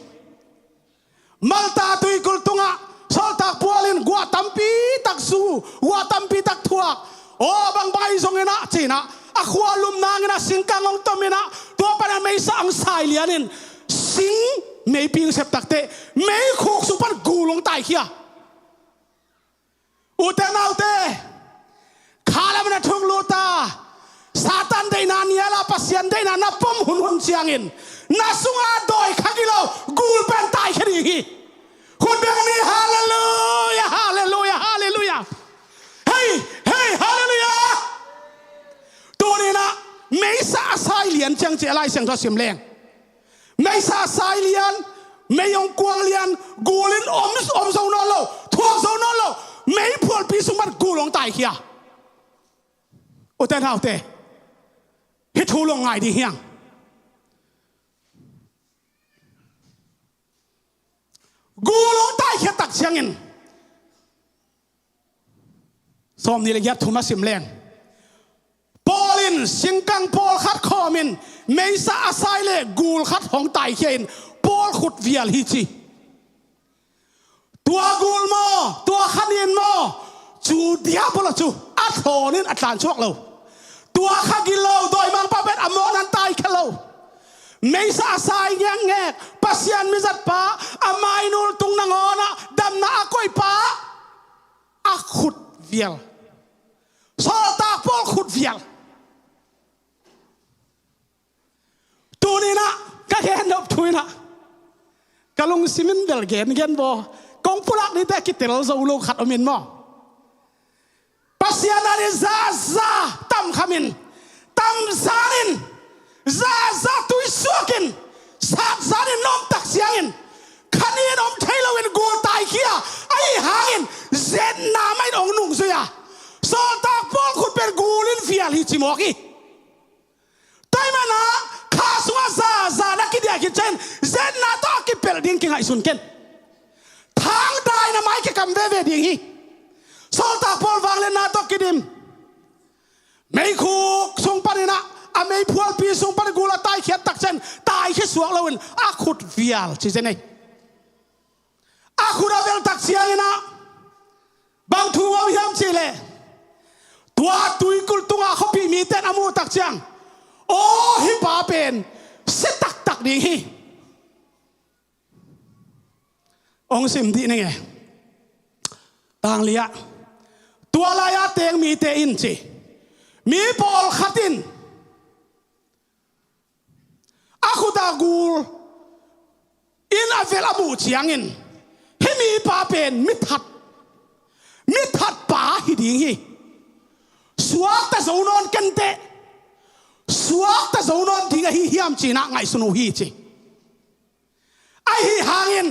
Malta tuikulh tungah sawltak Paul in guah tampi tak zu, guah tampi tak thuak. Aw, bang bang ahi zongin ah, ci-in ah, a khua lum nangin ah singkang hong tom in ah, tua panin ah meisa hong sai lian in sing meipi hong sep takteh meikhuk sung pan gul hong taikhia. Ute naute, kha lam na thuk lut a, Satan deihna nial a Pasian deihna na pom hunhun ciangin na sunga dawi kha gilo gul pen taikhia ding hi. Hun beng ni. Halleluiah, halleluiah, halleluiah. Hei, hei, halleluiah. Tuni-in ah meisa a sai lian ciang ci a, Lai Siangtho sim leng. Meisa sai lian, mei hong kuang lian, gul in om, om zo nawn lo, thuak zo nawn lo, meiphualpi sung pan gul hong taikhia. Ute naute, hih thu lawng ngai ding hi hang. Gul hong taikhia tak ciangin, sawmnih le giat, thum a sim leng. Paul in singkang pawlkhat khawm in meisa a sai leh gul khat hong taikhia in Paul khut vial hi ci. Tua gul maw, tua khanin maw, cu Diabol a cu a thawn in a tlansuak lo. Tua kha gilo, dawimangpa pen a mawhna in taikhia lo. Meisa a sai ngekngek, Pasian mizatpa, a mainul tung nangawn ah damna a koihpa a khut vial. Sawltak Paul khut vial. Tuni-in ah ka gen nop thu in ah ka lungsim in bel gen gen baw. Kong pulak dingte kitel zo lo khat om in maw? Pasian ading zaza tam khamin, tam zanin, zaza tuisuakin, sat zanin na om tak ciangin, khanin om thei loin gul taikhia, ahi hangin zetna mah in hong nungzui a, sawltak Paul khut pen gul in vial hi ci mawk hi. Tua ahih manin ah kha sungah zaza na kidiah khit ciangin zetna tawh a kipelh ding kingaihsun ken. Thangdaina mai kikam veve ding hi. Sawltak Paul vangliatna tawh kidim, meikhuk sung panin ah, a meiphualpi sung panin gul a taikhiat tak ciangin taikhia suak loin a khut vial ci zen ei. A khut a vial tak ciangin ah bang thu om hiam cih leh, tua tuikulh tungah khuapi mite in a muh tak ciang, aw, hih pa pen si taktak ding hi. Hong sim dih ning e. Tang li ah, tua lai-a teng mite in ci, Mi pawlkhat in a khut a gul in a velh a muh ciangin, hih mipa pen mithat, mithat pa hi ding hi. Suakta zo nawn kenteh, suakta zo nawn ding ahi hiam ci-in ah ngaihsun uh hi ci. Ahi hangin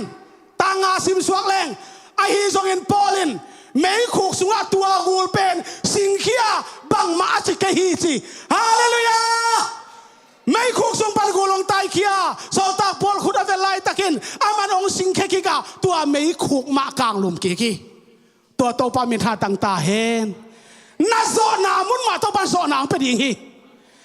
tang nga sim suak leng, ahi zongin Paul in meikhuk sungah tua gul pen singkhia, bangmah a ci kei hi ci. Halleluiah! Meikhuk sung pan gul hong taikhia, sawltak Paul khut a velh laitakin aman hong singkhia kik a, tua meikhuk mah kanglum kik hi. Tua Topa min tha tang ta hen. Na zawhna mun mah Topa in zawhna hong pia ding hi.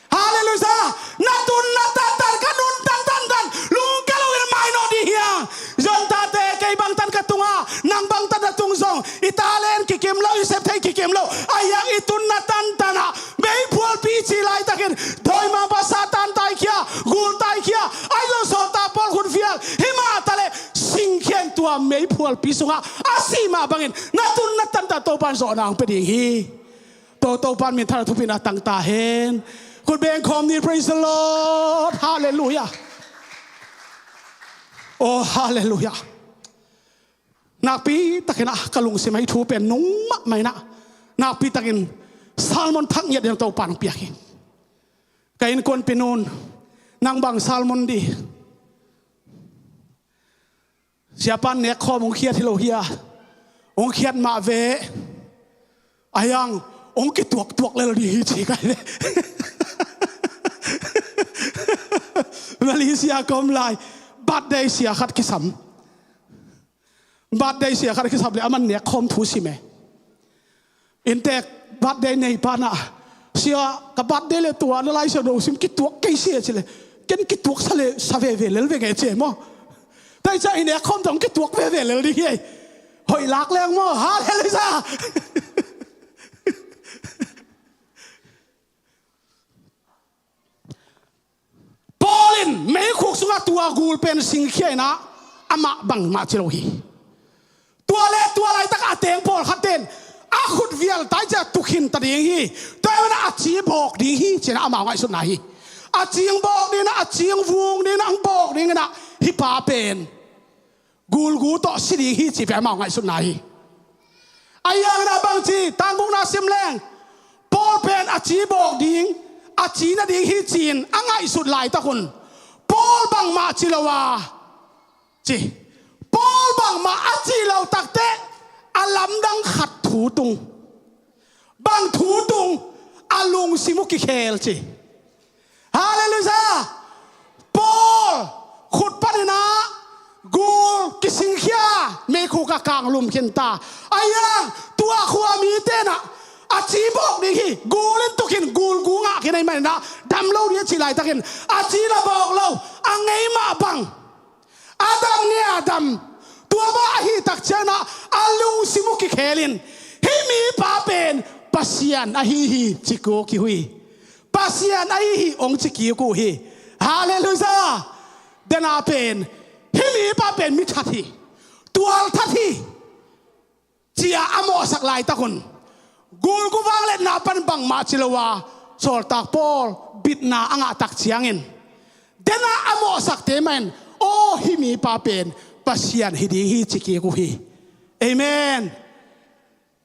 Halleluiah. Na tun na tantan, ka nun tan tantan, lungkia loin mai nawn ding hi hang. Zon tate, kei bangtan ka tung a, nang bangtan na tung zong, i talent kikim lo, i sep theih kikim lo. Ahi hang i tun na tantan ah meiphualpi ci laitakin, dawimangpa Satan taikhia, gul taikhia, ahi zong sawltak Paul khut vial, himah taleh singkhia in tua meiphualpi sungah a sih mah bangin na tun na tantan Topa in zawhna hong pia ding hi. Tua Topa min tha, thupina tang ta hen. Khut beng khawm ni. Praise the Lord. Halleluiah. Oh, halleluiah. Nakpi takin ah ka lungsim ah hih thu pen nung mahmah in ah, nakpi takin sermon thak ngiat ding Topa in hong piak hi. Ka innkuanpihnu in, nang bang sermon ding? Siapa in nek khawm hong khiat hi lo hia? Hong khiat mah ve. Ahi hang hong kituaktuak lel ding hi ci kai ve. Malaysia ka om lai, birthday sia khat kisam. Birthday sia khat kisam leh aman nek khawm thu sim e. Inntek birthday neipa in ah, sia, ka birthday leh tua na Lai Siangtho sim kituak kei sia ci leh, ken kituak sa leh sa veve lel veng e ci e maw. Tua hi ciang i nek khawm tawh hong kituak veve lel ding hi ei. Hoih lak leng maw. Halleluiah. Paul in meikhuk sungah tua gul pen singkhia in ah, amah bangmah ci lo hi. Tua leh tua laitak a teng pawlkhat ten a khut vial tai ciang tu khin ta ding hi. Tua hi in ah a ci bawk ding hi ci-in ah amau ngaihsutna hi. A ci hong bawk ding in ah, a ci hong vung ding in ah, hong bawk ding in ah, hih pa pen gulgu tawh si ding hi cih pen amau ngaihsutna hi. Ahi hangin ah bangci, tang gukna sim leng, Paul pen a ci bawk ding, a ci nading hi ci-in a ngaihsut laitak un, Paul bangmah ci lo a ci. Paul bangmah a cih lo takteh a lamdang khat thu tung. Bang thu tung? A lungsim uh kikhel ci. Halleluiah. Paul khut panin ah gul kisingkhia, meikhuk ah kanglum khin ta. Ahi hang tua khua mite in ah a ci bawk ding hi, gul in tu khin, gulgu ngah khin ahih manin ah dam lo ding a cih laitakin a ci na bawk lo, a ngei mah bang. A dam nge a dam. Tua mah ahih tak ciangin ah a lungsim uh kikhel in, hih mipa pen Pasian ahi hi ci kik uh hi. Pasian ahi hi hong ci kik uh hi. Halleluiah. Dena pen, hih mipa pen mi that hi, tual that hi ci-a a mawhsak laitak un, gulgu vangliatna pan bangmah ci lo a, sawltak Paul bitna a ngah tak ciangin, dena a mawhsakte mah in, aw, hih mipa pen Pasian hi ding hi ci kik uh hi. Amen.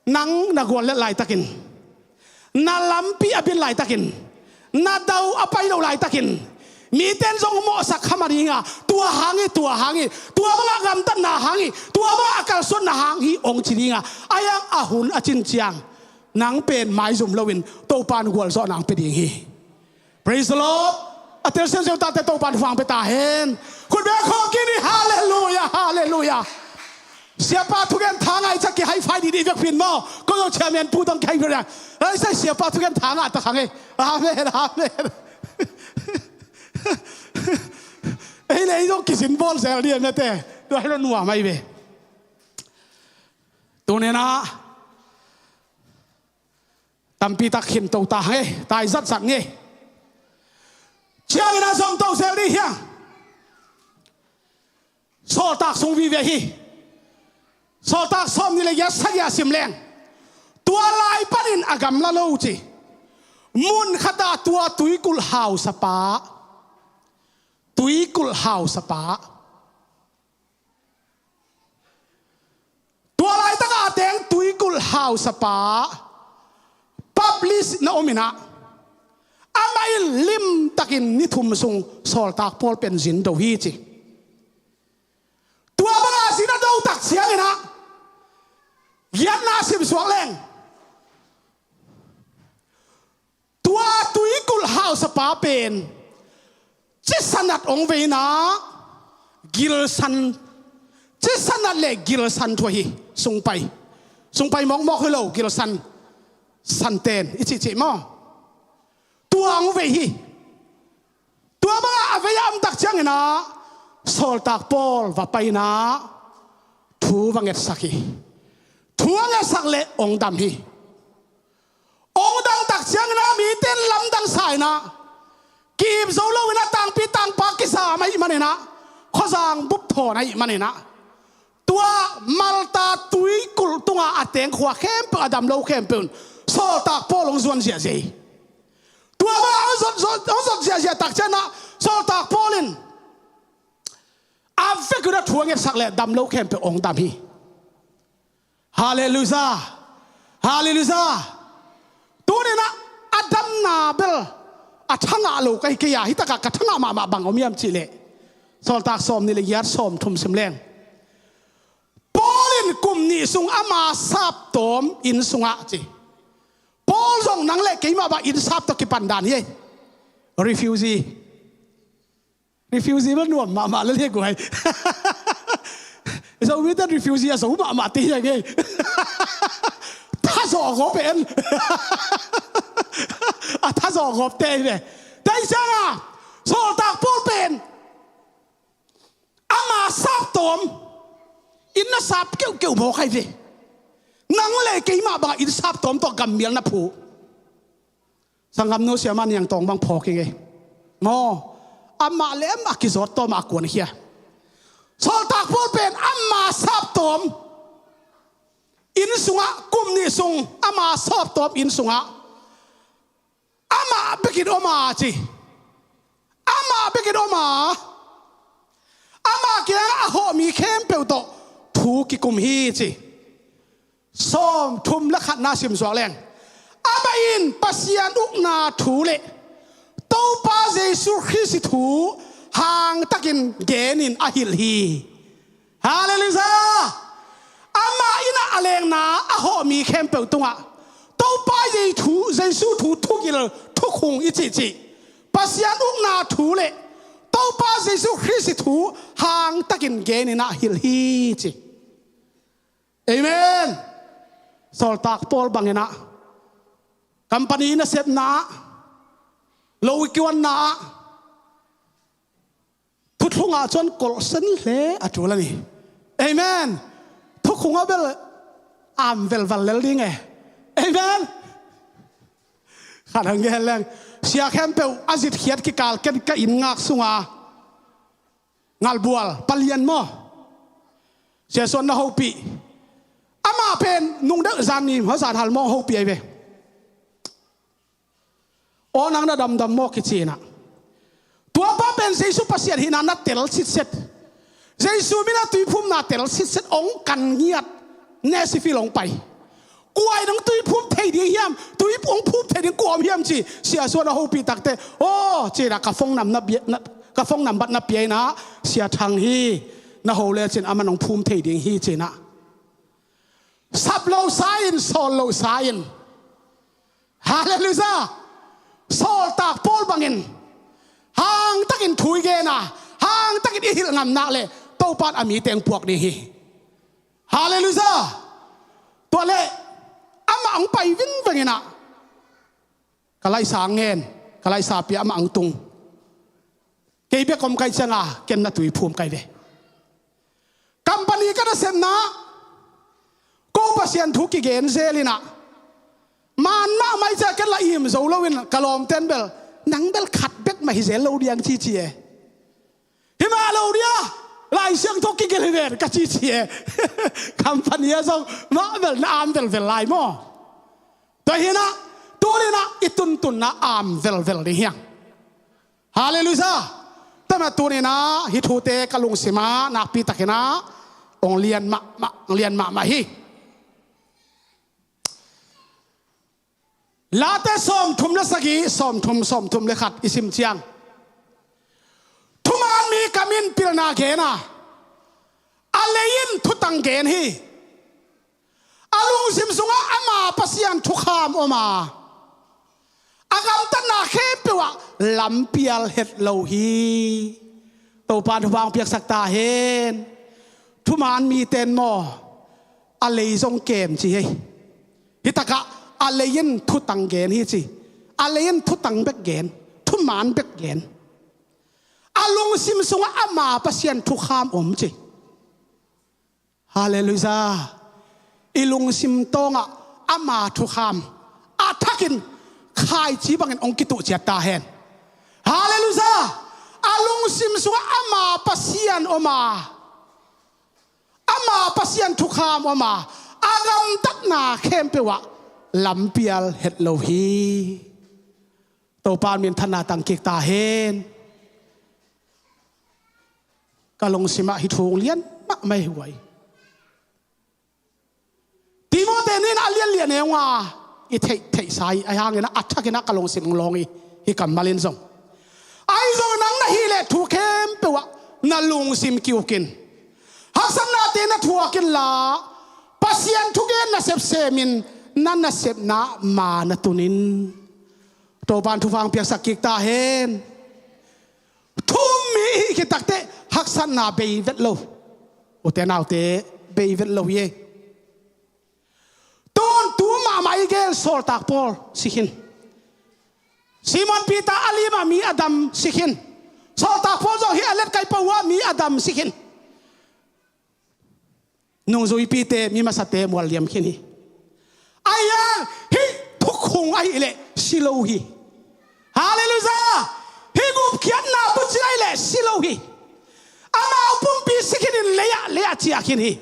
Nang na guallelh laitakin, na lampi a bil laitakin, na dau a pai loh laitakin, mite in zong mawhsak kha mah ding a, tua hang hi, tua hang hi, tua bangah gamtatna hang hi, tua bangah a kalsuanna hang hi hong ci ding a, ahi hang a hun a cin ciang nang pen maizum loin Topa in gualzawhna hong pia ding hi. Praise the Lord. A tel siansian tate, Topa in thupha hong pia ta hen. Khut beng khawm kik ni. Halleluiah, halleluiah. Siapa thugen tha ngah ciang kihigh five didi vekpi in maw. Ko zong chairman pu tawh kihigh five didi. Ei, sai siapa thugen tha ngah ta kha ngei. Amen, amen. Ei le ei zong kisin bawl zel dih a mete. Tua hi lo nuam ahi ve. Tuni-in ah tampi tak khin to ta ngei, tai zatzat ngei. Ciangin a zong to zel dih hiang. Sawltak sung vive hi. Sawltak sawmnih le giat sagih a sim leng, tua lai panin a gamla lo ci. Mun khatah tua tuikulh hausapa, tuikulh hausapa, tua laitakah a teng tuikulh hausapa Publius na om inah, amah in limtakin ni thum sung Sawltak Paul pen zin do hi ci. Tua bangah zin a do tak cianginah, giatna simsuak leng, tua tuikulh hausapa pen cisanat ong vei inah, gilsan, cisanat le gilsan thu ahi. Sungpai, sungpai mawkmawk hi lo, gilsan, santen i cihcih maw? Tua ong vei hi. Tua bangah a vei a om tak cianginah Sawltak Paul va pai inah thu va ngetsak hi. Thu a ngetsak le ong dam hi. Ong dam tak cianginah mite in lamdang sa inah, ki-ip zo lo inah tangpi tangpa kisam ahih maninah, khuazang bup thawn ahih maninah, tua Malta tuikulh tungah a teng khua khempeuh, a dam lo khempeuh in Sawltak Paul ong zuan ziahziah hi. Tua bangah ong zot, zot, ong zot ziahziah tak cianginah Sawltak Paul in a vekun a thu a ngetsak le dam lo khempeuh ong dam hi. Halleluiah. Halleluiah. Tuninah a damna bel a thangah lo ka hi kei a, hitakah ka thangah mahmah bang om hiam cihleh, Sawltak sawmnih le giat, sawmthum sim leng, Paul in kum nih sung ama saptawm inn sungah ci. Paul zong nang le keimah bang inn sap tawh kipan dan hi. Refugee. Refugee bel nuam mahmah le le guai. Zomite refugee a zo mahmah te hi a ngei. Thazawh gawp en. A thazawh gawp te hi ve. Tei cianga Sawltak Paul pen ama saptawm inn a sap keuhkeuh mawk ahi ve. Nang le keimah bangah inn saptawm tawh gammial na phu. Sanggamnu Sia Mah Niang Tawng bang phawk ing ei maw? Amah le amah kizawt tawm a kuankhia. Sawltak Paul pen ama saptawm inn sungah, kum nih sung ama saptawm inn sungah amah bekin om a ci. Amah bekin om a, amah kiangah a hawh mi khempeuh tawh thu kikum hi ci. Sawmthum le khatna simsuak leng, amah in Pasian ukna thu le Topa Jesu Khrist thu hangtakin genin a hilh hi. Halleluiah. Amah in a lengna a hawh mi khempeuh tungah Topa Jesu thu, Jesu thu thugil, thukhung i cihcih, Pasian ukna thu le Topa Jesu Khrist thu hangtakin genin a hilh hi ci. Amen. Sawltak Paul banginah company nasepna ah, lo i kiwanna ah, thuthlungah chuan kolhsen hle a tul a ni. Amen. Thukhungah bel am velval lel ding e. Amen. Khat hang gen leng, sia khempeuh a zitkhiat kikal ken ka inn ngak sunga ngalbual palian maw, Sia Suan na hopih. Amah pen nung deuh zan ni maw, zan hal maw hopih ahi ve. Aw nang na damdam maw kicinah, tua pa pen Jesu Pasian hihna na tel sitset, Jesu mina tuiphumna tel sitset ong kan ngiat, Nashville ong pai. Kua in ong tuiphum thei ding hiam? Tui ong phum thei ding kua om hiam ci Sia Suan a hopih takte, aw cinah ka phone nam na bia, na, ka phone nambat na pia inah, Sia Thang hi, na ho lecin aman ong phum thei ding hi cinah. Sap lo sa in, sawl lo sa in. Halleluiah. Sawltak Paul bangin hangtakin thu i gen a, hangtakin i hilh ngam nak leh Topan a mite ong puak ding hi. Halleluiah. Tua leh amah ong pai vingveng inah, ka laihsa ngen, ka laihsa pia, amah ong tung. Kei bek om kai cianga ken na tuiphum kai ve. Company ka nasepna ko Pasian thu kigen zel inah, man mahmah i cia ken la im zo loin ka lawmten bel, nang bel khat bek mah hi zel lo diang cici e. Hi mah lo dia, Lai Siangtho kigelh hi ven ka cici e. Company ah zong mah bel na am velvel lai maw? Tua hinah Tuninah i tuntunna am velvel ding hiang. Halleluiah. Tama tuninah hih thute ka lungsimah nakpitakinah hong lian mahmah, hong lian mahmah hi. Late sawmthum le sagih, sawmthum, sawmthum le khat i sim ciang, thuman mi ka min pilna gen a, a lei in thutang gen hi. A lungsim sungah ama Pasian thukham om a, a gamtatna khempeuh ah lampial het lo hi. Topa thupha hong piaksak ta hen. Thuman mite in maw, a lei zong kem ci hi. Hih takah a lei in thutang gen hi ci. A lei in thutang bek gen, thuman bek gen. A lungsim sungah ama Pasian thukham om ci. Halleluiah. I lungsim tawngah ama thukham a thakin khaici bangin hong kituh ciat ta hen. Halleluiah. A lungsim sungah ama Pasian om a, ama Pasian thukham om a, a gamtatna khempeuh ah lampial het lo hi. Topa minthanna tang kik ta hen. Ka lungsimah hih thu hong lian mahmah hi guai. Timote ni in a lianlian e hong a, i theih theihsa hi, ahi hangin a thakin a ka lungsim hong lawng hi, hih kammal in zong. Ahi zong nang na hih leh thu khempeuh ah na lungsim ki-uk in, haksatnate na thuak inla, Pasian thugen nasep semin na nasepna ma na tun in. Topa in thupha hong piaksak kik ta hen. Thu um mi i hih khit takteh haksatna bei vet lo. Ute naute, bei vet lo hi ei. Tawntung mahmah i gen Sawltak Paul si khin. Simon Peter a limah mi a dam si khin. Sawltak Paul zong hih a letkaipa uh ah mi a dam si khin. Nungzuipite, mi masate mual liam khin hi. Ahi hang hih thukhung ahih leh si lo hi. Halleluiah. Hih gupkhiatna bucing ahih leh si lo hi. Amau pumpi si khin in lei ah, lei ah ciah khin hi.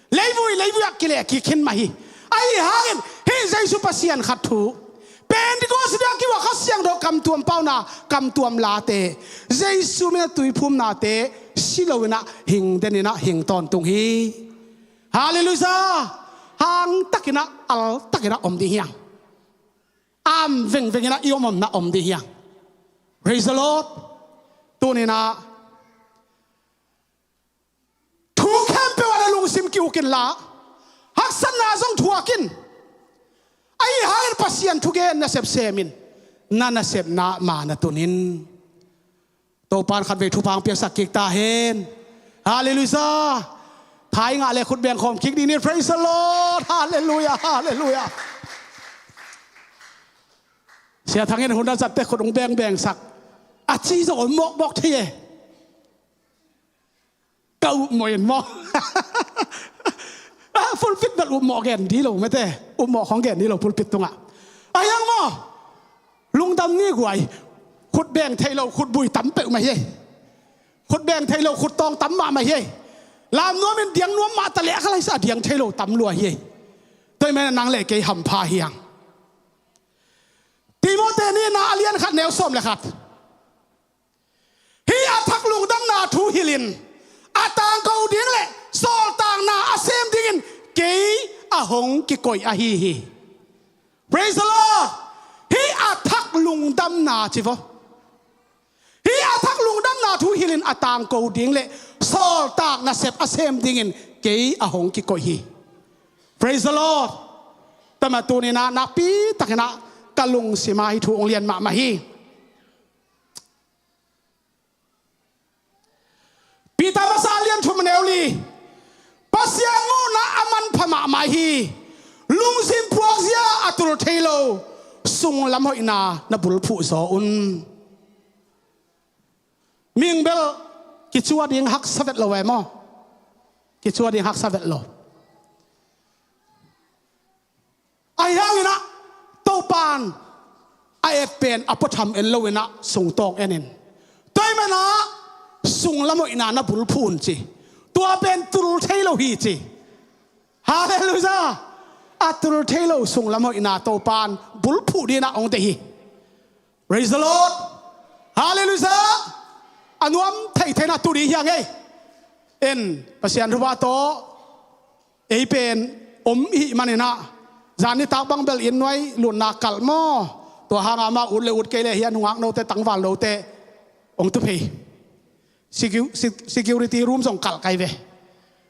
Leivui, leivui ah kileh kik khin mah hi. Ahi hangin hih Jesu Pasian khat thu, Pentecost ni a kiuah Kha Siangtho kamtuam pauna, kamtuam late, Jesu min a tuiphumnate si lo inah hing den inah hing tawntung hi. Halleluiah. Hang takinah, al takinah om ding hiang. Am vengveng inah i om omna om ding hiang. Praise the Lord. Tuninah thu khempeuh ah na lungsim ki-uk inla, haksatna zong thuak in. Ahi hangin Pasian thugen nasep semin na nasepna ma na tun in. Topa in khatvei thupha hong piaksak kik ta hen. Halleluiah. Thai ngah le khut beng khawm kik dih ni. Praise the Lord. Halleluiah. Halleluiah. Sia Thang in hun a zatte khut hong bengbengsak. A ci zong om mawkmawk thei e. Ka upmawh in maw? Ah, pulpit bel upmawh gen dih lo mete. Upmawh khong gen dih lo pulpit tungah. Ahi hang maw, lungdam ni guai. Khut beng thei lo khut bui tam peuhmah hi. Khut beng thei lo khut tawng tam mahmah hi. Lam nuamin diang nuam mah ta leh a kha laisa diang thei lo tam lua hi. Tua ahih manin nang le kei hampha hiang. Timote ni na a lian khat neu sawm le khat. Hih a thak lungdamna thu hilhin a tangko ding le sawltakna a sem dingin kei a hong kikoih ahi hi. Praise the Lord. Hih a thak lungdamna ci vo. Hih a thak lungdamna thu hilhin a tangko ding le sawltak nasep a sem dingin kei a hong kikoih hi. Praise the Lord. Tama tuninah nakpi takinah ka lungsimah hih thu hong lian mahmah hi. Peter masa a lian thum neu li. Pasian muhna a manpha mahmah hi. Lungsim puakzia a tul thei lo sunglam hoihna na bulphuh zaw un. Mihing bel kicua ding haksa vet lo e maw? Kicua ding haksa vet lo. Ahi hanginah Topan a et pen a puatham en loinah sungtawng enin, tua ahih manah sunglam hoihna na bulphuh un ci. Tua pen tul thei lo hi ci. Halleluiah. a tul thei lo sunglam hoihna Topan bulphuh dingin ah hong deih hi. Praise the Lord. Halleluiah. A nuam theithei na tu ding hi hang ei. En, Pasian thupha tawh ei pen om ihih manin ah, zan nitak bang bel inn nuai lutna kalh maw? Tua hanga mah ut le ut kei le hia nungak note, tangval note hong tu phei. Secu-, se-, security room zong kalh kai ve.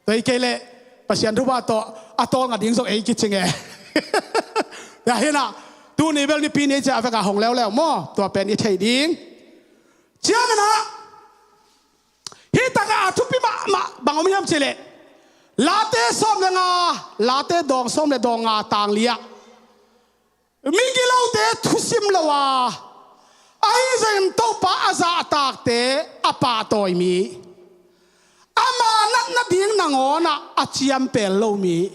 Tua hi kei leh Pasian thupha tawh a tawlnga ding zong ei kici nge. Tua hi-in ah, tuni bel Nipi ni ciang a vek a hong leuleu maw? Tua pen i theih ding. Ciangin ah, hih takah a thupi mahmah bang om hiam cih leh, Late sawm le nga, Late dawng sawm le dawng nga, tang li-ah, migilote thusim lo a, ahi zongin Topa a zahtakte a pahtawi mi, ama natna ding nangawnah a ciampel lo mi.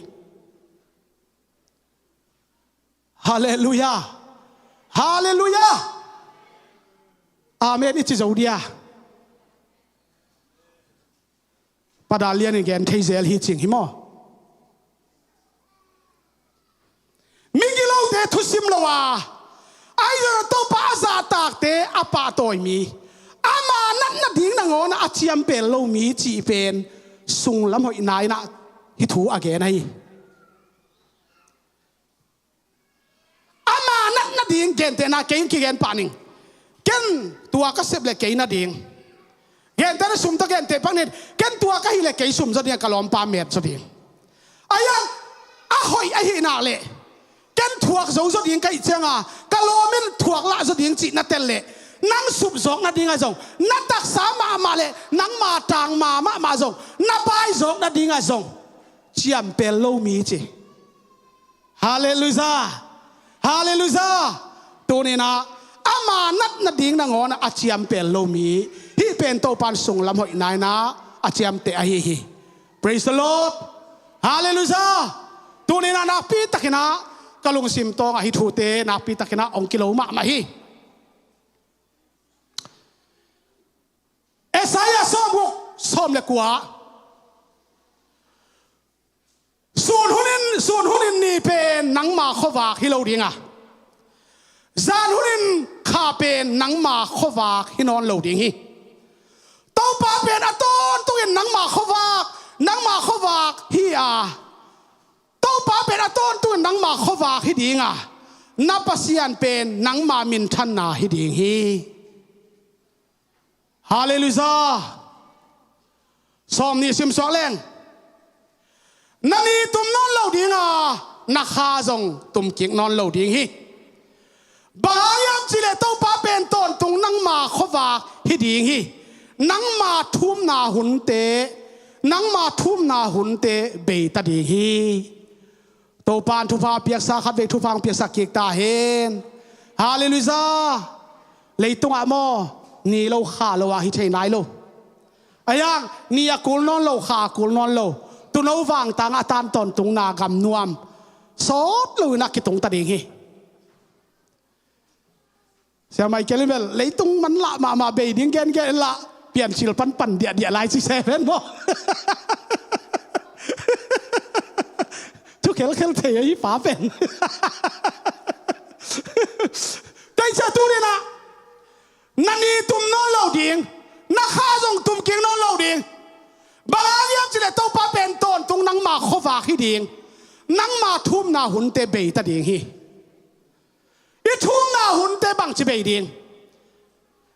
Halleluiah. Halleluiah. Amen i ci zo dia? Pada lianin gen thei zel hi cing hi maw? Migilote thusim lo a, ahi zongin Topa a zahtakte a pahtawi mi, ama natna ding nangawnah a ciampel lo mi cih pen sunglam hoihna in ah hih thu a gen ahi. Ama natna ding gentehna kei in kigen pah ning. Ken tua ka sep le kei nading. Gentehna sum tawh genteh pak ning. Ken tua ka hih le kei sum zaw ding a, ka lawmpa met zaw ding. Ahi hang a hoih ahih nak leh ken thuak zo zaw ding ka hih cianga ka lawm in thuak lah zaw ding cih na tel leh, nang sup zawk nading ah zong, na taksa mahmah le nangma tangma mahmah zong, na bai zawk nading ah zong ciampel lo mi ci. Halleluiah. Halleluiah. Tuni-in ah ama natna ding nangawnah a ciampel lo mi, hih pen Topan sunglam hoihna in ah a ciamteh ahi hi. Praise the Lord. Halleluiah. Tuni-in ah nakpi takin ah ka lungsim tawngah hih thute nakpi takin ah hong kilo mahmah hi. Isaiah sawmguk, sawm le kua. Sun hunin, sun hunin ni pen nangma khuavak hi lo ding a, zan hunin kha pen nangma khuavak hi nawn lo ding hi. Topa pen a tawntungin nangma khuavak, nangma khuavak hi a, Topa pen a tawntungin nangma khuavak hi ding a, na Pasian pen nangma minthanna hi ding hi. Halleluiah. Sawm nih sim suak leng. Na ni tum nawn lo ding a, na kha zong tum kik nawn lo ding hi. Bang hang hiam cih leh Topa pen tawntung nangma khuavak hi ding hi. Nangma thumna hunte, nangma thumna hunte bei ta ding hi. Topa in thupha piaksa, khatvei thupha hong piaksak kik ta hen. Halleluiah. Leitungah maw, ni lo kha lo ah hi thei nai lo. Ahi hang ni a kul nawn lo, kha a kul nawn lo, tuuno vangtang a tan tawntungna gamnuam sawt lo in a kitung ta ding hi. Sia Michael in bel leitung manlah mahmah bei ding gengen inla, Piancil pan pan diahdiah lai ci seven maw? Thu khelkhel thei ahi pa pen. Tei cia tuni-in ah na ni tum nawn lo ding, na kha zong tum kik nawn lo ding. Bang hang hiam cih leh Topa pen tawntung nangma khuavak hi ding, nangma thumna hunte bei ta ding hi. I thumna hunte bangci bei ding?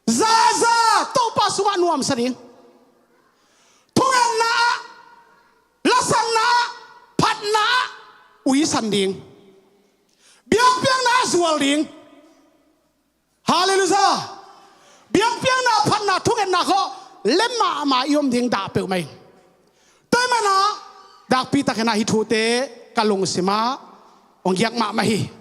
Zaza Topa sungah nuamsa ding. Thungetna ah, lasanna ah, phatna ah uisan ding. Biakpiakna ah zual ding. Halleluiah. Biakpiakna, phatna, thungetna khawh lem mahmah i om ding dah peuhmah ing. Tua ahih manin ah nakpi takin ah hih thute ka lungsimah hong giak mahmah hi.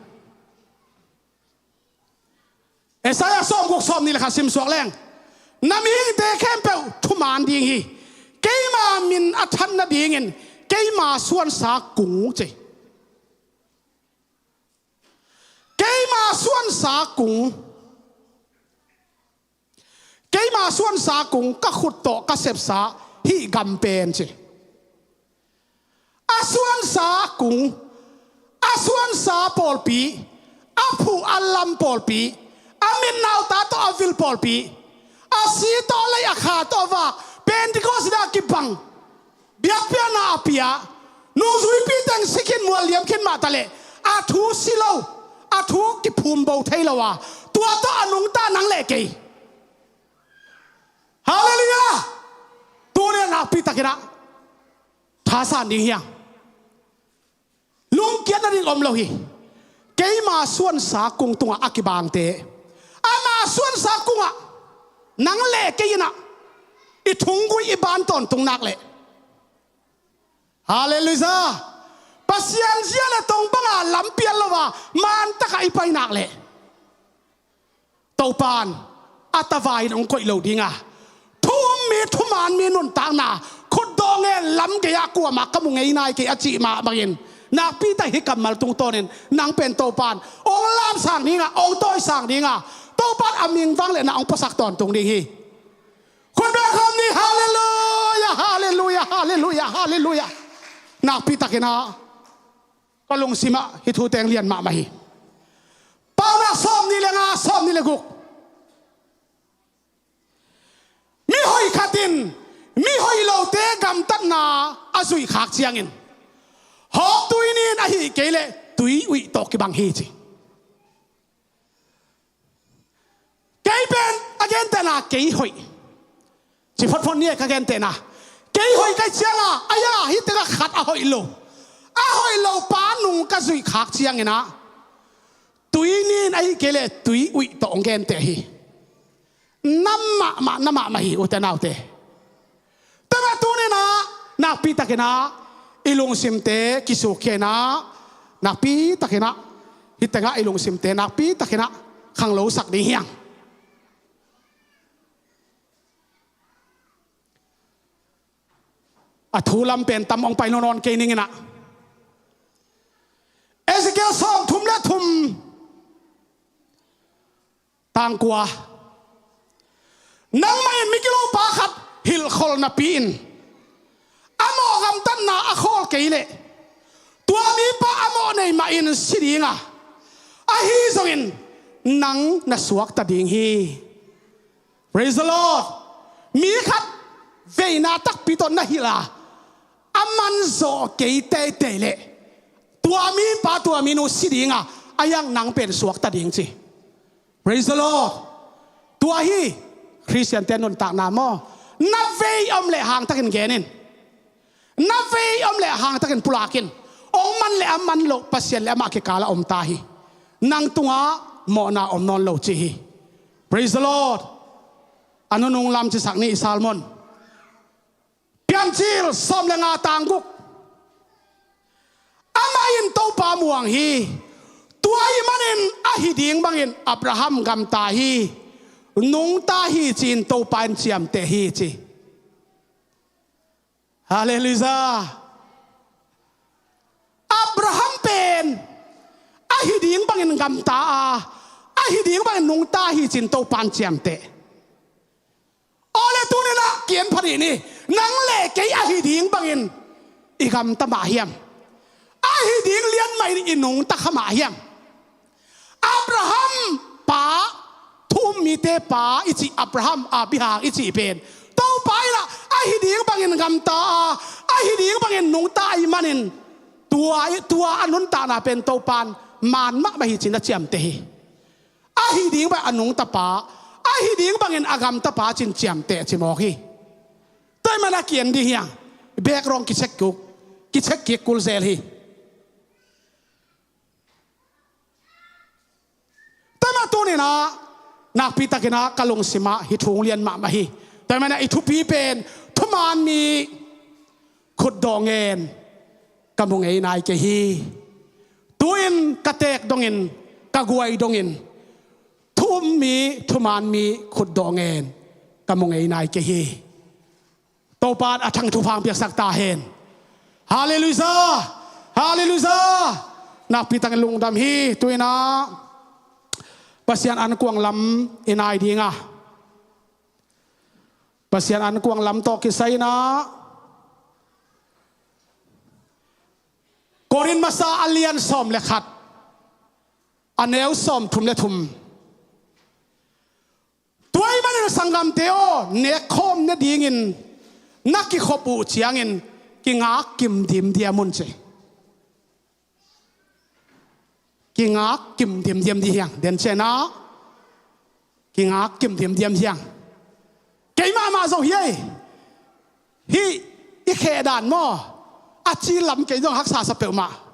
Isaiah sawmguk, sawmnih le khat sim suak leng. Na mihingte khempeuh thuman ding hi. Keima min a than nadingin keima suansa kung ci. Keima suansa kung, keima suansa kung, ka khut tawh ka sepsa hih gam pen ci. A suansa kung, A suansa pawlpi, a phuh a lam pawlpi, a mit nauta tawh a vil pawlpi, a si tawh a lei a kha tawh a vak, Pentecost ina kibang biakpiakna a pia, nungzuipi teng si khin mual liam khin mah taleh, a thu si lo, a thu kiphum bo thei lo a, tua tawh a nungta nang le kei. Halleluiah. Tuni a nakpi takin ah thasan ding hiang. Lungkiat nading om lo hi. Keima suansa kung tungah a kibangte, ama suansa kungah nang le kei in ah i thunggui i ban tawntung nak leh, halleluiah, Pasian zia le tong banga lampial lo a mantakah i pai nak leh, Topan a tavai in hong koih lo ding a, thu um mi, thuman mi nuntakna, khutdawh ngen lam gei-ah kuamah ka mu ngei nai kei a cih mah bangin, nakpi tak hih kammal tungtawnin nang pen Topan hong lamsang ding a, hong tawisang ding a, Topan a ming vang le na hong puasak tawntung ding hi. Khut beng khawm ni. Halleluiah, halleluiah, halleluiah, halleluiah. Nakpi takin ah ka lungsimah hih thu teng lian mahmah hi. Paunak sawmnih le nga, sawmnih le guk. Mihoih khat in mihoih lote gamtatna a zuih khak ciangin, hawk tuini in ahih kei leh tui uih tawh kibang hi ci. Kei pen a gentehna kei hoih ci photphot ni e, ka gentehna kei hoih ka hih cianga, a ya hih tengah khat a hoih lo, a hoih lo pa nung ka zuih khak ciangin ah, tuini in ahih kei leh tui uih tawh hong genteh hi. Na mahmah, na mahmah hi, ute naute. Tua mah tuni in ah nakpi takin ah i lungsimte kisukkhia in ah, nakpi takin ah hih tengah i lungsimte nakpi takin ah khanglosak ding hiang. A thu lam pen tam hong pai nawn kei ning in ah, Ezekiel sawmthum le thum, tang kua. Nangmah in migilopa khat hilhkholh napi-in, a mawh gamtatna a khawl kei leh, tua mipa a mawh nei mahin si ding a, ahi zongin nang na suakta ding hi. Praise the Lord. Mi khat veina takpi tawh na hilh a, a manzawh kei teitei leh, tua mipa, tua minu si ding a, a yang nang pen suakta ding ci. Praise the Lord. Tua hi Khristiante nuntakna maw. Na vei om leh hangtakin gen in. Na vei om leh hangtakin pulak in. Hong man leh a man loh Pasian leh amah kikal a om ta hi. Nang tungah mawhna om nawn lo ci hi. Praise the Lord. A nunung lam cisak ni i sermon. Piancil sawm le nga, tang guk. Amah in Topa muang hi. Tua ahih manin ahi ding bangin Abraham gamta hi. Nungta hi ci-in Topa in ciamteh hi ci. Halleluiah. Abraham pen ahi ding bangin gamta a, ahi ding bangin nungta hi ci-in Topa in ciamteh. Awle tuni in ah kian pha dih ni. Nang le kei ahi ding bangin i gamta mah hiam? Ahi ding lian mah in i nungta kha mah hiam? Abraham pa, thu um mite pa i cih Abraham, Abraham i cih pen, Topa in ah ahi ding bangin gamta a, ahi ding bangin nungta ahih manin, tua, tua a nuntakna pen Topa in man mahmah hi ci-in a ciamteh hi. Ahi ding bangin a nungta pa, ahi ding bangin a gamta pa ci-in ciamteh ci mawk hi. Tua ahih manin a kian ding hiang. Background kicheck kik, kicheck kik kul zel hi. Tua ahih manin tuni in ah nakpi takin ah ka lungsim ah hih thu hong lian mahmah hi. Tua ahih manin ah i thupi pen, thuman mi khutdawh ngen ka mu ngei nai kei hi. Tu-in ka teek dongin, ka guai dongin, thu um mi, thuman mi khutdawh ngen ka mu ngei nai kei hi. Topa in a thang thupha hong piaksak ta hen. Halleluiah. Halleluiah. Nakpi takin lungdam hi. Tu-in ah Pasian ankuang lam i nai ding a, Pasian ankuang lam tawh kisai in ah Korin masa a lian sawm le khat, a neu sawm thum le thum. Tua ahih manin sanggamte aw, nekkhawm nadingin na kikhop uh ciangin kingak kim dimdiam un ci. Kingak kim dimdiam ding hi hang. Den ciangin ah, kingak kim dimdiam hi hang. Keimah mah zong hi ei. Hih i khehdan maw, a cil lam kei zong haksa sa peuhmah.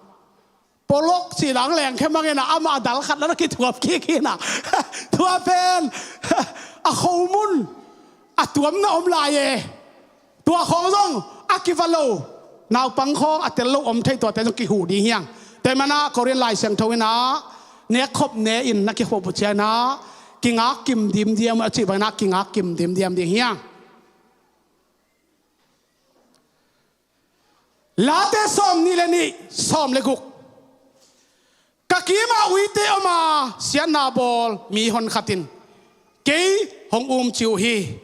Polok cih lam leng khe mangin ah, amah a dal khat la na kithuap kik hi na. Tua pen a khomun a tuamna om lai e. Tua khawng zong a kiva lo, naupang khawng a tel lo om thei, tuate zong kihuh ding hi hang. Tua ahih manin ah Korin Lai Siangtho in ah, nekkhop ne-in na kikhop uh ciangin ah kingak kim dimdiam a cih bangin ah kingak kim dimdiam ding hi hang. Late sawm nih le nih, sawm le guk. Ka kimah uite om a, siatna bawl mi honkhat in kei hong umci uh hi.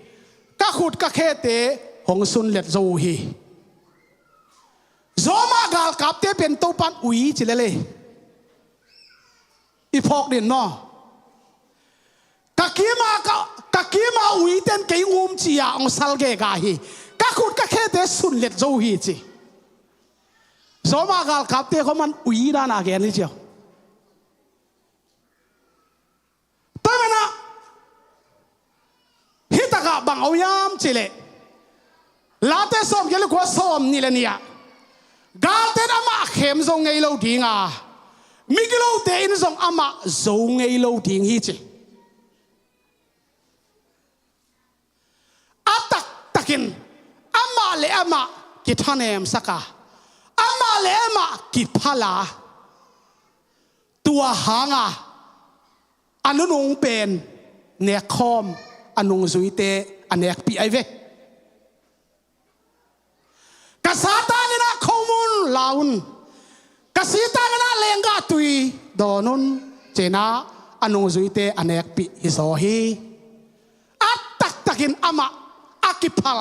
Ka khut ka khete hong sunlet zo uh hi. Zawmah galkapte pen Topa'n ui ci lel e. I phawk ding maw? Ka kimah, ka, ka kimah uite'n kei umci a hong sal gega hi. Ka khut ka khete sunlet zo uh hi ci. Zawmah galkapte khawng man ui dan a gen hi ci aw. Tua ahih manin ah, hih takah bang om hiam cih leh, Late sawm giat le kua, sawm nih le nih ah, galte'n amah khem zo ngei lo ding a, migilote in zong amah zo ngei lo ding hi ci. A taktakin amah le amah kithanemsak a, amah le amah kiphal a, tua hang a, a nunung pen nekkhawm, a nungzuite a nekpih ahi ve. Ka satan in ah khomun la un, ka satan in ah lenggah tui dawn un, ci-in ah a nungzuite a nekpih hi zaw hi. A taktakin amah a kiphal,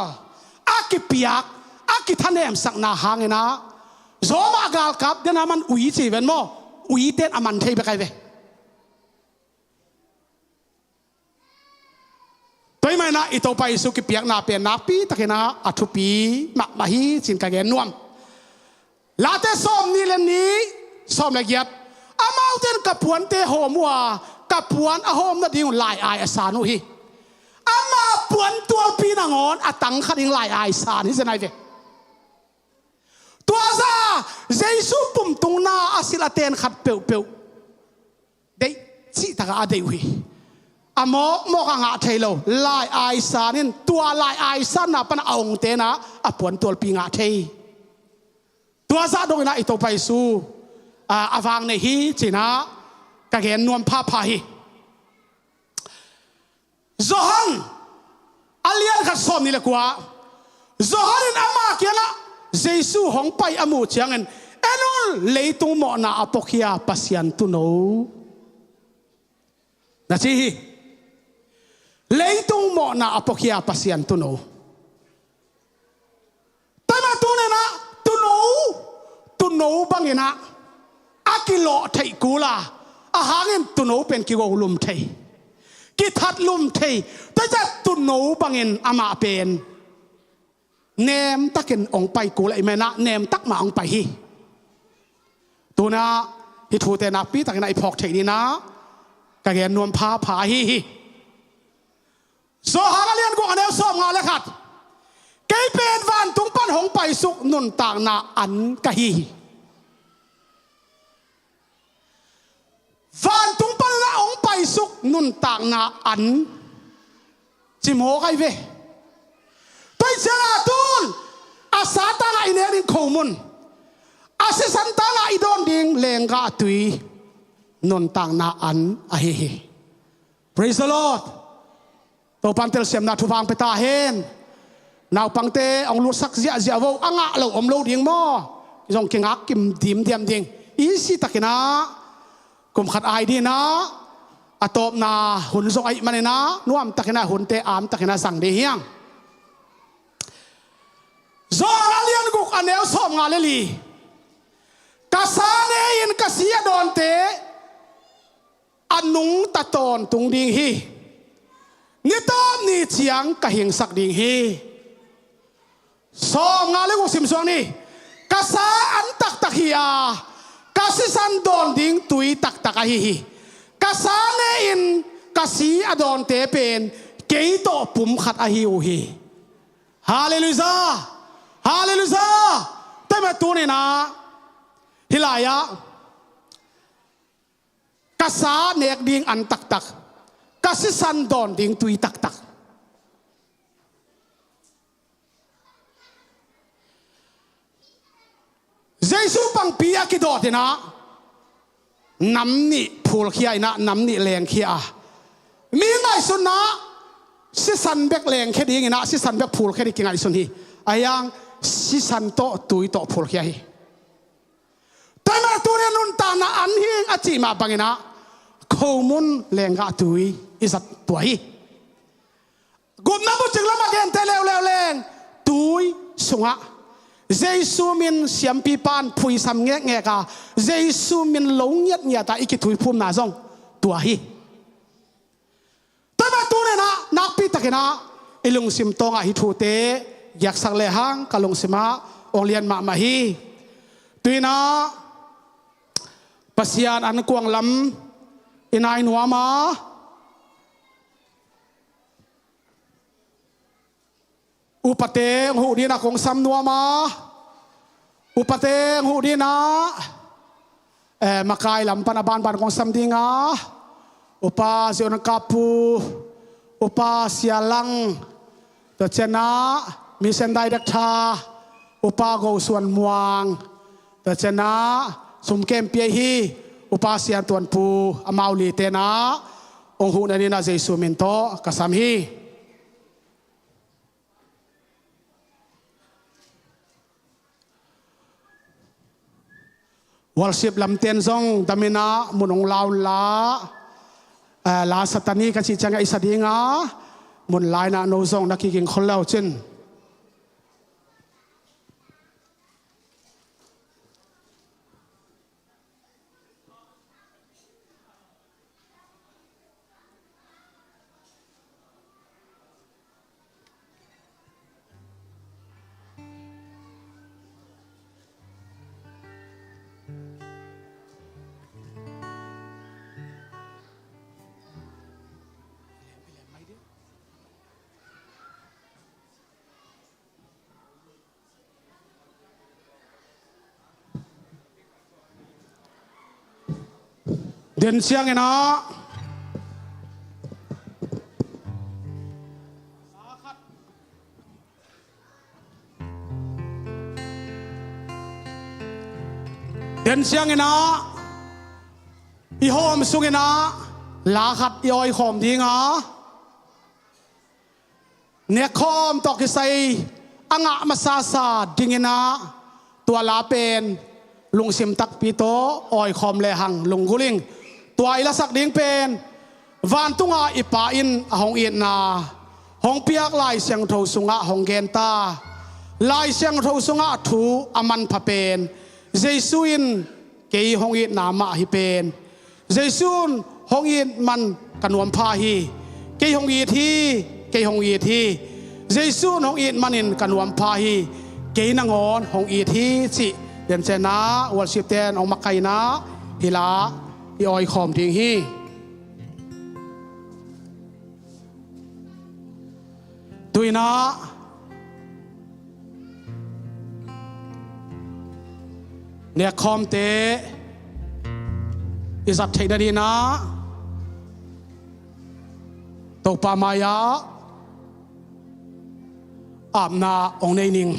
a kipiak, a kithanemsakna hangin ah, Roma galkap den a man ui ci ven maw, uite'n a man thei bek ahi ve. Tua ahih manin ah i Topa Jesu kipiakna pen nakpi takin ah a thupi mahmah hi ci-in ka gen nuam. Late sawm nih le nih, sawm le giat. Amaute in ka puante hawm uh a, ka puan a hawm nading uh lai-ai a san uh hi. Ama puantualpi nangawn a tang khat ding lai-ai san hi zen ahi ve. Tua zah Jesu pumtungna a silh a ten khat peuhpeuh deih cihtakah a deih uh hi. A mawkmawk a ngah thei lo lai-ai san in, tua lai-ai sanna pan a ongte in ah a puantualpi ngah thei. Tua zah dongin ah i Topa Jesu a, a vang nei hi ci-in ah ka gen nuam phapha hi. Johan a lian khat, sawm nih le kua. Johan in ama kiangah Jesu hong pai a muh ciangin, "En un, leitung mawhna a puakhia Pasian Tuuno," na ci hi. Leitung mawhna a puakhia Pasian Tuuno. Tua ahih manin tuni-in ah Tuuno, Tuuno bangin ah a kilawh theih kul a, a hangin Tuuno pen kigo lum thei, kithat lum thei. Tua ciang Tuuno bangin amah pen nemtakin hong pai kul ahih manin ah nemtak mah hong pai hi. Tu-in ah hih thute nakpi takin ah i phawk theih dingin ah ka gen nuam phapha ahi hi. Johan a lian guk, a neu sawmnga le khat. "Kei pen vantung pan hong paisuk nuntakna an ka hi hi." Vantung pan a hong paisuk nuntakna an cimawk ahi ve. Tua ahih ciangin tun a sa tangah i nek ding khomun, a sisan tangah i dawn ding lenggah tui nuntakna an ahi hi. Praise the Lord. Topa'n telsiamna thupha hong pia ta hen. Naupangte hong lutsak ziahziah vo, a ngah lo om lo ding maw. Zong kingak kim dimdiam ding. Easy takin ah, kum khat ai dingin ah, a tawpna hun zong ahih manin ah, nuam takin ah, hunte am takin ah zang ding hi hang. Johan a lian guk, a neu sawmnga le li. "Ka sa ne-in ka si a dawnte a nungta tawntung ding hi. Ni tawp ni ciang ka hingsak ding hi. Sawmnga le guk sim suak ni. Ka sa an taktak hi a, ka sisan dawn ding tui taktak ahi hi. Ka sa ne-in ka si a dawnte pen kei tawh pum khat ahi uh hi. Halleluiah! Halleluiah! Tua ahih manin tuni-in ah hih lai-ah ka sa nek ding an taktak, ka sisan dawn ding tui taktak. Jesu pangpi a kidawt in ah nam nih phulkhia in ah nam nih lengkhia a, mi ngaihsun ah sisan bek lengkhia ding in ah sisan bek phulkhia ding kingaihsun hi. Ahi hang sisan tawh tui tawh phulkhia hi. Tua ahih manin tuni-in nuntakna an hing a cih mah bangin ah khomun lenggah tui i zat tua hi. Gupna bucing lamah gente leuleu leng tui sungah Jesu min siampipa in phuisam ngekngek a, Jesu min lo ngiatngiat a i kithuiphumna zong tua hi. Tua ahih manin tuni-in ah nakpi takin ah i lungsim tawngah hih thute giaksak lehang ka lungsim ah ong lian mahmah hi. Tu-in ah Pasian ankuang lam i nai nuam a, upate hong huh dingin ah kong sam nuam a, upate hong huh dingin ah, eh, makai lam pan a banban kong sam ding a, Upa Zio Nang Kap Pu, Upa Sia Lang, tua ciangin ah Mission Director Upa Go Suan Muang, tua ciangin ah sum kem pia hi Upa Sian Tuan Pu, amau lite in ah hong huh nadingin ah Jesu min tawh ka sam hi. Worship lamte in zong damin ah mun hong la un la, eh, la sa ta ni ka cih ciangin ah i sa ding a, mun la in ah no zong na kiging khol le uh cin. Den siangin ah, den siangin ah, i hawm sungin ah la khat i awi khawm ding a, nekkhawm tawh kisai a ngah masasa dingin ah tua la pen lungsim takpi tawh awi khawm lehang lunggulh ing. Tua i lasak ding pen vantungah i Pa in a hong itna hong piak Lai Siangtho sungah hong genta, Lai Siangtho sungah thu a manpha pen Jesu in kei hong itna mah hi pen. Jesu in hong it man ka nuam pha hi. Kei hong it hi, kei hong it hi. Jesu in hong it manin ka nuam pha hi. Kei nangawn hong it hi cih den ciangin ah worship ten hong makaihna hih la i awi khawm ding hi. Tu-in ah nekkhawmte i zat theih nadingin ah Topa mai-ah apna hong nei ning.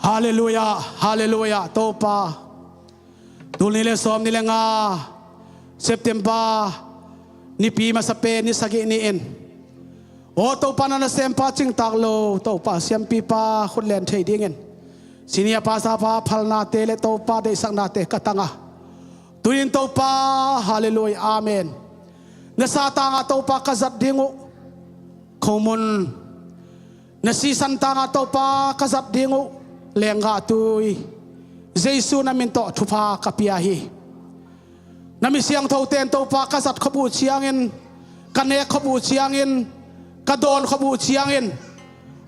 Halleluiah, halleluiah, Topa. Tul nih le sawm nih le nga September nipi masa pen ni sagih ni-in, aw Topa, na nasempa cingtak lo Topa, siampipa khutlen thei dingin senior pastor pa phalnate le Topa deihsaknate ka tang a, tu-in Topa, halleluiah, amen. Na sa tangah Topa ka zat ding uh khomun, na sisan tangah Topa ka zat ding uh lenggah tui, Jesu na min tawh thupha ka pia hi. Na mi siangthote in Topa ka zat khop uh ciangin, ka nek khop uh ciangin, ka dawn khop uh ciangin,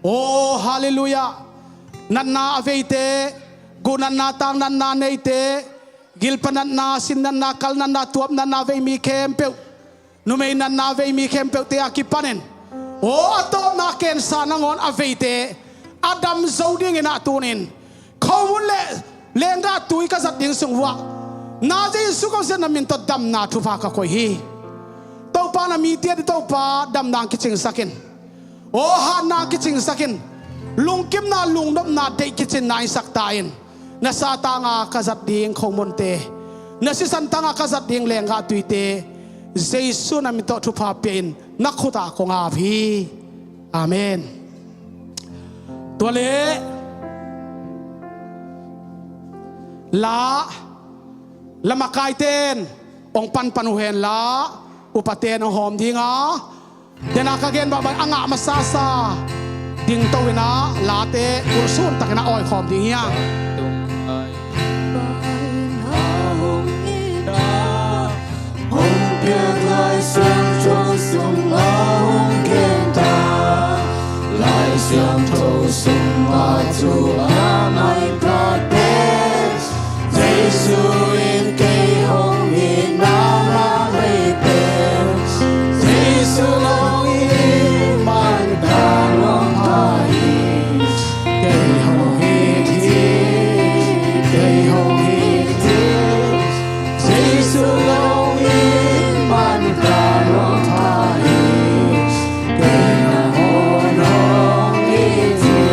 aw halleluiah, natna a veite, guh natna, tang natna neite, gilpa natna, sin natna, kal natna, tuap natna vei mi khempeuh, numei natna vei mi khempeuhte a kipanin, aw a tawpna kensa nangawn a veite a dam zo dingin ah tunin khomun le lenggah tui ka zat ding sung uah na Jesu ka zat na min tawh damna thupha ka koih hi. Topa na mite ading Topa damna kicingsak in. Aw hatna kicingsak in. Lungkimna lungnopna deih kicinna in sak ta in. Na sa tanga ka zat ding khomunte, na sisan tanga ka zat ding lenggah tuite Jesu na min tawh thupha pia in na khutah kong ap hi. Amen. Tua leh la, la makaite in hong panpan uh hen la, upate in hong hawm ding a, dena ka gen bangbang a ngah masasa dingto in ah late ulsun takin a awi khawm ding hi hang. Hong piak Lai Siangtho sungah hong khen ta, Lai Siangtho sungah thu a mai prate. Jesu in kei hong it na mah vei pen, Jesu hong it man ka nuam pha hi. Kei hong it hi, kei hong it hi, Jesu hong it man ka nuam pha hi. Kei nangawn hong it hi.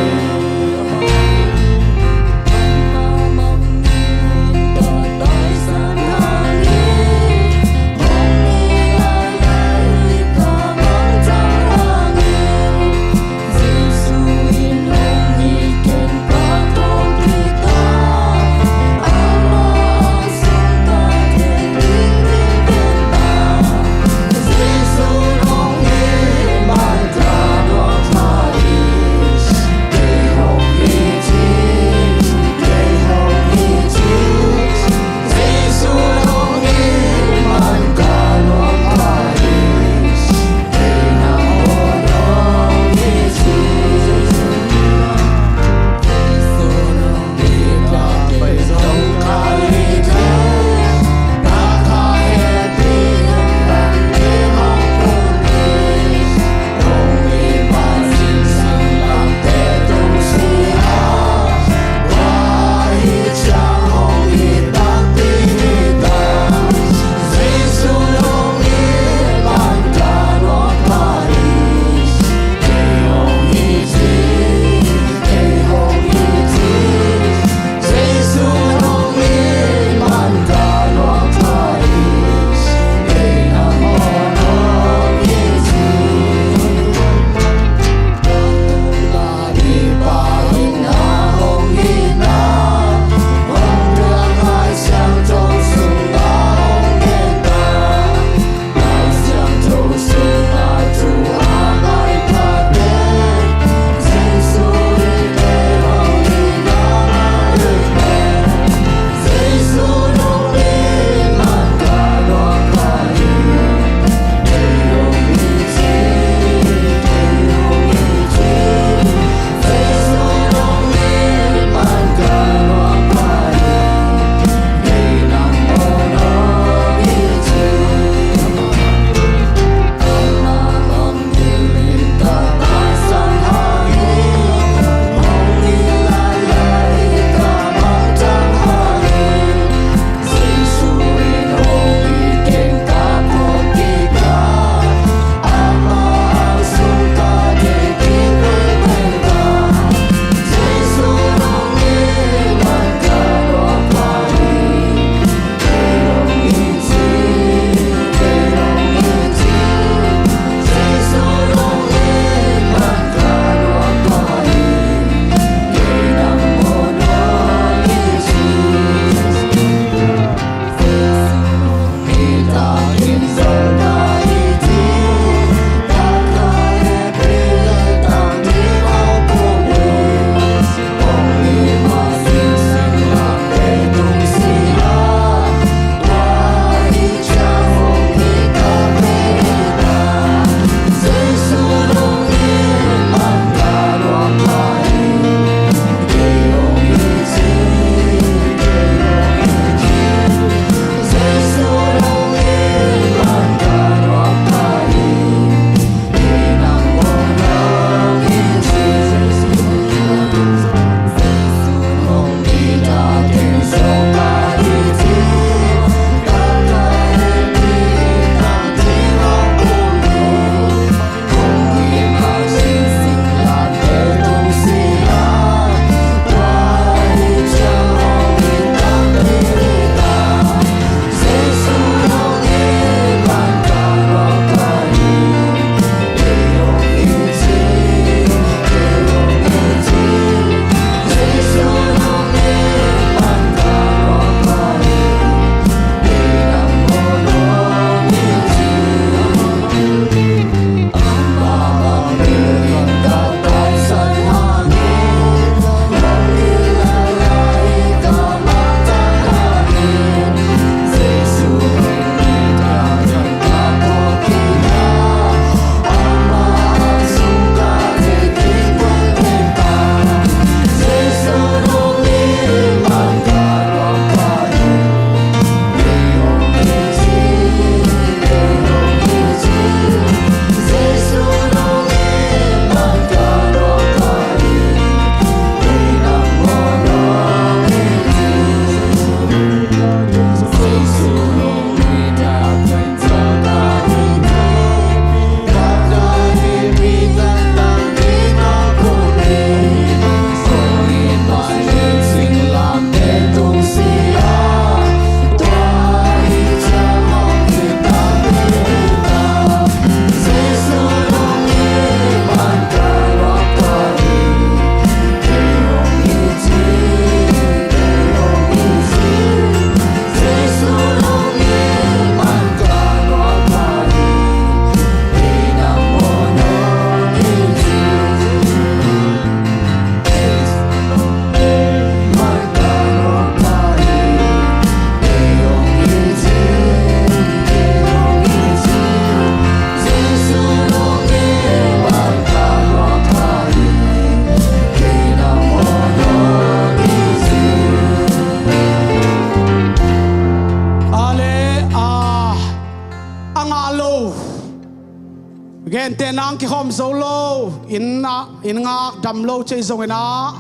Ang kikhawm zo lo, inn ah, inn ngak dam lo cei zongin ah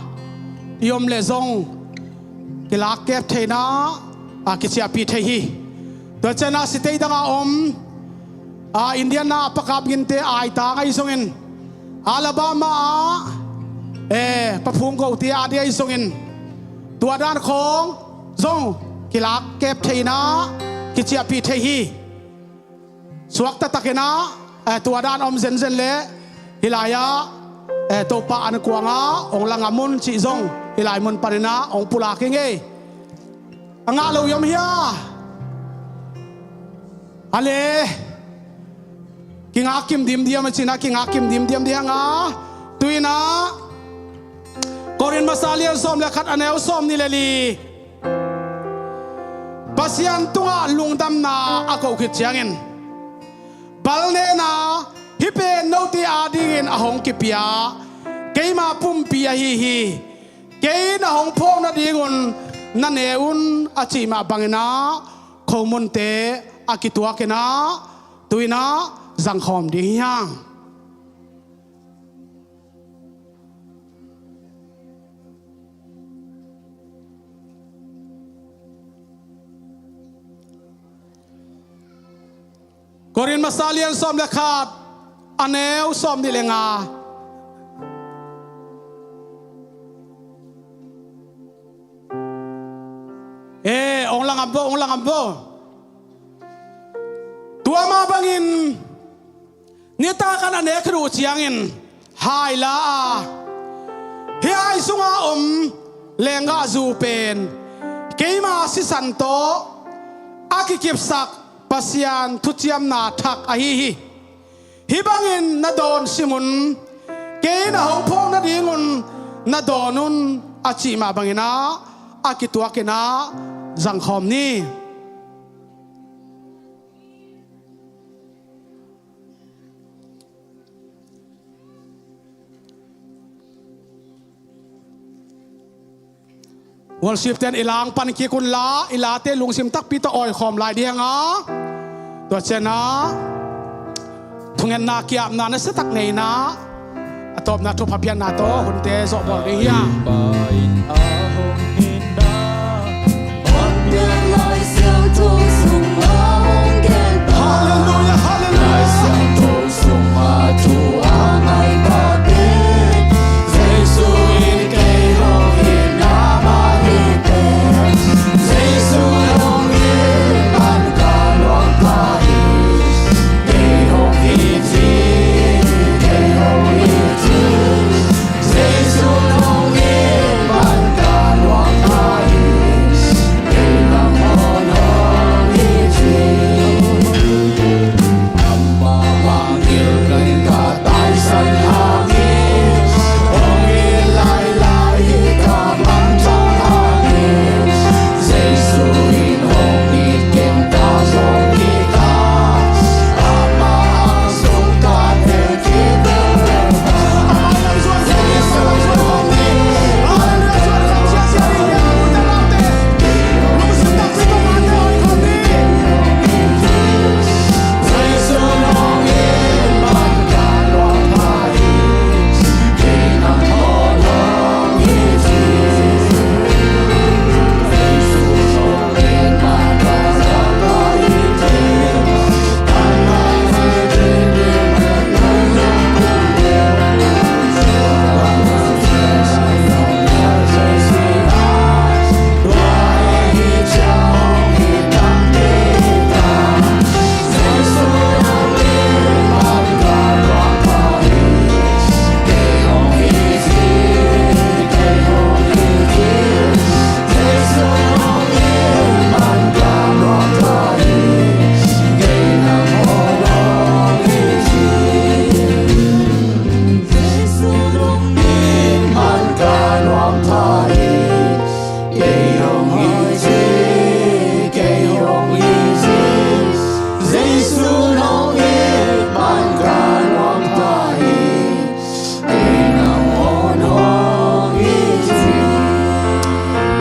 i om leh zong kilakkep theihna a kiciahpih thei hi. Tua ciangin ah sitei dang a om, a, India na a pakap ginte aitang ahi zongin, Alabama ah, eh, paphung kote a ding ahi zongin, tua dan khawng zong kilakkep theihna kiciahpih thei hi. Suakta takin ah, eh, tua dan om zenzen leh hih lai-ah, eh, Topa an kuangah hong la ngam un cih zong hih lai mun panin ah hong pulak hi ing ei. A ngah lo i om hia? A le, kingak kim dimdiam a cin ah, kingak kim dimdiam ding hang a. Tu-in ah Korin masa lian sawm le khat, a neu sawm nih le li. Pasian tungah lungdamna a ko khit ciangin, palnehna hih pen note adingin a hong kipia keima pumpi ahi hi. Kei na hong phawk nadingun na ne un a cih mah bangin ah khomunte a kituakin ah tu-in ah zangkhawm ding hi hang. Korin masa lian sawm le khat, a neu sawm nih le nga. Eh, ong langam bo, ong langam bo. Tua mah bangin nitak an a nek khit uh ciangin hai la a, hih hai sunga om lenggahzu pen keima sisan tawh a kikipsak Pasian thuciamna thak ahi hi. Hih bangin na dawn sim un, kei na hong phawk nadingun na dawn un a cih mah bangin ah a kituakin ah zangkhawm ni. Worship ten i la pan kik un la, i late lungsim takpi tawh awikhawm lai ding a. Tua ciangin ah thungetna ki-apna nasiatak nei in ah, a tawpna thupha piakna tawh hunte zawhbawl ding hi hang. Halleluiah, halleluiah.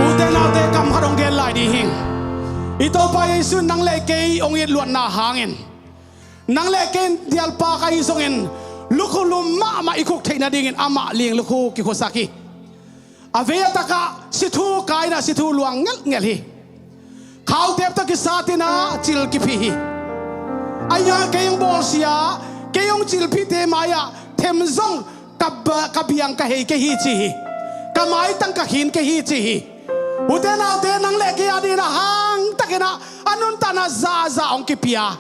Ute naute, kam khat hong gen lai ding hi. I Topa Jesu in nang le kei hong it luatna hangin, nang le kei in dialpa ka hi zongin, Khulum mahmah i khuk theih nadingin amah ling lukhu kikhuasak hi. A vei a takah sithu kaina sithu luang ngelhngelh hi. Khautep tawh kisat inah cil kiphi hi. Ahi hang kei hong bawlsia, kei hong cilphite mai-ah them zong ka ba-, ka biang ka hei kei hi ci hi. Ka maitang ka khin kei hi ci hi. Ute naute, nang le kei a dinah hangtakinah a nuntakna zahzah hong kipia.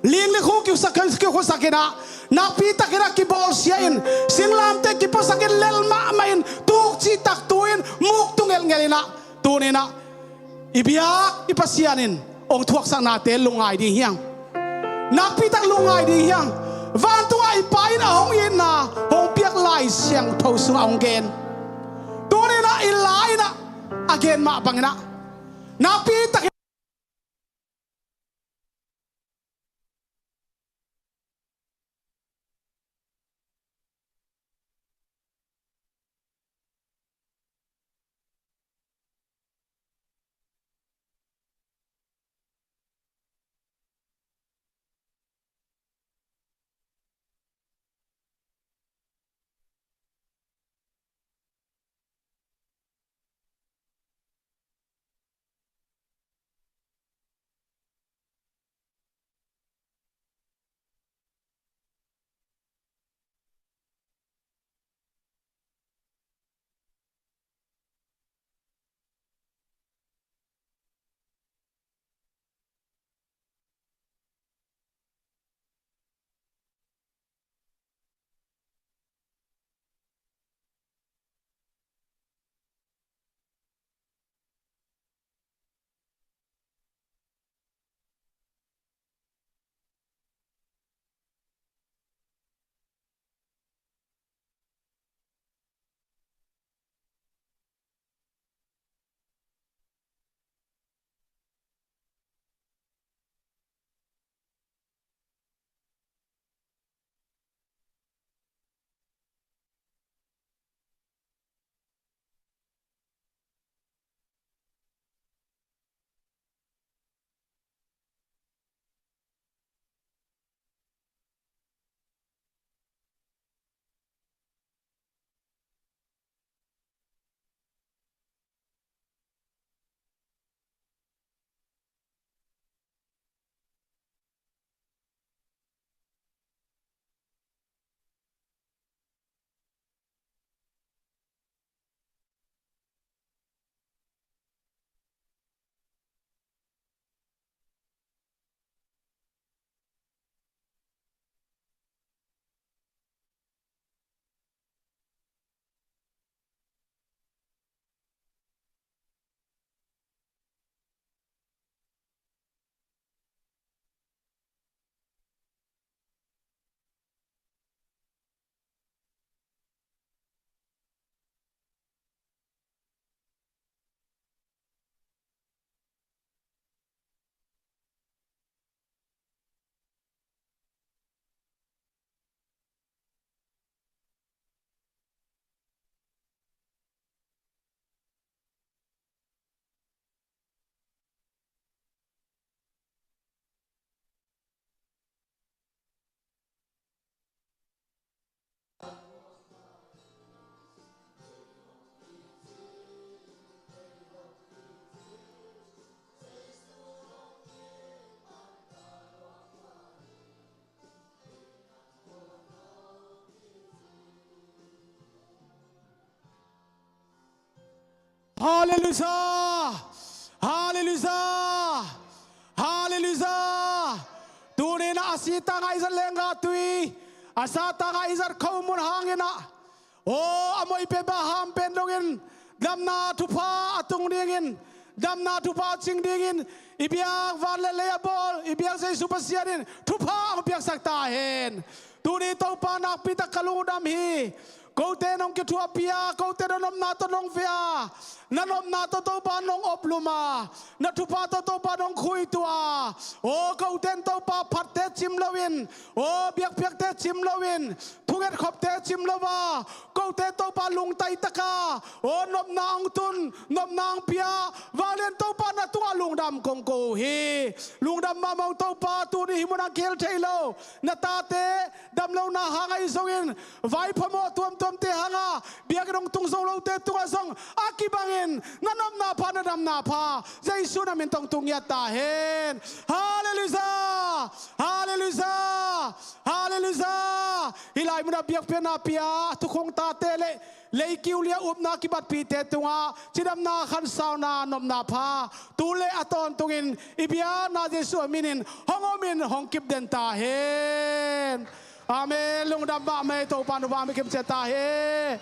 Ling le khu kikhuasak, kikhuasak inah, nakpi takinah kibawlsia in, singlamteh kipuasak in, lel mahmah in, tuk cihtak tu in, muk tu ngelhngelh inah, tuni inah i biak i Pasian in hong thuaksaknate lungngai ding hi hang. Nakpi tak lungngai ding hi hang. Vantungah i Pa in a hong itna hong piak Lai Siangtho sungah hong gen. Tuni inah i La inah a gen mah bang inah nakpi tak Halleluia! Halleluia! Halleluia! Tuni inah a si tangah i zat lenggah tui, a sa tangah i zat khomun hang inah, aw, a moih pen bang a ham pen dongin, damna thupha a tung dingin, damna thupha a cing dingin, i biak van le lei a bawl i biak Jesu Pasian in thupha hong piaksak ta hen. Tuni Topa, nakpi tak ka lungdam hi. Kote nong kithuahpih a, kote na nopna tawh nong veh a, na nopna tawh Topa nong oplum a, na thupha tawh Topa nong khuituah a, aw, kote in Topa phatte cim loin, aw, biakpiakte cim loin, thungetkhopte cim lo a, kote Topa lungtai taka, aw, nopna hong tun, nopna hong pia, vanglian Topa na tungah lungdam Lam kong ko uh hi. Lungdam mahmah ung Topa, tuni hih munah kihel thei lo na tate damlohna hang ahi zongin, vaiphamawh tuamtuamte hanga biakinn hong tung zo lote tungah zong a kibangin na nopna pha, na damna pha Jesu na min tong tung ngiat ta hen. Halleluia! Halleluia! Halleluia! Hih lai munah biakpiakna pia thukhong tate le leikiulia upna kibatpihte tungah cidamna, khansauna, nopna pha tu le a tawntungin i biakna Jesu a minin hong omin hong kipden ta hen. Amen. Lungdam mahmah ei, Topa nopna mi kimcia ta hen.